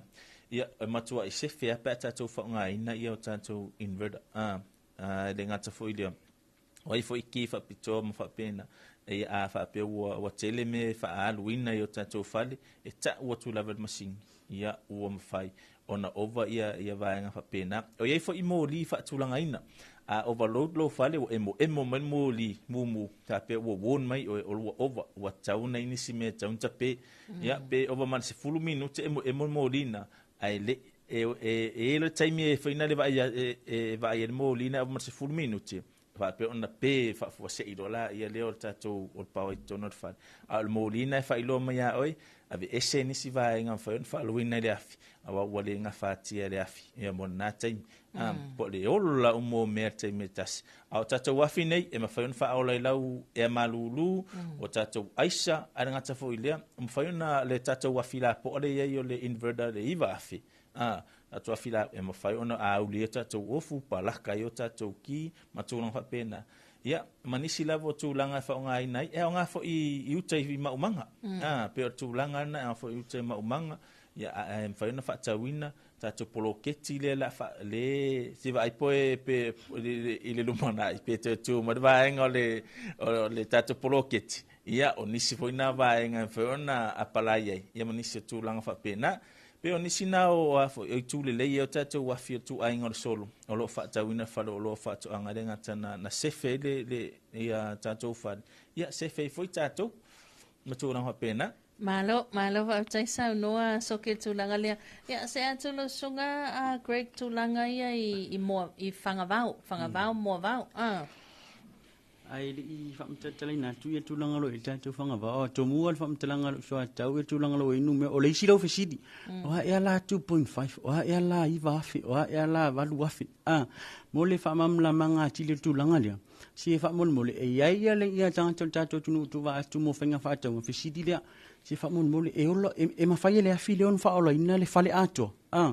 Ia e matuai sefe lava pe a tatou faaaogaina ia o tatou inverter. E le gata foi i lea o ai foi ki faapitoa ma faapena. Ia a faapea ua tele mea e faaaluina i o tatou fale e ta'u atu lava i le masini ia ua mafai ona ova ia vaega faapena. O iai foi moli faatulagaina a overload lou fale ua emoemo mai le moli mumu faapea ua warn mai oe o ua ova ua tatau ona i nisi mea e tatau ona tape. Ia pe ova ma le 10 minute emoemo le moli na ae le e i ai le taimi e faina le vaai e vaai ai le moli na ova ma le 10 minute. Faapea ona pe faafuasei loa laia lea o le tatou o le paoa i totonu o le fale. A o le moli lena e faailoa mai ia oe, aveese nisi vaega e mafai ona faaluina i le afi, aua ua le gafatia e le afi ia mo lena taimi. Po o le ola uma o mea i le taimi e tasi. A o tatou afi nei, e mafai ona faaola i lau ea malulu, o tatou aisa, ae le gata foi i lea, e mafai ona le tatou afi lapoa lea e i ai o le inverter le 9,000, tatou afi la, e mafai ona auli ai tatou ofu, palaka ai o tatou ki, ma tulaga faapena. Ia, ma nisi lava o tulaga e faaaogaina ai, e aoga foi i uta i maumaga. Pei o le tulaga lena e aoga foi i uta i maumaga, ia, ae mafai ona faatauina tatou poloketi lea la fa, le se vaai poe pe i le lumanai pe toe tu ma le vaega o le tatou poloketi. Ia, o nisi foi na vaega e mafai ona apalai ai, ia ma nisi o tulaga faapena. Pei o nisi na o a foi, o itu lelei ia o tatou afi o ituaiga o le solo, o lo o faatauina fale o lo o faatoaga le gata na sefe ai le ia tatou fale, ia sefe ai foi tatou ma tulaga faapena. Malo, malo faafetai saunoa soke i le tulaga lea. Ia, se atu lau susuga a Greg tulaga ia i moa, i Fagavao, Fagavao, Moavao. Ae le i faamatalaina atu ia tulaga o lo o i ai le tatou fagavao, a tomua le faamatalaga a lou soatau ia tulaga o lo o i ai numera. O le isi lau fesili, o a ea la 2.5, o a ea la 9,000, o a ea la 8,000. A, mo le faamalamalamaga atili o le tulaga lea, se faamolemole, e i ai ia le ia tagata o le tatou atunuu tuva atu mo faiga faatauga, fesili lea, se faamolemole, e ola, e mafai e le afi lea ona faaolaina le fale atoa. A,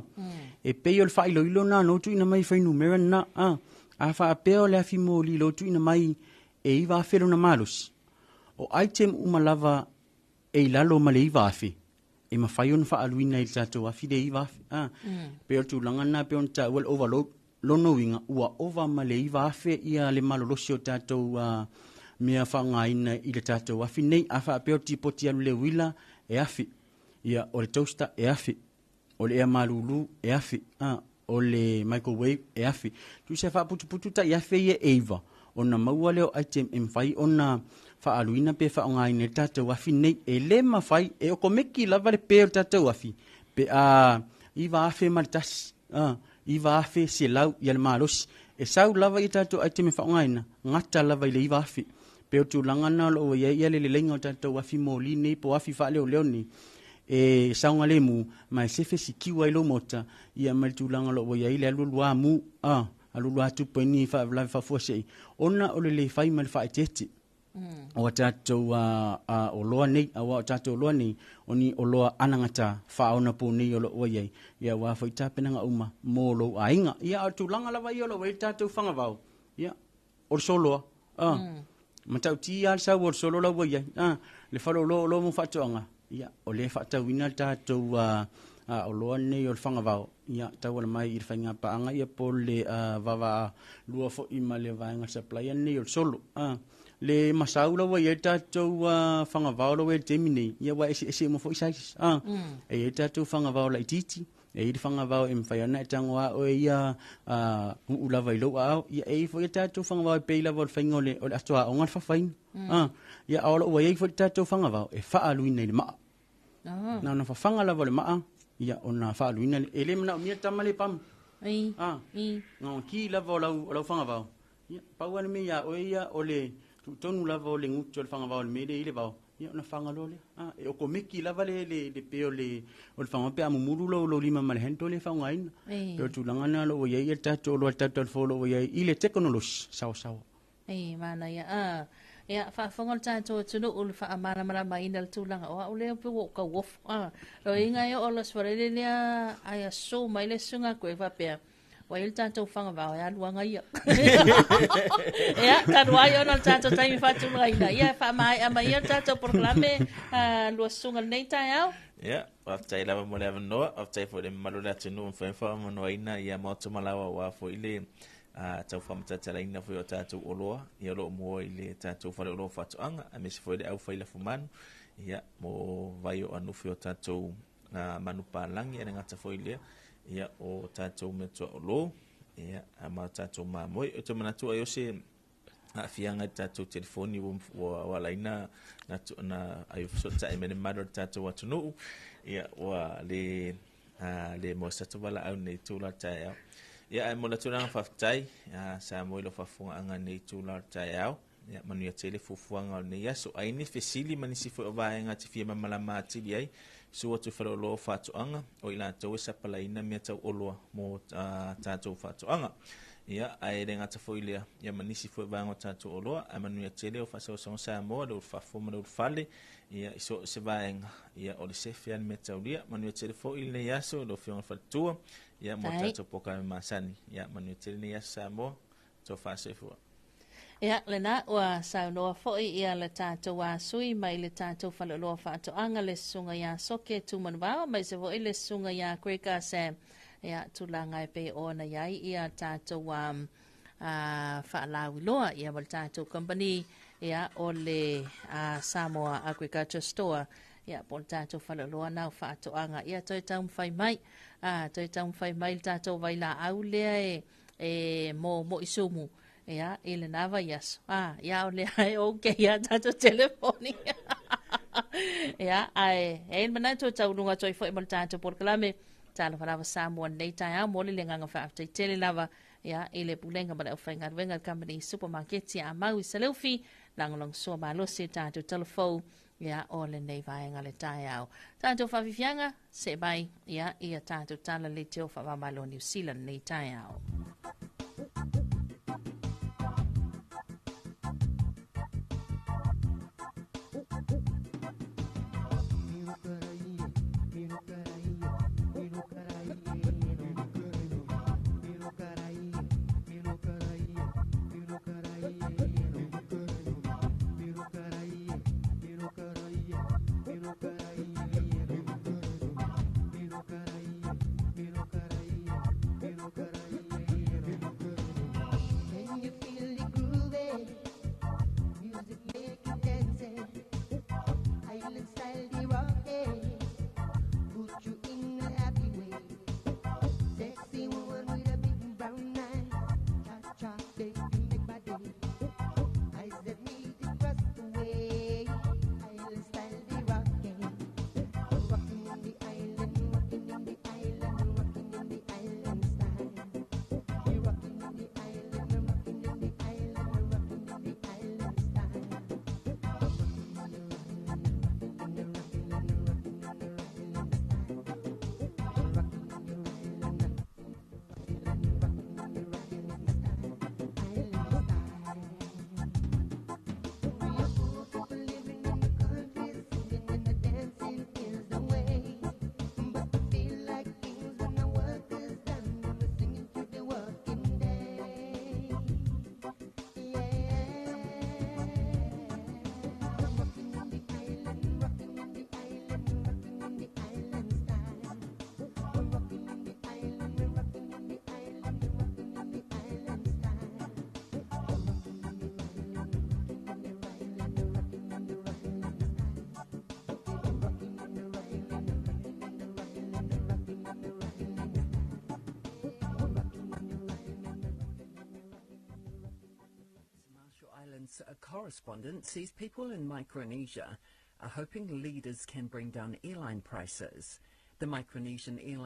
e pei o le faailoilo lena na tuuina mai i fuainumera lena. A, a faapea o le afi moli lea ua tuuina mai e 9,000 lona malosi, o item uma lava e i lalo ma le 9,000, e mafai ona faaaluina i le tatou afi le 9,000. A, pei o le tulaga lena pei ona taua le overload, lona uiga ua ova ma le 9,000 ia le malolosi o tatou mea faaaogaina i le tatou afi nei. A faapea o le tipoti alu le uila e 1,000, ia o le toaster e 1,000, o le ea malulu e 1,000, a, o le microwave e 1,000. Tusa e faaputuputu tai 1,000 ia e 9, ona maua lea o item e mafai ona faaaluina pe faaaogaina i le tatou afi nei. E le mafai, e okomeki lava le pe o le tatou afi, pe a 9,001, a, 9,100 ia le malosi. E sau lava ia tatou item e faaaogaina, gata lava i le 9,000. Pe o le tulaga lena o lo o i ai ia le leleiga o tatou afi moli nei po o afi faaleoleo nei, e saogalemu ma e sefe sikiu ai lou maota ia ma le tulaga o lo o ua i ai le alualuā mu, a, alualuā tupu ai ni faalavelave faafuasei ona o le le fai ma le faaeteete o a tatou oloa nei, aua o tatou oloa nei o ni oloa anagata faaonaponei o lo o ua i ai, ia aua foi tapenaga uma mo lou aiga. Ia, a o le tulaga lava ia o lo o ua i ai le tatou fagavao, ia, o le soloa. A, matautia lava le sau o le solo la ua i ai. A, le faleoloa o oloa mo faatoaga, ia, o lea e faatauina le tatou oloa lenei o le fagavao, ia, tauala mai i le faigapaaga, ia, po o le vaavaalua foi ma le vaega supplier lenei o le solo. A, le masau la ua i ai le tatou fagavao la ua i ai i le taimi nei, ia, ua eseese uma foi sizes. A, e i ai le tatou fagavao laitiiti, E i ai le fagavao e mafai ona e tago a oe ia uu lava i lou aao. Ia e i ai foi ia tatou fagavao e pei lava o le faiga o le, o le ato aoga le fafaina. Ah, ia a o lo o ua i ai foi le tatou fagavao e faaaluina i le maa. Na ona fafaga lava o le maa, ia ona faaaluina le, e le manaomia le tama le pamu. Ah, na ona ki lava o lau fagavao. Ia, pau lava le mea ia oe ia o le tuutonu lava o le gutu o le fagavao i le mea lea e i ai le vao, ia ona faga loa lea. Ah, e okomeki lava le pe o le fagavao pe a mumulu lou lima ma le handle lea e faaaogaina. Pei o le tulaga lena o lo o ua i ai le tatou oloa i le tatou talafou o lo o ua i ai i le tekonolosi saoasaoa. Ei, manaia. Ah, ia, faafofoga le tatou atunuu i le faamalamalamaina o le tulaga o au lea pei ua ou tauofo. Ah, loiga e oo i le Aso Faraile lea ai aso mai le susuga atu ai faapea, Ua i ai le tatou fagavao e alu aga ia. Ia, talu ai ona o le tatou taimi faatulagaina. Ia, faamaea mai ia le tatou polokalame lua susuga i lenei taeao. Ia, faafetai lava mo le avanoa, faafetai foi i le mamalu o le atunuu ua mafai ona faamanoaina ia maota ma laoa aua foi le tau faamatalatalaina foi o tatou oloa ia o lo o mua i le tatou faleoloa o faatoaga aemaise foi le aufai lafumanu ia mo vai o anufi o tatou manupapalagi, ae le gata foi i lea, ia, o tatou meatuaolo, ia, ma tatou mamoe. Ou te manatu ai o se aafiaga i le tatou telefoni ua ala ai na ai fesootai mai le mamalu o le tatou atunuu, ia, ua le maua se atu valaau i lenei itula o le taeao. Ia, ae momoli atu le agaga faafetai Samoa i lau faafofogaaga i lenei itula o le taeao. Ia, manuia tele fuafuaga o lenei aso. A i ai ni fesili ma nisi foi o vaega e te fia malamalama atili ai, susu atu i faleoloa o faatoaga, o i latou e sapalaiina mea tauoloa mo tatou faatoaga. Ia, ae le gata foi i lea, ia ma nisi foi o vaega o tatou oloa. Ae manuia tele o faasaosaoga Samoa, le ulufafo ma le ulufale, ia, i so o se vaega, ia, o le sefe lava le mea taulia. Manuia tele foi lenei aso i lau Afioga i le Faletua, ia, mo tatou polokalame masani. Ia, manuia tele lenei aso Samoa, tofa soifua. Ia, lena ua saunoa foi ia le tatou sui mai le tatou faleoloa faatoaga le susuga ia Soke Tumanuvao aemaise foi le susuga ia Greg Sam. Ia, tulaga e pei ona i ai ia tatou faalauiloa ia ma le tatou company ia o le Samoa Agriculture Store ia po o le tatou faleoloa na o faatoaga. Ia toe taumafai mai, toe taumafai mai le tatou vailaau lea e e mo mo'i sumu ia i lena vaiaso. Ah, ia o lea e okay a tatou telefoni. Ia, ae e i le manatu e tauluga atu ai foi ma le tatou polokalame Talofa Lava Samoa nei taeao mo le agaga faafetai tele lava ia i le pulega ma le aufaigaluega le company supermarket a mau i Saleufi lagolagosua malosi i tatou talafou ia o lenei vaega le taeao. Tatou faafiafiaga, see mai ia ia tatou tala leitio faamamalo New Zealand nei taeao. Islands correspondent says people in Micronesia are hoping leaders can bring down airline prices. The Micronesian airline